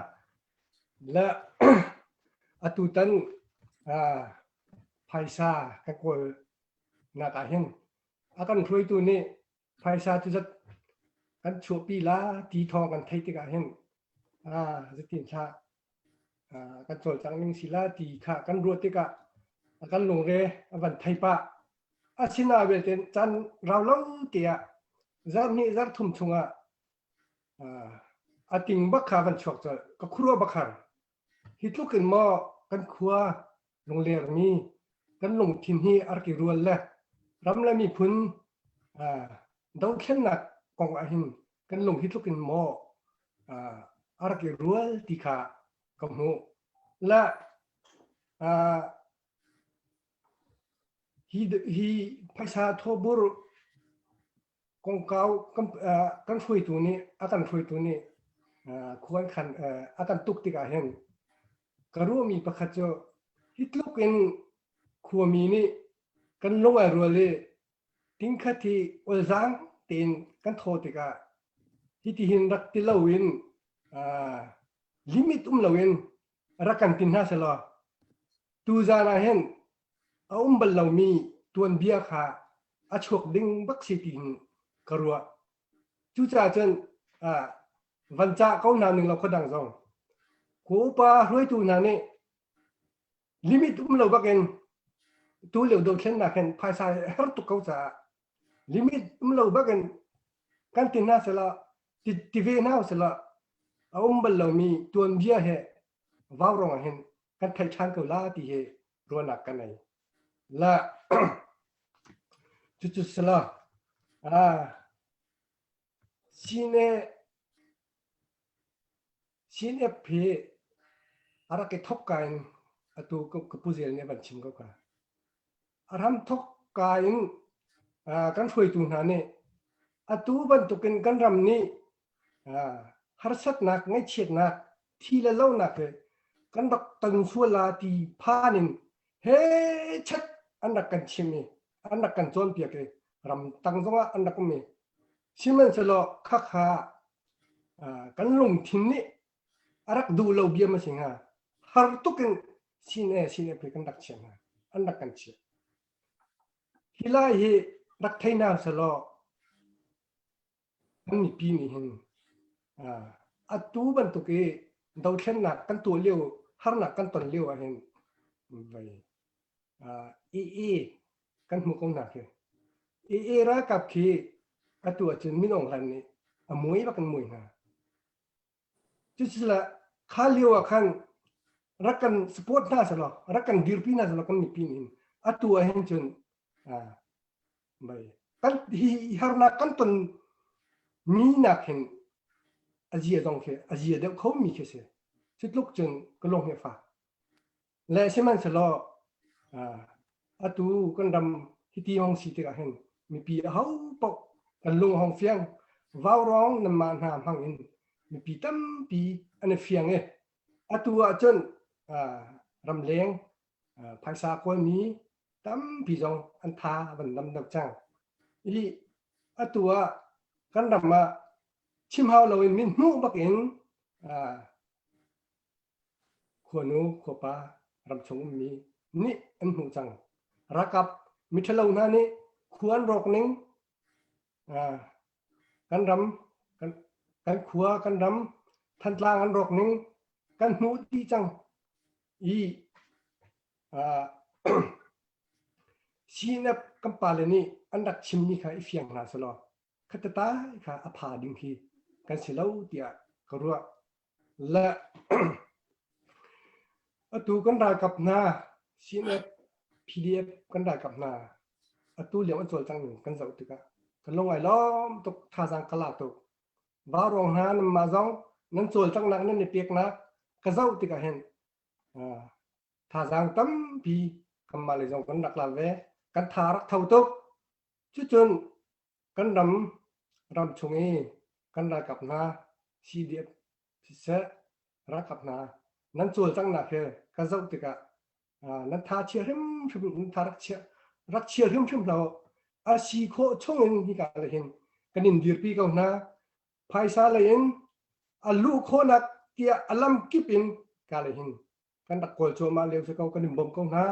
Le atu tan phaisa kan kawl nak ah hin a kan hruaitu nih phaisa cu zat kan chuahpi la ti thawng kan theih tikah hin zetin thla kan cawlcang ning si la ti kha kan ruah tikah a kan lungre a van thei pah. Asina belte caan rau lo te ah zarh hnih zarh thum chungah a ting bak kha van chuak colh. Ka khuaruah bak har. Hi tluk in maw kan khua lungler mi kan lungthin hi a rak i rual le ram le miphun dothlennak kong ah hin kan lung hi tluk in maw a rak i rual ti kha ka hmuh. Le hi hi phaisa thawbur kongkau kan hruaitu nih a kan hruaitu nih khuan khan a kan tuk tikah hin ka ruahmi pakhat cu hi tluk in khuami nih kan lung ai rual i tingkhat hi olzaang tein kan thaw tikah hitihin rak ti loin limit um loin rak kan tin hna selaw tuzaan ah hin a um bal lomi tuanbia kha a chuak ding bak si tiin ka ruah. Cucaah cun van cah ko hna ning law khuadang zong khua upa hruaitu hna nih limit um lo bakin tu lio dothlennak hin phaisa her tuk ko caah limit um lo bakin kan ti hna sela ti ve hna sela a um bal lomi tuanbia he vaurawng ah hin kan theih ṭhan ko la ti hi ruahnak ka nei. La cucu sila ah sine CNF hi a rak i thok ka in atu ka pu zel nih a van chim ko ka. A ram thok ka in kan hruaitu hna nih atu bantukin kan ram nih harsatnak ngaihchiatnak thi le lonak he kan rak ton sual la ti phan in he chat an rak kan chim i an rak kan cawnpiak i ramtang zongah an rak um i sihmanhsehlaw khakha kan lungthin nih a rak duh lo bia ma si hnga har tuk in sin e sin e kan rak chiah hna an rak kan chiah hi lai hi rak thei hna selaw Kan mipi nih hin atu bantuk i dothlennak kan tuah lio harnak kan ton lio ah hin vei EE kan hmuh ko hna khi. EE ralkap khi atu ahcun Min Aung Hlaing nih a mui bak in mui hna. Cucaah kha lio ah khan rak kan support hna selaw rak kan dirpi hna selaw kan mipi nih hin atu ah hin cun Mei. Kan hi harnak kan ton mi nak hin a zia zong khi a zia deuh kho mi khi si. Cu tluk cun ka lung hi a fak. Le sihmanhsehlaw atu kan ram hiti hong si tikah hin mipi aho paoh kan lung hong fiang vaurawng nanmah hna hmang in mipi tampi an i fiang i atu ahcun ramleng phaisa kawlmi tampi zong an tha van dam deuh cang. I atu ah kan ram ah chim hau loin min hmuh bak in khuanu khuapa ramchung ummi nih an hmuh cang. Ralkap miṭhalo hna nih khua an rawk ning kan ram kan khua kan ram Thantlang an rawk ning kan hmuh dih cang i CNF kan pale nih an rak chimmi kha i fiang hna selaw khatata kha a pha ding khi kan si lo tiah ka ruah. Le atu kan ralkap hna CNF PDF kan ralkap hna atu lio an cawlcang ning kan zoh tikah kan lung ai lawm tuk thazaang ka la tuk. Vaurawng hna nanmah zong nan cawlcanghnak nan i peknak ka zoh tikah hin thazaang tampi kanmah lei zong kan rak la ve. Kan tha rak tho tuk. Cucun kan ram ram chung i kan ralkap hna CDF siseh ralkap hna nan cawlcanghnak he ka zoh tikah nan tha chia hrimhrim nan tha rak chia rak chia hrimhrim hlah a si khawh chung in hika le hin kan in dirpi ko hna phaisa lei in a luh khawhnak tiah a lam kip in ka le hin kan rak kawl cuahmah lio si ko kan in bawm ko hna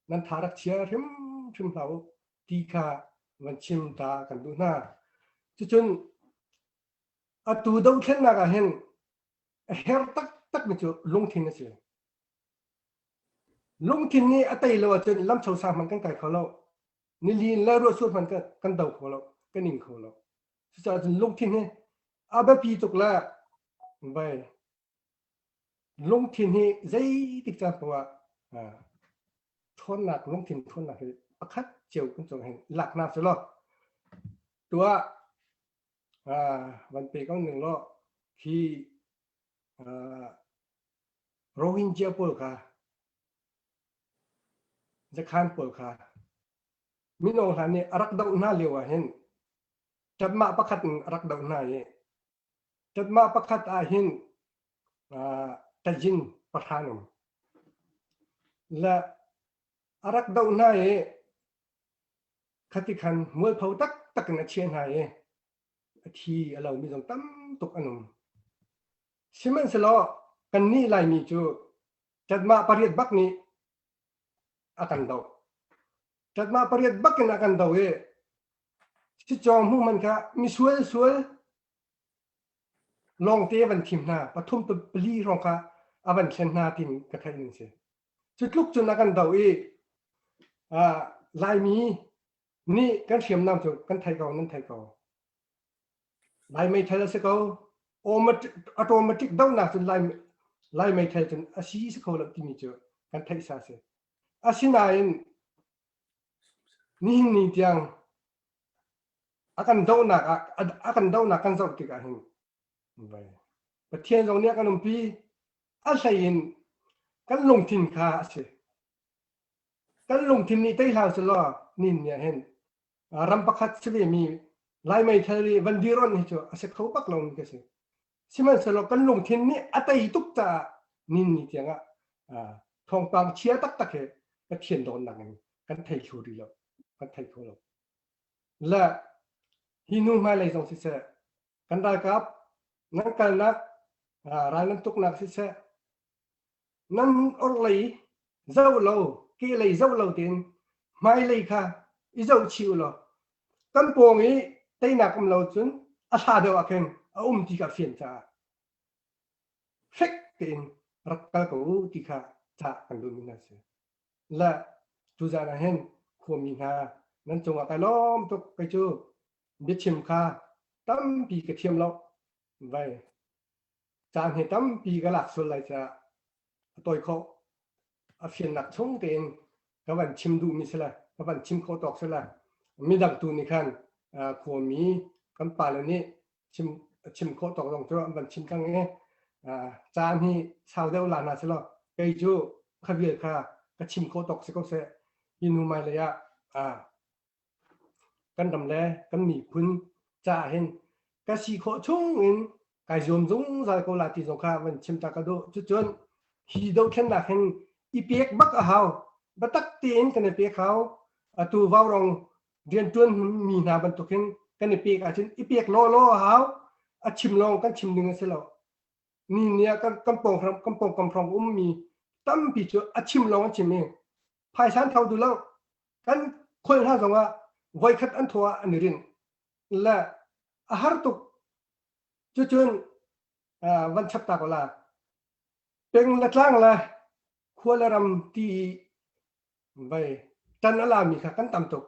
nan tha rak chia hrimhrim hlah u ti kha van chim ta kan duh hna cucun atu dothlennak ah hin a her taktak mi cu lungthin a si lungthin nih a tei lo ahcun lamcho sang hmanh kan kai kho lo nilin le ruahsur hmanh kan do kho lo kan ing kho lo cucaah cun lungthin hi a biapi tuk le vai Lungthin hi zeitik caan paoh ah ṭhawnnak lungthin ṭhawnnak hi pakhat cio kan cung hin lak hna seh law tuah van pe ko ning law khi Rohingya pawl kha Zakhan pawl kha mino hna nih a rak doh hna lio ah hin ṭatmah pakhat in a rak doh hna i Ṭatmah pakhat ah hin tajin pahra an um. Le a rak doh hna i khati khan mualpho taktak in a chiah hna i a thi a lomi zong tam tuk an um. Sihmanhsehlaw kannih Laimi cu ṭatmah pariat bak nih a kan doh. Ṭatmah pariat bak in a kan doh i Sicawng hmuh man kha misual sual lawngte a van thim hna pathum pali hrawng kha a van thlen hna tin ka theih ning si. Cu tluk cun a kan do i Laimi nih kan hriamnam cu kan thei ko nan thei ko. Lai meithal a si ko. Automatic dohnak cun Lai, Lai meithal cun a si si kho lo timi cu kan theih sa si. Asinain Nihin ni tiang a kan dohnak ah a kan dohnak kan zoh tikah hin Pathian zong nih a kan umpi a hlei in kan lungthin kha a si. Kan lungthin nih tei hlah selaw nihin ni ah hin ram pakhat si ve mi Lai meithal i van dironh hi cu a si kho bak lomi ka si. Sihmanhsehlaw kan lungthin nih a tei tuk caah nin ni tiangah thawngpang chia taktak he Pathian dawtnak in kan thei thlu rih lo kan thei kho lo le hi hnu hmailei zong siseh kan ralkap nan kalnak ral nan tuknak siseh nan orhlei zoh lo kehlei zoh lo tein hmailei kha i zoh chih u law kan pawng i teinak um lo cun a hla deuh ah khin a um ti kha fian caah fek tein rak kal ko u ti kha ca kan duhmi hna si. Le tuzaan ah hin khuami hna nan cungah kai lawm tuk kei cu biachim kha tampi ka thiam lo vai caan hi tampi ka lak sual lai caah a tawi khawh a fiannak chung tein ka van chim duhmi si le ka van chim khawh tawk si le midang tu nih khan khuami kan pale nih chim chim khawh tawk zong cu an van chim cang i caan hi sau deuh la hna selaw kei cu kha vial kha ka chim khawh tawk si ko seh. Hi hnu hmailei ah kan ram le kan miphun caah hin ka si khawh chung in kai zuam zungzal ko la ti zong kha van chim ta ka duh. Cucun hi dothlennak hin i pek bak a hau. Biatak tein kan i pek hau. Atu vaurong riantuan mi hna bantukin kan i pek ahcun i pek law law a hau. A chim lawng kan chim ding a si lo. Ni ni ah kan kan pawng kan pawngkam hrawng ummi tampi cu a chim lawng an chim i phaisa an tho duh lo. Kan khual hna zongah voikhat an thaw ah an i rinh. Le a har tuk. Cucun van chap ta ko la. Peng le tlang le khua le ram ti i vai tan a lami kha kan tam tuk.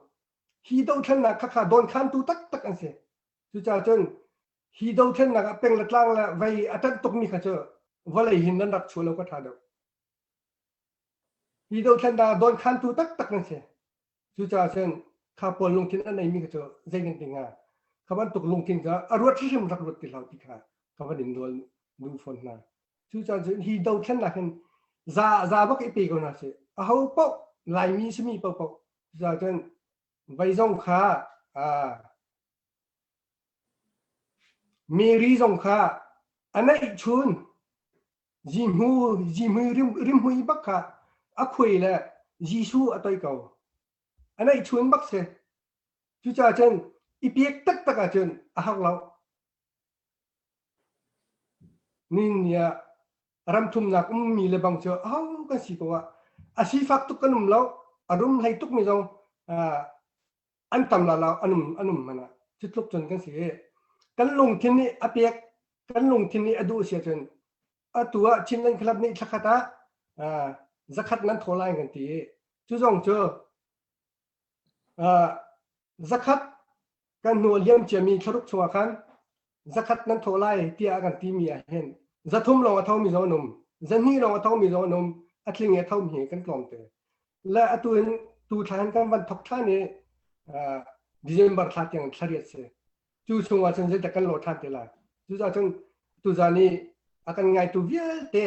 Hi dothlennak kha kha dawnkhantu taktak an si. Cucaah cun hi dothlennak ah peng le tlang le vei a ṭanh tukmi kha cu vawlei hin nan rak chuah lo ka ṭha deuh. Hi dothlennak ah dawnkhantu taktak nan si. Cucaah cun kha pawl lungthin a neimi kha cu zei kan ti hnga? Kha bantuk lungthin kha a ruat hrimhrim rak ruat ti hlah ti kha ka van in nawl duh fawn hna. Cucaah cun hi dothlennak hin za za bak i pe ko hna sih. Aho paoh Laimi simi paohpaoh cucaah cun vei zong kha Mary zong kha a neihchun Zihmu zihmui rimhmui bak kha a khuai le Jesuh a toi ko. A neihchun bak si. Cucaah cun i pek taktak ahcun a har lo. Nin ah ram thumnak ummi le bang cu aho kan si ko ah a sifak tuk kan um lo, a rum hlei tukmi zong an tam la lo an um an um man ah cu tluk cun kan si kan lungthin nih a pek kan lungthin nih a duh si ahcun atu ah Chinland Club nih thlakhat ah zakhat nan thaw lai kan ti i cu zong cu zakhat kan hnu a liam ciami thlaruk chungah khan zakhat nan thawh lai tiah a kan timi ah hin zathum lawng a thomi zong an um zahnih lawng a thomi zong an um a tling i a thomi hi kan tlawmte le atu in tu thla hin kan van thok ṭhan i December thla tiang thla riat si cu chungah cun zeidah kan lawh ṭhan te lai cucaah cun tuzan i a kan ngaitu vialte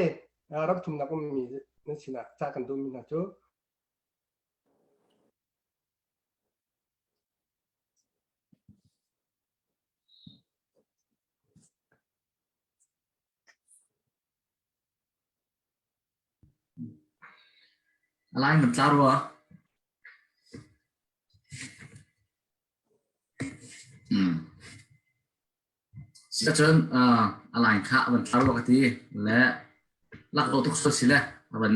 ram thumnak ummi nan sinah ca kan duhmi hna cu A lai nan tla rua. Hmm. Siahcun a line kha a van tlar rua ka ti le laklawh tuk sual si le a van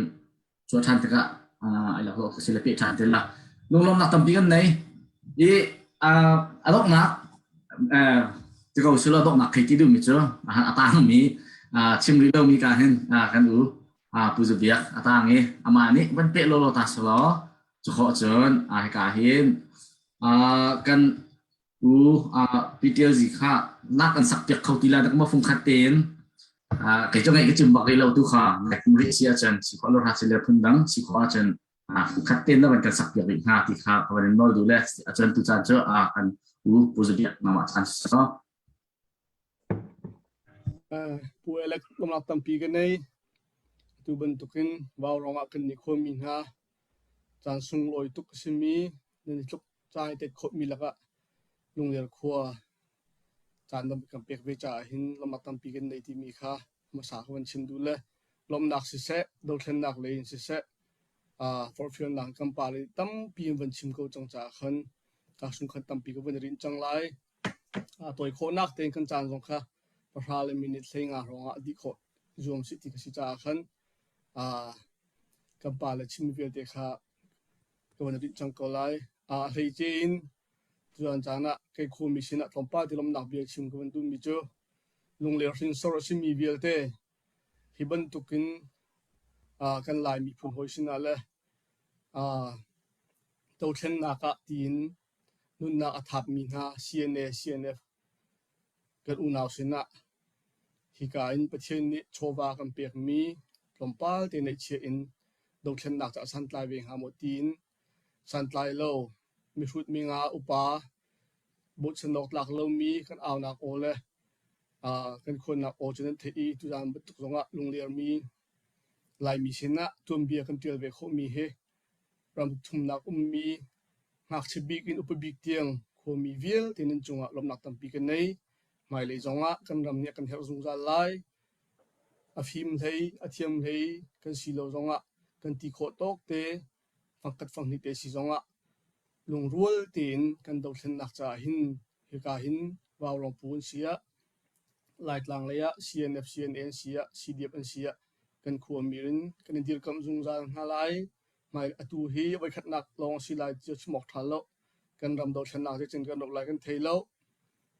cuah ṭhan tikah ai laklawh tuk si le peh ṭhan ti la. Lunglawmnak tampi kan nei. I a donghnak ti ko silo donghnak thei ti duhmi cu a tangmi chim rih lomi ka hin kan u Pu Za Biak a tang i amah nih van peh lawlaw ta selaw cu khawh cun hika hin kan u PTLZ kha nak an sak piak kho ti la dak ma fung khat tein kei cu ngaih ka cim bak rih lo tu kha ngai kum rih si ahcun si khawh lo hra si le phun dang si khawh ahcun fung khat tein na van kan sak piak rih hnga ti kha ka van in nawl duh le acun tu caan cu kan u Pu Za Biak nangmah caan si so Pu Alex lawmnak tampi ka nei. Tu bantukin vaurawng ah kan ni khawmi hna caan sunglawi tuk a simi nan i tluk caan i tet khawhmi lakah Lungler khua caan kan pek ve caah hin lawmnak tampi kan nei timi kha hmasa ka van chim duh le lawmnak siseh, dothlennak lei in siseh, uh, forhfialnak kan pa le tampi in van chim ko cang caah khan ka sungkhan tampi ka van rinh cang lai. A tawi khawhnak tein kan caan zong kha pahra le minute 15 hrawng ah dih khawh zuam sih ti ka si caah khan uh, kan pa le chimmi vialte kha ka van rinh cang ko lai. A hleice in tuan caan ah kei khuami sinah tlawmpal ti lawmhnak bia chim ka van duhmi cu Lungler hrinsor a simi vialte hi bantukin uh, kan Lai miphun hawi sinah le uh, dothlennak ah tiin nunnak a thapmi hna CNA, CNF kan unau sinah hika in Pathian nih chawva kan pekmi tlawmpal te neihchiah in dothlennak caah santlai ve hnga maw tiin santlai lo mihrut minga upa bochan awk tlak lomi kan aunak aw le. Kan khuannak aw cu nan theih i tuzaan bantuk zongah lunglermi Laimi sinah tuanbia kan ṭial ve khawhmi hi ram thumnak ummi ngakchia bik in upa bik tiang khuami vialte nan cungah lawmhnak tampi kan nei. Hmailei zongah kan ram nih a kan herh zungzal lai. A fim hlei, a thiam hlei kan si lo zongah kan ti khawh tawk te fangkhat fanghnih te si zongah lungrual tein kan dothlennak caah hin hika hin Vaurawng pu an si ah Laitlang lei ah CNF, CNA an si ah CDF an si ah kan khuami in kan i dirkamh zungzal hna lai. Hmai atu hi voikhatnak lawng a si lai ti chim awk ṭha lo. Kan ram dothlennak zeitin kan rawk lai kan thei lo.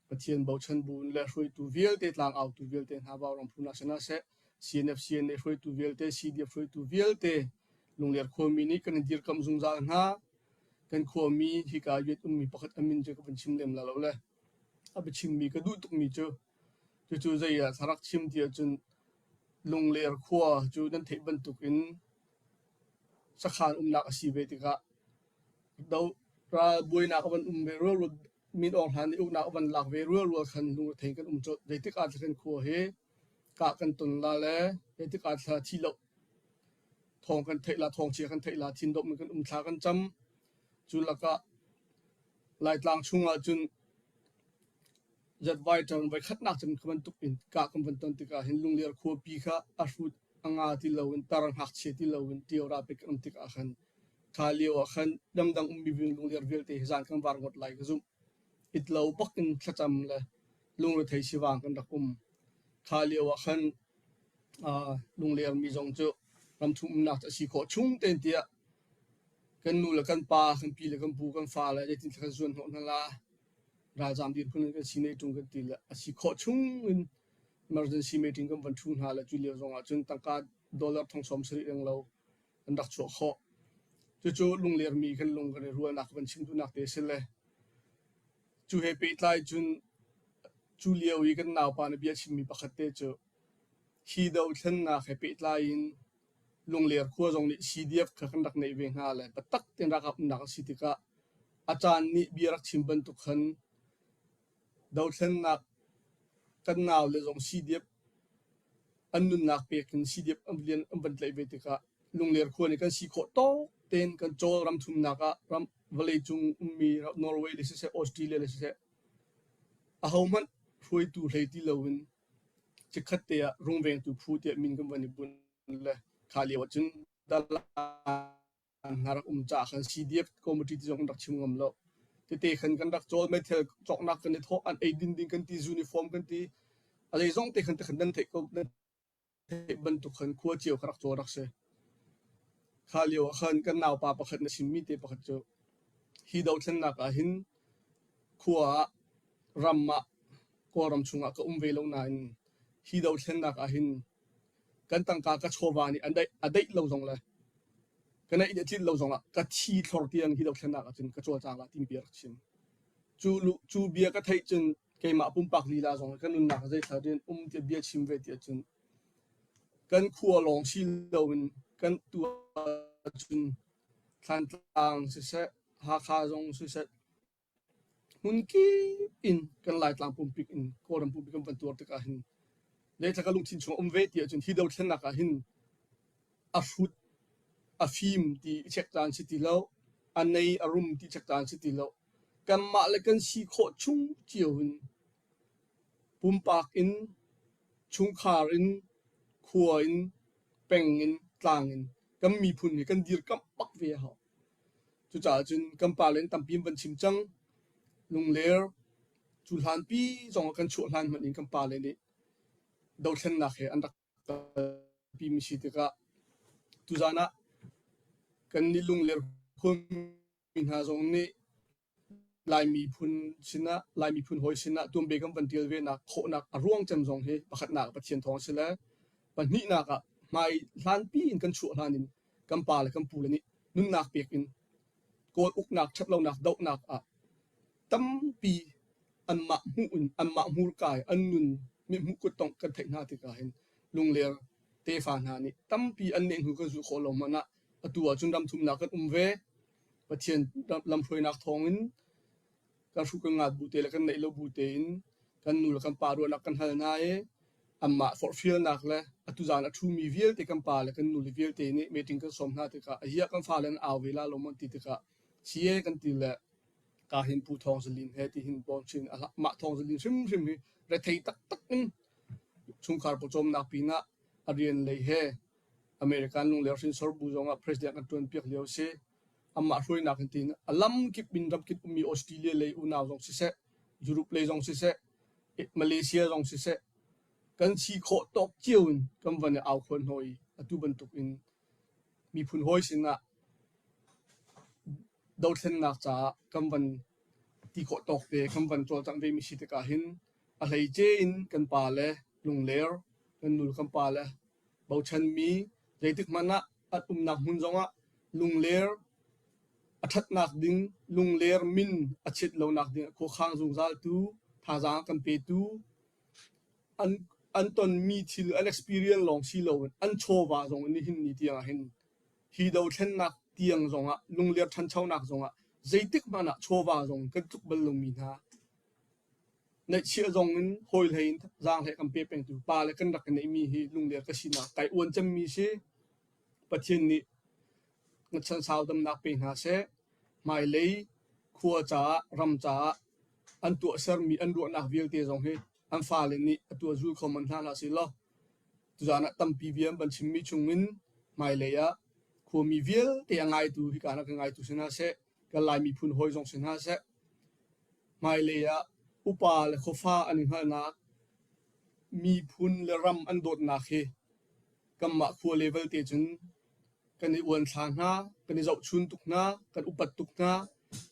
Pathian bochan bu in le hruaitu vialte tlangautu vialte hna Vaurawng phu hna sinah seh CNF, CNA hruaitu vialte, CDF hruaitu vialte Lungler khuami nih kan i dirkamh zungzal hna. Kan khuami hika yuat ummi pakhat a min cu ka van chim lem la lo le a biachimmi ka duh tukmi cu cucu zei ah thla rak chim ti ahcun Lungler khua cu nan theih bantukin sakhan umnak a si ve tikah do ral buainak a van um ve rualrual Min Aung Hlaing nih uknak a van lak ve rualrual khan lungrethei kan um colh. Zeitik ah kan khua hi kah kan ton la le zeitik ah thla thi lo thawng kan theih la thawngchia kan theih la thindomh in kan um thla kan cam. Cu lakah Laitlang chungah cun Zetvaiṭang voikhatnak cun kha bantuk in kah kan van ton tikah hin Lungler khuapi kha a hrut a nga ti loin tar ngakchia ti loin ṭio ralpek kan um tikah khan kha lio ah khan ramdang ummi Lungler vialte hi zan kan var ngawt lai ka zumh. It lo bak in thlacam le lungrethei sivang kan rak um. Kha lio ah khan uh, Lungler mi zong cu ramchung umnak a si khawh chung tein tiah kan nu le kan pa, kan pi le kan pu, kan fa le zeitin kan zuan hnawh hna la ralzaam dirhmun in kan si ne ṭung kan ti le a si khawh chung in emergency meeting kan van ṭhu hna le cu lio zong ah cun tangka dollar thong 70 reng lo kan rak chuah khawh. Cucu lungler mi kan lung kan i rualnak kan chim duhnak te si le cu he pehtlai cun cu lio i kan naupa nih bia chimmi pakhat te cu hi dothlennak he pehtlai in Lungler khua zong nih CDF kha kan rak neih ve hna le biatak tein ralkap umnak a si tikah a caan nih bia rak chim bantuk khan dothlennak kan naule zong CDF an nunnak pek in CDF an lian an van tlaih ve tikah Lungler khua nih kan si khawh tawk tein kan cawl ram thumnak ah ram vawleicung ummi Norway le siseh Australia le siseh ahohmanh hruaitu hlei ti loin Chikkhat te ah rungvengtu phu tiah min kan van i bunh le kha lio ahcun dalan hna rak um caah khan CDF committee ti zong kan rak chim ngam lo. Tete khan kan rak cawl meithal cawknak kan i thawh an ei din ding kan ti uniform kan ti a zeizong te khan te khan nan theih ko nan theih bantuk khan khua cio kha rak cawl rak si. Kha lio ah khan kan naupa pakhat na chimmi te pakhat cu hi dothlennak ah hin khua ah ram ah Kawlram chungah ka um ve lo nain hi dothlennak ah hin kan tangka ka chawva nih an daih, a daih lo zong le ka neih le tlinh lo zongah ka thi thlor tiang hi dothlennak ah cun ka cawlcang la timi bia rak chim. Cu, cu bia ka theih cun keimah pumpak lila zong ka nunnak zeithla rian um tiah bia chim ve tiah cun kan khua lawng si loin kan tu ahcun Thlantlang siseh, Hakha zong siseh, Hmunkip in kan Laitlang pumpik in Kawlram pumpik kan van tuar tikah hin zeithla ka lungthin chung a um ve ti ahcun hi dothlennak ah hin a hrut, a fim ti i check caan si ti lo, a nei a rum ti check caan si ti lo. Kanmah le kan si khawh chung cio in pumpak in, chungkhar in, khua in, peng in, tlang in kan miphun hi kan dirkamh bak ve a hau. Cucaah cun kan pale in tampi an van chim cang. Lungler cu hlanpi zong ah kan chuah hlan hmanh in kan pale nih dothlennak he an rak kalpi mi si tikah tuzaan ah kan nih Lungler khuami hna zong nih Lai miphun sinah Lai miphun hawi sinah tuanbia kan van ṭial ve nak khawhnak a ruang cem zong hi pakhatnak ah Pathian thawng a si le pahnihnak ah hmai hlanpi in kan chuah hlan in kan pa le kan pu le nih nunnak pek in Kawl uknak ṭhatlonak dohnak ah tampi anmah hmuh in anmah hmurka i an nun mithmuh kuttongh kan theih hna tikah hin Lungler tefa hna nih tampi an nehhnu kan zulh khawh lo hmanh ah atu ahcun ramthumnak kan um ve. Pathian lamhruainak thawngin kan hruh kan ngat bu te le kan neih lo bu tein Kan nu le kan pa ruahnak kan hal hna i anmah forhfialnak le atu zan a ṭhumi vialte kan pa le kan nu le vialte nih meeting kan sawm hna tikah a hiah kan fale an au ve la lo maw ti tikah si e kan ti le ka hin Pu Thawng Zalin he ti hin bawm chin mah Thawng Zalin hrimhrim hi rethei taktak in chungkhar pawcawmnak pinah a rian lei he American lungler hrinsor bu zongah president kan ṭuan piak lio si. Amah hruainak in tiin a lamkip in ramkip ummi Australia lei unau zong siseh, Europe lei zong siseh, Malaysia zong siseh, kan si khawh tawk cio in kan van i au khuan hnawh i atu bantuk in miphun hawi sinah dothlennak caah kan van ti khawh tawk te kan van cawlcangh ve mi si tikah hin a hleice in kan pa le Lungler, kan nu le kan pa le bochanmi zeitik hmanh ah an umnak hmun zongah Lungler a ṭhatnak ding, Lungler min a chiat lonak ding ah khuakhang zungzaltu, thazaang a kan petu, an, an tonmi thil an experience lawng si loin an chawva zong in nihin ni tiang ah hin hi dothlennak tiang zongah Lungler ṭhanchonak zongah zeitik hmanh ah chawva zong kan tluk bal lomi hna Ngaihchiah zong in hawihlei in zaanghlei kan pe pengtu pa le kan rak i neihmi hi lungler ka sinak kai uan cemmi si. Pathian nih chansau damnak pe hna seh. Hmailei khua caah, ram caah an tuahsermi an ruahnak vialte zong hi an fale nih a tuah zul kho man hna hlah seh law tuzaan ah tampi bia an van chimmi chungin hmailei ah khuami vialte a ngaitu hika ah ka ngaitu si hna seh, kan Lai miphun hawi zong si hna seh, hmailei ah upa le khuafa an i hngalhnak, miphun le ram an dawtnak hi kanmah khua level te cun kan i uanthla hna, kan i zohchun tuk hna, kan upat tuk hna.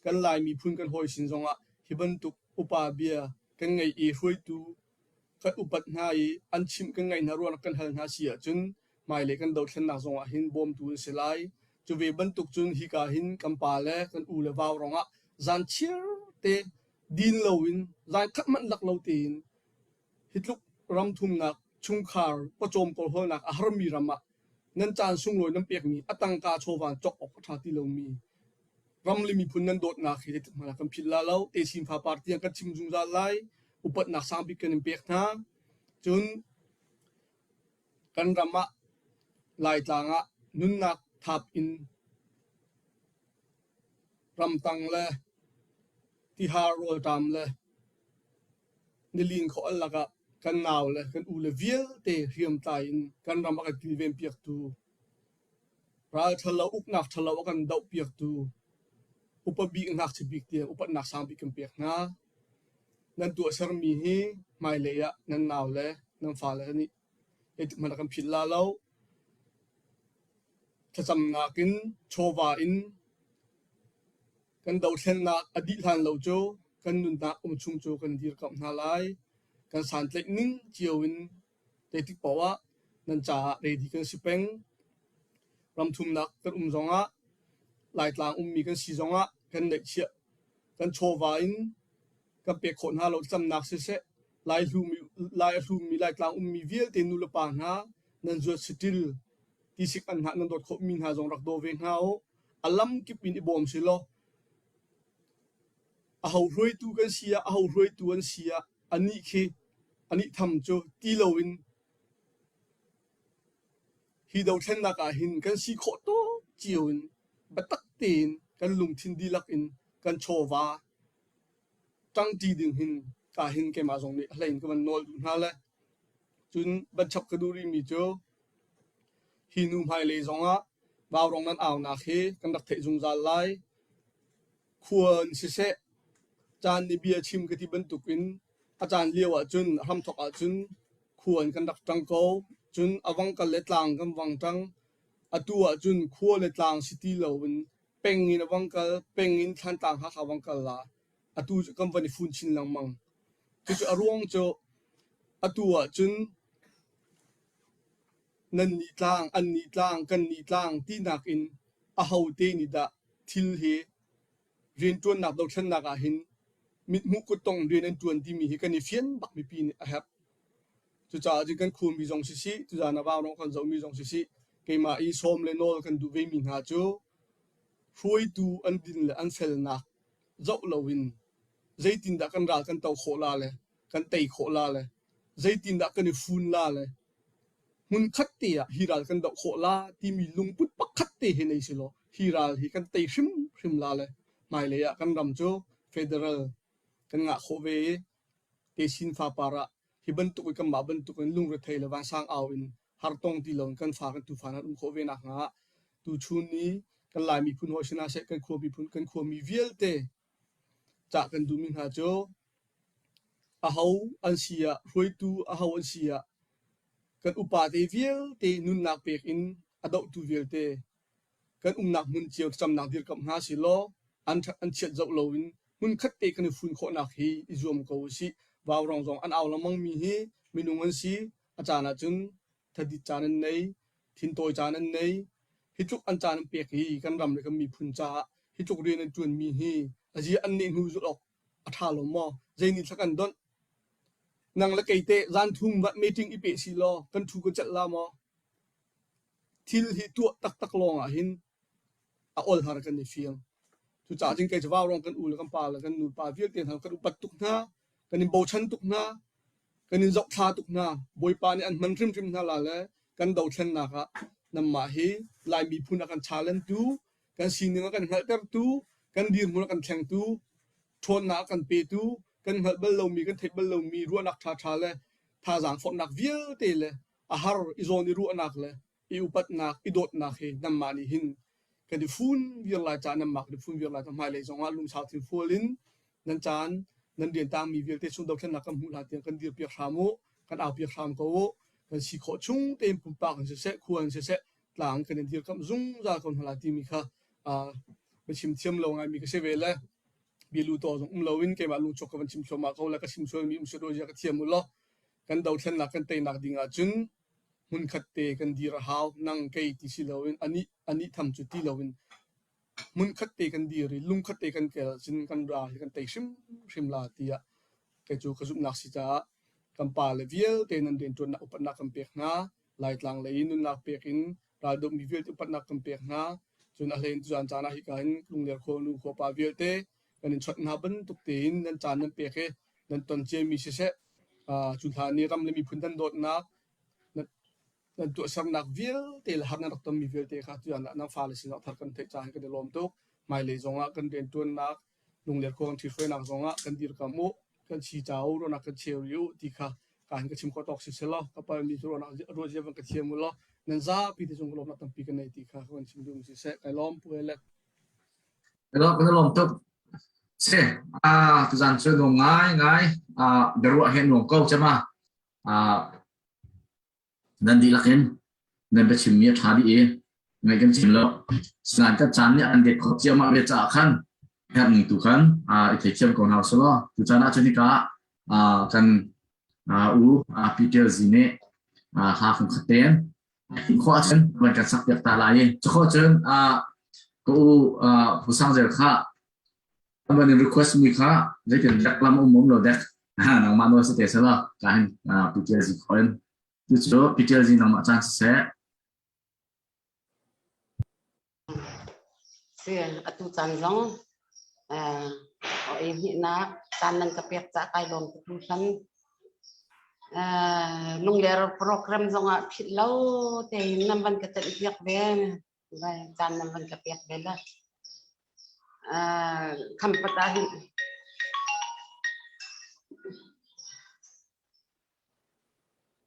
Kan Lai miphun kan hawi sin zongah hi bantuk upa bia kan ngeih i hruaitu kan upat hna i an chimh kan ngaih hna ruangah kan hal hna si ahcun hmailei kan dothlennak zongah hin bawmtu an si lai. Cu ve bantuk cun hika hin kan pa le kan u le vau rongah zan chiar te din loin zan khat hmanh lak lo tein hi tluk ram thumnak chungkhar pawcawm kawlhawlnak a harmi ram ah nan caan sunglawi nan pekmi a tangka chawva cawk awk a ṭha ti lomi ram le miphun nan dawtnak hi zeitik hmanh ah kan philh la lo. Techin fapar tiang kan chim zungzal lai. Upatnak sangbik kan in pek hna. Cun kan ram ah Laitlang ah nunnak thap in ramtang le tihar rawlṭam le nilin khual lakah kan nau le kan u le vialte hriamtlai in kan ram a kan kilven piaktu ral ṭhalo uknak ṭhalo a kan doh piaktu upa bik ngakchia bik tiang upatnak sangbik kan pek hna. Nan tuahsermi hi hmailei ah nan nau le nan fale nih zeitik hmanh ah kan philh la lo. Thlacamnak in chawva in Kan dothlennak a dih hlan lo cu kan nunnak um chung cu kan dirkamh hna lai. Kan santlaih ning cio in zeitik paoh ah nan caah ready kan si peng. Ramthumnak kan um zongah, Laitlang ummi kan si zongah kan neihchiah, kan chawva in kan pek khawh hna lo camnak siseh, Lai a hlummi Laitlang ummi vialte nulepa hna nan zuat saṭil tisik an hnah nan dawt khawhmi hna zong rak daw ve hna u. A lamkip in i bawm si law aho hruaitu kan si ah aho hruaitu an si ah anih khi anih tham cu ti loin hi dothlennak ah hin kan si khawh tawk cio in biatak tein kan lungthin dihlak in kan chawva ṭangṭi ding hin ka hin keimah zong nih a hlei in ka van nawl duh hna le cun van chap ka duh rihmi cu Hi nu hmailei zongah vaurawng nan aunak hi kan rak theih zungzal lai. Khua in siseh, caan nih bia chim ka ti bantukin a caan lio ahcun a hramthawk ahcun khua in kan rak ṭang ko. Cun a vang kal le tlang kan vang ṭang. Atu ahcun khua le tlang si ti loin peng in a vang kal, peng in Thlantlang Hakha vang kal la. Atu cu kan van i fun chin lengmang. Cucu a ruang cu atu ahcun Nan nih tlang, an nih tlang, kan nih tlang tinak in ahote nih dah thil hi rianṭuannak dothlennak ah hin mithmuh kuttong rian an ṭuan timi hi kan i fian bak mipi nih a herh. Cucaah cun kan khuami zong sisih, tuzaan ah vaurawng kan zohmi zong sisih, keimah i sawm le nawl kan duh vemi hna cu hruaitu an din le an felnak zoh loin zeitindah kan ral kan to khawh la le. kan tei khawh la le zeitindah kan i fun la le hmunkhat te ah hi ral kan doh khawh la timi lungput pakhat te he nei silaw hi ral hi kan tei hrimhrim la le hmailei ah kan ram cu federal kan ngah khawh ve i techin fapar ah hi bantuk i kanmah bantuk in lungrethei le vansang au in hartong ti loin kan fa kan tufa hna um khawh ve nakhnga tuchun ni kan Lai miphun hawi si hna seh kan khua miphun kan khuami vialte cah kan duhmi hna cu aho an si ah hruaitu aho an si ah kan upa te vialte nunnak pek in a dohtu vialte kan umnak hmun cio thlacamnak dirkamh hna sihlaw an ṭhat an chiat zoh loin hmunkhat te kan i fun khawhnak hi i zuam ko usih. Vaurawng zong an au lengmang mi hi minung an si. A caan ahcun thadit caan an nei, thintawi caan an nei. Hi tluk an caan an pek hi kan ram le kan miphun caah hi tluk rian an ṭuanmi hi a zia an neh hnu zulh awk a ṭha lo maw? Zei nih thla kan donh? Nang le kei teh zan thum meeting i peh sih law kan ṭhu kan celh la maw? Thil hi tuah taktak lawng ah hin a ol har kan i fiang. Cucaah cun kei cu vaurawng kan u le kan pa le kan nupa vialte hna kan upat tuk hna, kan in bochan tuk hna, kan in zohthla tuk hna. Bawipa nih an hman hrimhrim hna la le kan dothlennak ah nanmah hi Lai miphun a kan chalentu, kan sining a kan hngalhtertu, kan dirhmun a kan thlengtu, ṭhawnnak a kan petu, kan hngalh bal lomi, kan theih bal lomi ruahnak ṭhaṭha le thazaang forhnak vialte le a har i zawn i ruahnak le i upatnak i dawtnak hi nanmah nih hin kan i fun viar lai caah nanmah kan i fun viar lai caah hmailei zongah lungsau thinfual in nan caan nan rian tangmi vialte chung dothlennak kan hmuh hlan tiang kan dirpiak hram u kan aupiak hram ko u kan si khawh chung tein pumpak in siseh khua in siseh tlang kan in dirkamh zungzal ko hna lai timi kha uh, chim thiam lo ngaimi ka si ve le bialu to zong um loin keimah lungchuak ka van chim thluahmah ko le ka chim sualmi um sual zia ka thiam u law Kan dothlennak kan teinak ding ahcun hmunkhat te kan dir a hau. Nang kei ti si loin anih anih tham cu ti loin hmunkhat te kan dir i lungkhat te kan kel ahcun kan ral hi kan tei hrimhrim la tiah kei cu ka zumhnak si caah kan pa le vialte nan rianṭuannak upatnak kan pek hna. Laitlang lei in nunnak pek in raldohmi vialte upatnak kan pek hna. Cun a hlei in tuzaan caan ah hika hin Lungler khua nu khua pa vialte kan in chawnh hna bantuk tein nan caan nan pek i nan ton ciami siseh cu hlan i ram le miphun nan dawtnak nan tuahsernak vialte le har nan rak tonmi vialte kha tuan ah nan fale sinah thar kan theih caah kan i lawm tuk. Hmailei zongah kan rianṭuannak Lungler khua kan ṭhithruainak zongah kan dirkam u, kan chi ca u, ruahnak kan cheu rih u ti kha ka hin ka chim khawh tawk si selaw ka palmi cu ruahnak ruah zia van ka thiam u law nan zapi te cung ka lawmnak tampi ka nei ti kha ka van chim duhmi si seh. Kai lawm Pu Elek. Ka lawm tuk. Si, ah tuzan cu nuam ngai ngai ah biaruah he nuam ko cema. Ah nan dihlak in nan biachimmi a ṭha dih i ngaih kan cim lo. Sinain kan caan nih an det khawh ciammah ve caah khan herh ning tu khan ah i theithiam ko hna usih law tucaan ah cun hika ah kan u Peter Zi nih hla fung khat tein khawh ahcun van kan sak piak ta lai i cu khawh cun ka u Pu Sang Zel kha van in request mi kha zeitin dek lam um um lo dek nangmah nawl si te selaw ka hin Peter Zi khawh in cucu Peter Zi nangmah caan siseh Si, atu caan zong ei hnihnak caan nan ka pek caah kai lawm tuk hringhran. Lungler program zongah philh lo tein nan van ka tenh piak ve. Caan nan van ka pek ve le. Khampat ah hin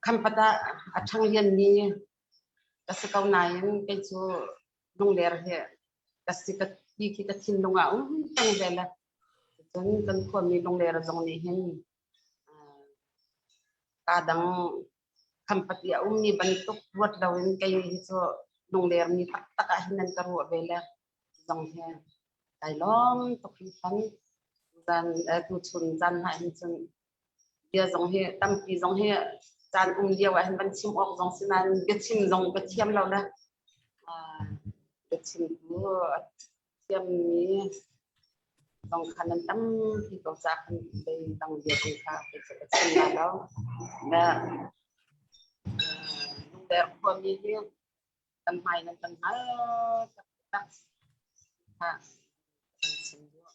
Khampat ah a ṭhang lianmi Ka si ko nain kei cu lungler hi ka si ka ti khi ka thinlung ah um peng ve le cun kan khuami lungler zong nih hin kaa dang khampat i a ummi bantuk ruat loin kei hi cu lungler mi taktak ah hin nan ka ruah ve le zong hi kai lawm tuk hringhran. Zan tuchun zan hna hin cun Bia zong hi tampi zong hi caan um lio ah hin van chim awk zong si nain biachim zong ka thiam lo le biachim tu a thiammi zong kha nan tampi ko ca khan bei dang bia zong kha kei cu ka chim la lo. Le lungler khuami hi kan hmai nan kan hngal taktak ha kan chim duh.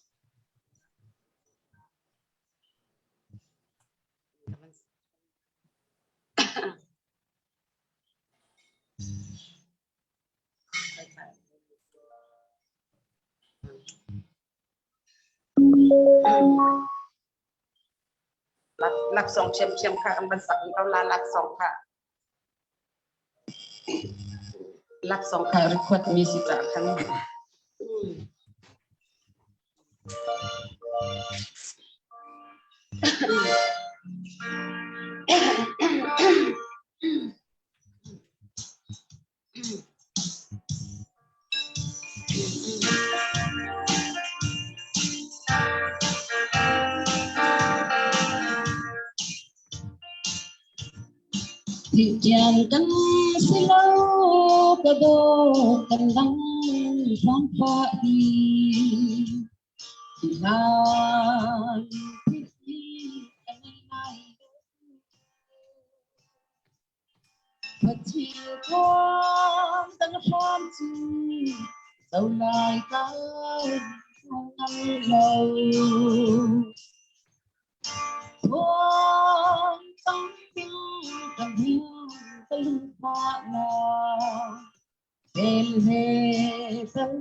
Laksawng ṭhiamṭhiam kha kan van sak ko la laksawng kha. Laksawng kha record mi si caah khan. Thihtian kan si lo ka dawt kan dang hlangfah hi hlan thih kan lai Pathian kan hram cu zo lai kai ngal lo. Thuang tang ding ka hing ka lungfa na vel he tal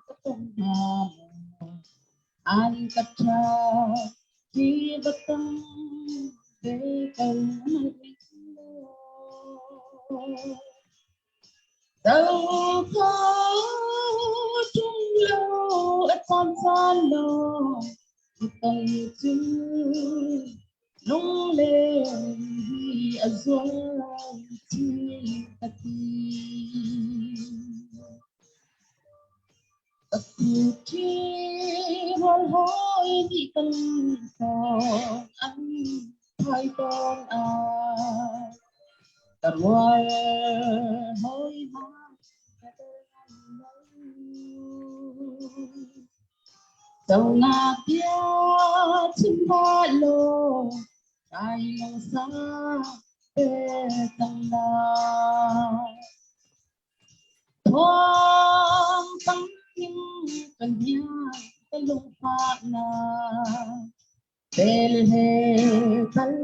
ka tong hna an ka tha ti batang ve ko Do ko tung lo a caan caan lo tong cu Lungleng hi a zual chin ka ti. Ka thi rual hawi nih kan thawng an thai tawn ai. Ka rual hawi hna ka lo. Zonak bia chim hlah law kai lungsa te cang lai. Thawng tang in kan bia ka lungfah nak bel he tal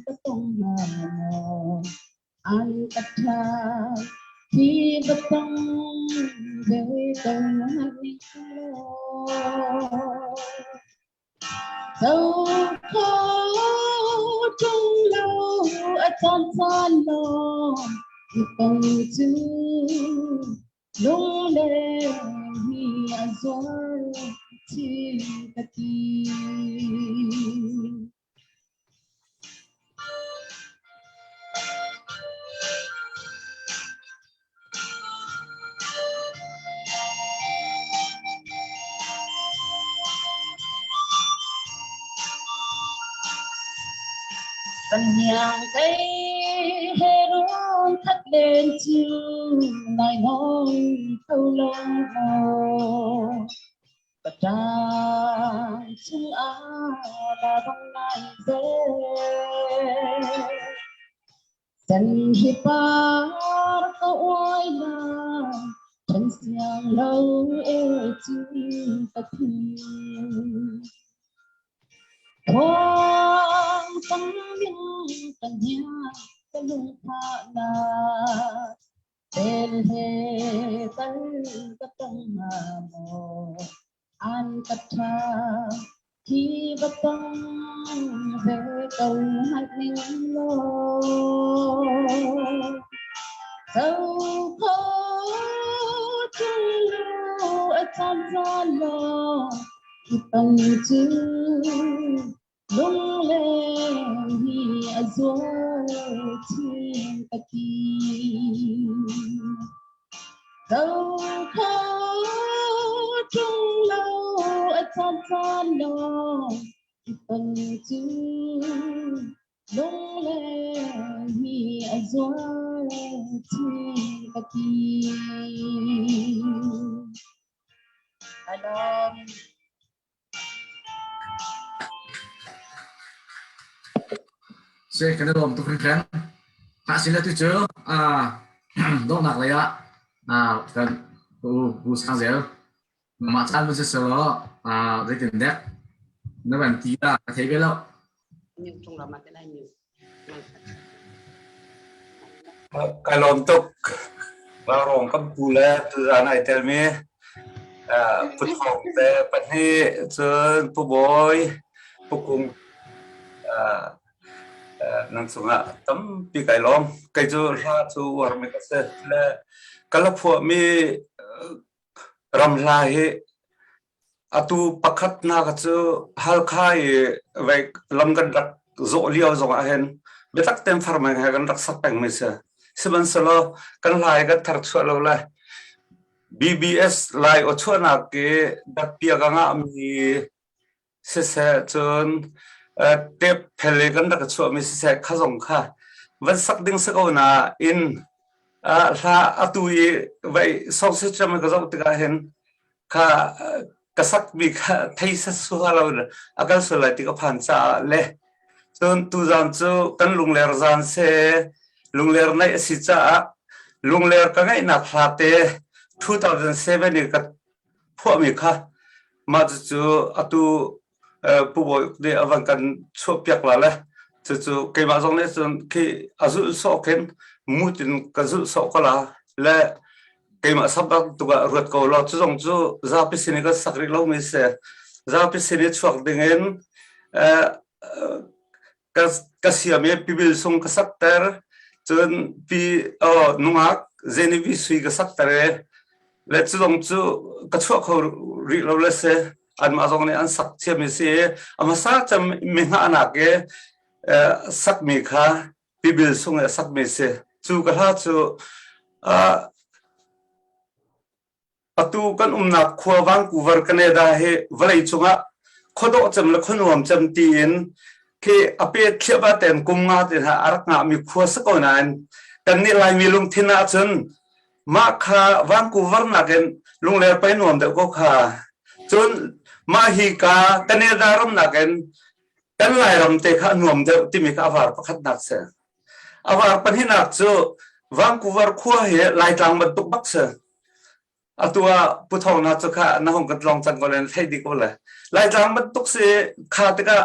ka tong na maw an ka tha hi batang ve ko ni law Zo kho tung lo a caan caan law i tong cu Lungleng hi a zual chin ka ti. Kan hniang kei he run khat len cu nai nawn kho lo maw. Patang chung ah na bang nai ze. San hi par ka uai na than siang lo e chin ka thi. Thawng tang ning kan hia ka lung pha na Tel he tal ka tong hnga maw? An ka ṭha hi va tong ve ko hmanh ning law. Zo kho ṭung lu a caan zaan law i tong cu Lungleng hi a zual chin ka ti. Do kho ṭung lo a caan caan lawng i ton cu lungleng hi a zual chin ka ti. Alam. Se kan i lawm tuk hringhran. Hah sile tu cu donghnak lei ah kan u Pu Sang Zel mah caan mun si selaw zeitin dek na van ti la ka thei ve lo. Mute tung lo ma te lai mute. Kai lawm tuk. Vaurawng kan pu le tuzaan ai telmi Pu Thawng te pahnih cun Pu Bawi, Pu Kung nan cungah tampi kai lawm. Kei cu hla cu uarmi ka si. Le ka la phuahmi ram hla hi Atu pakhatnak cu Halkha i lam kan rak zawh lio zongah hin biatak tein farmeng he kan rak sak pengmi si. Sihmanhsehlaw kan hla hi kan tharchuah lo le BBS Lai aw chuahnak i datpiak a ngahmi siseh cun tape phel i kan rak i chuahmi siseh kha zong kha van sak ding si ko nain hla atu i vai song system ka zoh tikah hin kha ka sakmi kha thei sasua lo a kal sual lai ti ka phan caah le cun tuzaan cu kan lungler zaan se lungler naih a si caah lungler ka ngaihnak hla te 2007 i ka phuahmi kha mah cucu atu Pu Bawi Uk nih a van kan chuahpiak la le cucu keimah zong nih cun khi a zulh sawh khin mut in ka zulh sawh ko la le keimah sak bantuk ah ruat ko law cu zong cu zapi sin i kan sak rih lomi si. Zapi sin i chuak dingin ka siam i pibil sung ka sakter cun pi nungak Zenivi sui ka sakter i le cu zong cu ka chuah kho rih lo le si. Anmah zong nih an sak ciami si i a hmasa cem mi hngahnak i sakmi kha pibil sung i a sakmi si. Cu ka hla cu atu kan umnak khua Vancouver, Canada hi vawlei cungah khuadawh cem le khuanuam cem tiin khi a pe thliahba ten kum nga te hna a rak ngahmi khua si ko nain kannih Laimi lungthin ahcun mah kha Vancouver nakin Lungler pei nuam deuh ko kha. Cun mah hi ka Canada ram nakin kan Lairam te kha a nuam deuh timi kha a var pakhatnak si. A var pahnihnak cu Vancouver khua hi Laitlang bantuk bak si. Atu ah Pu Thawng na cu kha na hung kan tlawng cang ko le na theih dih ko le. Laitlang bantuk si kha tikah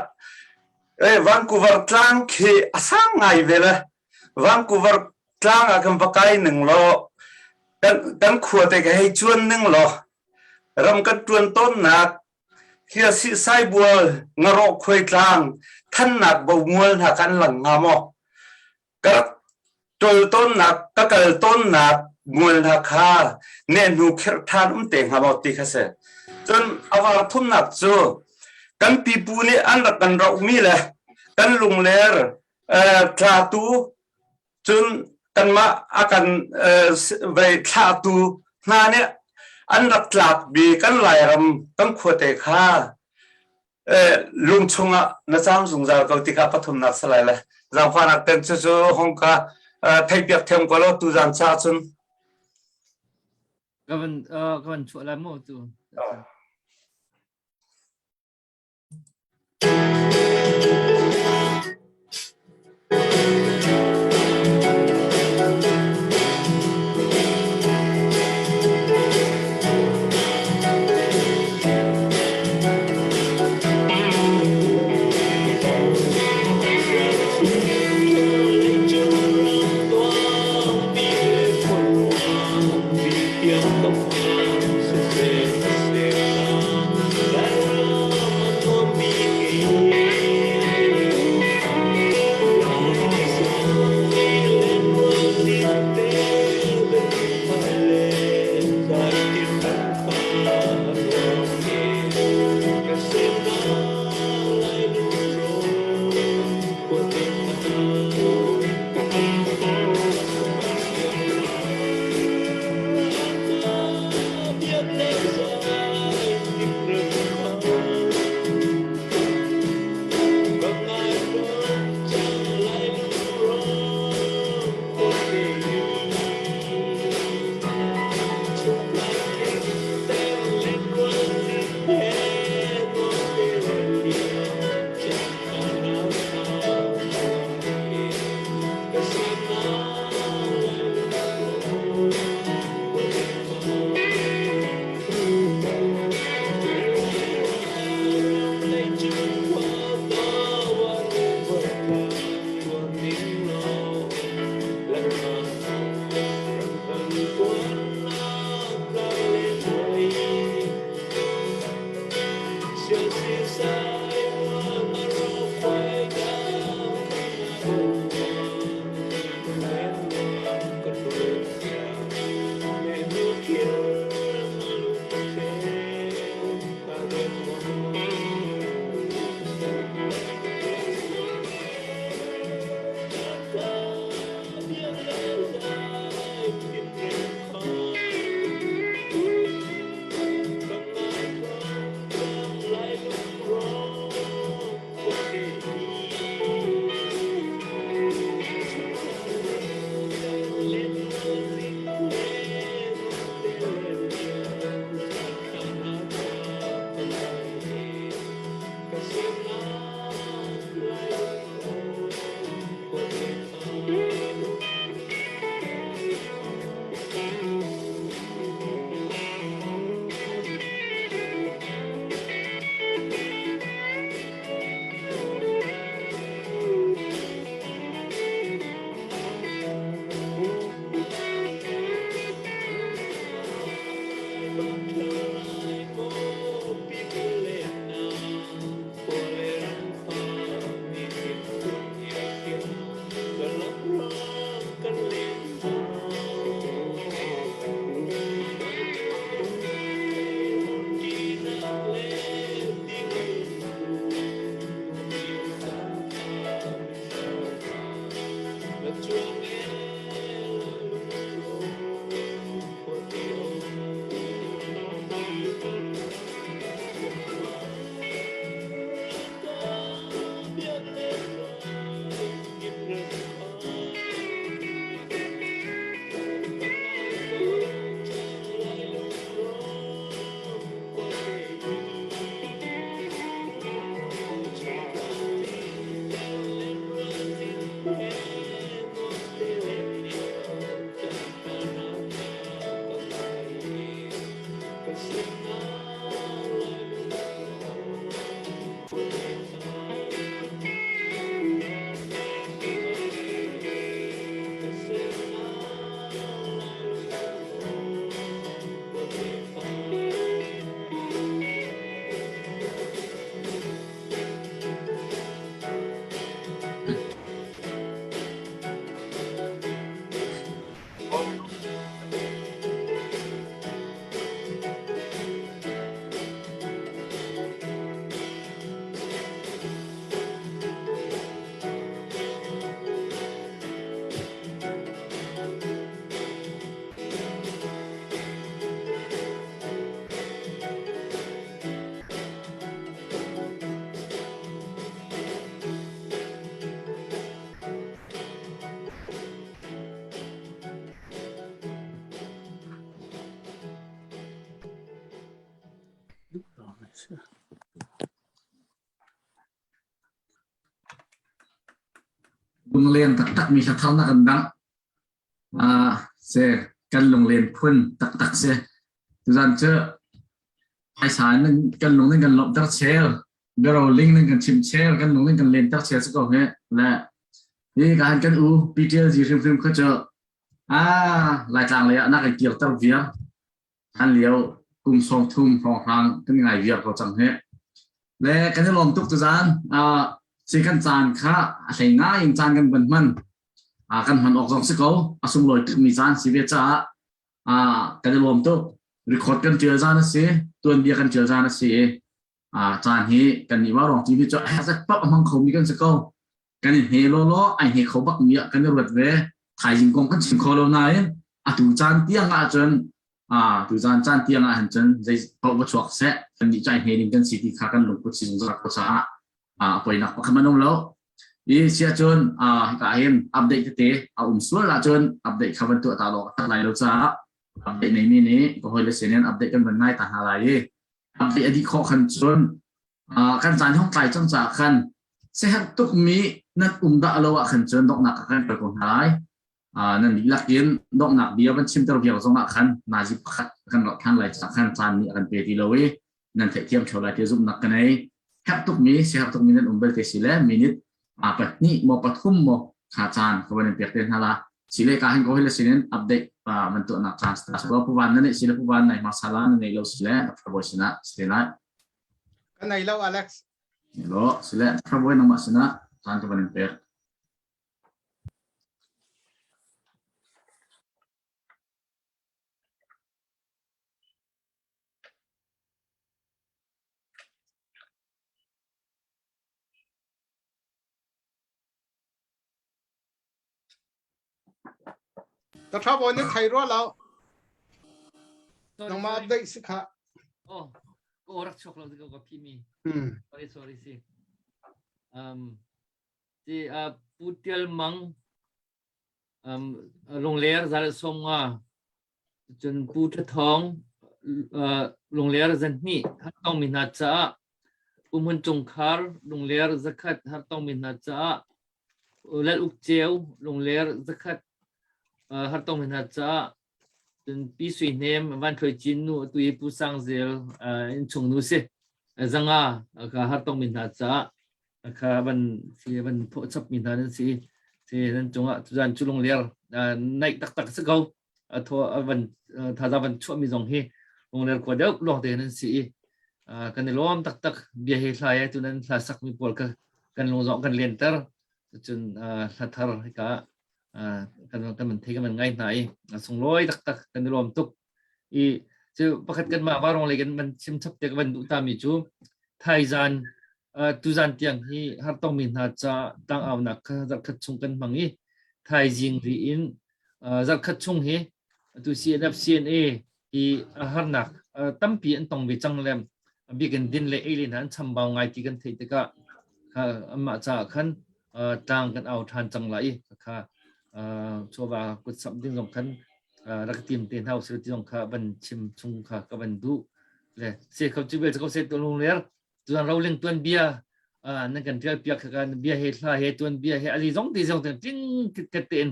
Vancouver tlang khi a sang ngai ve le Vancouver tlang ah kan va kai ning law kan khua te ka hei cuan ning law ram kan ṭuan tawnnak Hiasih saibual ngarawh khuai tlang thannak bomual hna kan lang hnga maw? Ka rak ṭol tawnnak ka kal tawnnak mual hna kha nehhnu khirh ṭhan um te hnga maw ti kha si. Cun a var thumnak cu kan pipu nih an rak kan rohmi le kan lungler tlatu Cun kanmah a kan vei thlahtu hna nih an rak tlakmi kan Lairam kan khuate kha lung chungah na caam zungzal ko ti kha pathumnak si lai le zaangfahnak ten cucu hong ka theihpiak thiam ko law tuzaan ca cun. Ka van chuah lai mu tu. Lungleng taktak mi hla thar na kan dangh. Ah, se kan lunglen phun taktak si. Tuzan cu phaisa nan kan lung nan kan lawmhter chel, biaroling nan kan chim chel, kan lung nan kan lenter chel si ko he. Le hi ka han kan u PTLG hrimhrim kha cu ah Laitlang lei ah na kan kirter viar. Han lio kum 30 hrawnghrang kan ngai viar ko cang he. Le kan i lawm tuk tuzan. Ah si kan caan kha a hlei ngai in caan kan van hman. Ah kan hman awk zong si ko. A sunglawi tukmi caan si ve caah ah kan i lawm tuk. Record kan tial zan a si, tuanbia kan tial zan a si i ah caan hi kan nih rong TV cu a zat paoh a hmang khomi kan si ko. Kan i hne lawlaw ai hne kho bak mi ah kan i ruat ve. Thaizing kong kan chim kho lo nain atu caan tiang ahcun ah tu caan caan tiang ah hin cun zei paoh va chuak seh kan nih cu ai hne ding kan si ti kha kan lungput si zungzal ko caah ah poinak pakhat man um lo. I siah cun ah hika hin update tete a um sual ahcun update kha van tuah ta law ka lai lo caah update neimi nih ka hawile sin in update kan van ngai ta hna lai i update a dih khawh khan cun kan caan hong tlai cang caah khan seherh tukmi nan um dah lo ah khan cun donghnak ah kan kal ko hna lai. Nan dihlak in donghnak bia van chimter viar zong ah khan nazi pakhat kan rak than lai caah khan caan nih a kan pe ti lo i nan theihthiam theo lai ti zumhnak ka nei. Herh tukmi siherh tukmi nan um belte si le minute pahnih maw pathum maw kha caan ka van in pek te hna la. Sile ka hin ko hi le sinin update van tuahnak chance ta so puvan na neih sile puvan nai masala na nei lo sile Dr. sinah si lai. Ka nei lo Alex. Lo sile Dr. Boy nangmah sinah caan ka van in pek. Ka tha bawi na thei rua lo. Nangmah update si kha. Oh, ko rak chuak lo ko ka phi mi. Sorry, sorry si. Um, ti uh, Pu Tial Mang um, Lungler zal som nga cun Pu Tha Thawng uh, Lungler zan hnih har tong mi hna caah Pu Hmun Cung Khar Lungler zakhat har tong mi hna caah Lal Uk Ceu Lungler zakhat uh, har tong mi hna caah cun Pi Sui Hnem Van Thloi Cin nu atu i Pu Sang Zel uh, innchung nu si zanga ka har tong mi hna caah kha van si van thawh chap mi hna nan si si nan cungah tuzan cu lungler naih taktak si ko a thaw van thaza van chuah mi zong hi lungler khua deuh lawng te nan si i kan i lawm taktak bia he hla ye tu nan hla sak mi pawl ka kan lung zong kan lenter cun hla thar hika kan kan man thei kan man ngai hna i sunglawi taktak kan i lawm tuk i cu pakhat kan mah varong lei kan man chim chap te ka van duh ta mi cu thaizan tuzan tiang hi hartongmi hna ca tlangaunak kha zarhkhat chung kan hmang i thaizing ri in zarhkhat chung hi atu CNF CNA hi harnak tampi an tong ve cang le bikin din le ei le hna an chambau ngai ti kan theih tikah anmah caah khan tlang kan au ṭhan cang lai i kha chawva kut samh ding zong khan rak tim te hna usih ti zong kha van chim chung kha ka van duh le se kho chu bel ko se tu lung ler tuan roling tuan bia nan kan tial piak kha kan bia he hla he tuan bia he ali zong ti zong ten tling ket tein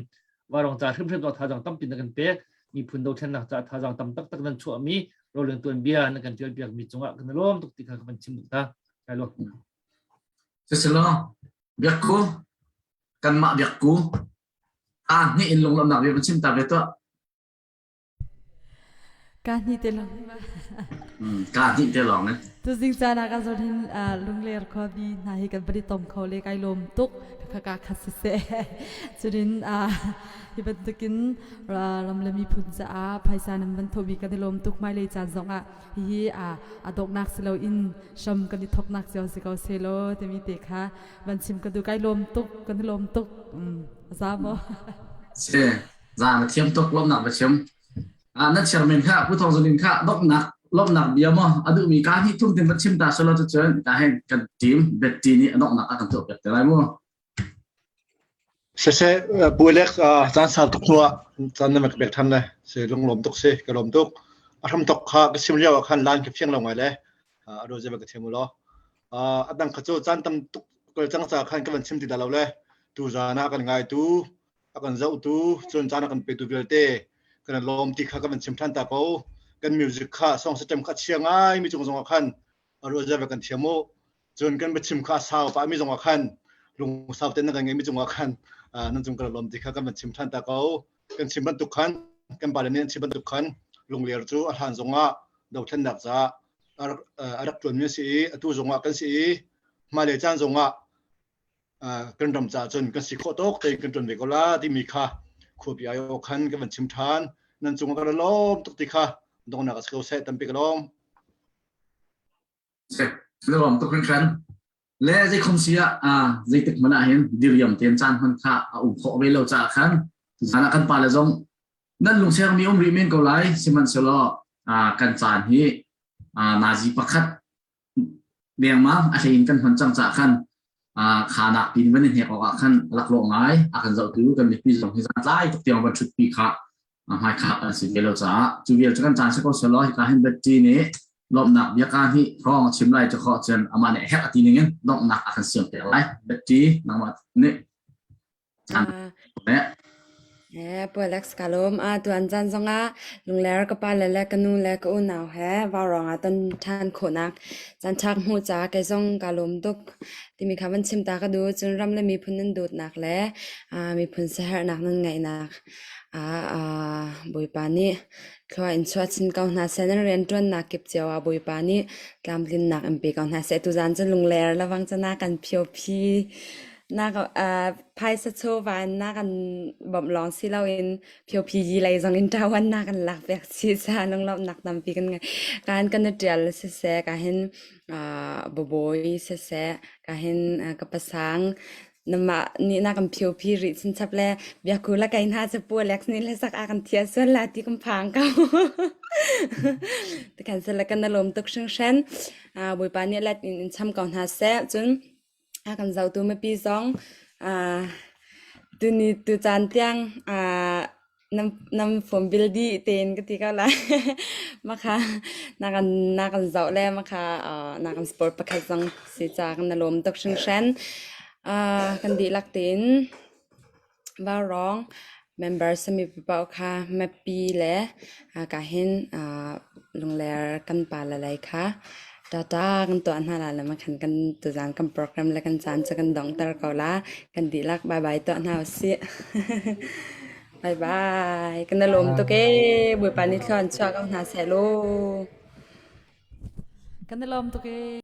warong ca hrimhrim to thazang tampi na kan pek miphun dothlennak ca thazang tam taktak nan chuah mi roling tuan bia nan kan tial piak mi cungah kan lawm tuk ti kha ka van chim duh ta kai lo Sisilo biakku kanmah biakku aa hnih in lunglawmhnak bia van chim ta ve tuah. Ka hnih te lawng. Ka hnih te lawng eh. Tuzing caan ah kan zawn hin lungler khuabi hna hi kan van i tong kho le kai lawm tuk ka ka khat siseh. Cunin hi bantukin ram le miphun caah phaisa nan van thawhmi kan i lawm tuk hmailei caan zongah hihi a donghnak si loin hram kan i thawknak cio si ko selaw timi te kha van chim ka duh kai lawm tuk kan i lawm tuk za maw Si za na thiam tuk lawmnak va chim ah na chairman kha Pu Thawng Zun kha donghnak lawmhnak bia maw a duhmi ka hi thum tin va chim ta selo cun ka hen kan team Betty nih a donghnak a kan tuah piak te lai mu Siseh Pu Alex caan sau tuk hnuah caan na ka pek ṭhan le si lunglawm tuk si ka lawm tuk. A hram tok kha ka sim lio ah khan line ka fiang lo ngai le. A ruah zia ka thiam u law. A dang kha cu caan tam tuk kal cang ca khan ka van chim ti dah lo le tu zan ah kan ngaitu a kan zohtu cun caan a kan petu vialte kan lawm ti kha ka van chim ṭhan ta ko. Kan music kha song system kha chia ngai mi cung zong ah khan a ruah zia kan thiam u. Cun kan biachim kha sau pah mi zong ah khan lungsau tein nan kan ngeih mi cung ah khan nan cung kan lawm ti kha kan van chim ṭhan ta ko. Kan chim bantuk khan kan pale nih an chim bantuk khan Lungler cu a hlan zong ah dothlennak caah a rak ṭuanmi a si i atu zong ah kan si i hmailei caan zong ah kan ram caah cun kan si khawh tawk tein kan ṭuan ve ko la timi kha khuapi aiawh khan kan van chim ṭhan. Nan cung ah kan lawm tuk ti kha donghnak a si ko seh tampi ka lawm. Lawm tuk hringhran. Le zeikhom si ah zeitik hmanh ah hin diriam tein caan hman kha a um khawh ve lo caah khan zan ah kan pale zong nan lungsiangmi um rih men ko lai sihmanhsehlaw kan caan hi nazi pakhat dengmang a hlei in kan hman cang caah khan khanak pin van i hnek awk ah khan laklawh ngai a kan zohtu kan mipi zong hi zan tlai tuk tiang van ṭhutpi kha hmaikhak an si ve lo caah cu vial cu kan caan si ko selaw hika hin Betty nih lawmhnak biaka hi hrawng a chim lai cu khawh cun amah nih herh a ti ning in donghnak a kan siam pek lai Betty nangmah nih caan Eh, Pu Alex ka lawm. A tuan caan zongah Lungler ka pa le le ka nu le ka unau he vaurawng ah ton ṭhan khawhnak caanṭha hmuh caah kei zong ka lawm tuk timi kha van chim ta ka duh. Cun ram le miphun nan dawtnak le miphun siaherhnak nan ngeihnak ah Bawipa nih thlua in chuah chin ko hna seh. Nan rianṭuannak kip cio ah Bawipa nih tlamtlinnak in pe ko hna seh. Tuzaan cu Lungler lavang cu na kan phio-phi na phaisa chawva in na kan bawmh lawng si loin phio-phi lei zong in ṭawan na kan lak piak chih caah lunglawmhnak tampi kan ngei. Kaan kan i ṭial siseh, ka hin babawi siseh, ka hin ka pasang namah nih na kan phio-phi rih chinchap le biaku la kai hna cu Pu Alex nih le sak a kan thia sual la ti kan phang ko. Tikhan sala kan na lawm tuk hringhran. Bawipa nih let in in cham ko hna seh. Cun a kan zohtu mipi zong tuni tucaan tiang nan nan phone bill dih tein ka ti ko lai. Makha na kan na kan zoh le makha na kan support pakhat zong si ca kan na lawm tuk hringhran. Kan dihlak tein Vaurawng member sami paoh kha mipi le ka hin Lungler kan pa le lei kha tata kan tuah hna la le makhan kan tuzaan kan program le kan caan cu kan donghter ko la. Kan dihlak bye bye tuah hna usih. Bye bye. Kan i lawm tuk ee. Bawipa nih thlua an chuah ko hna seh law. Kan i lawm tuk ee.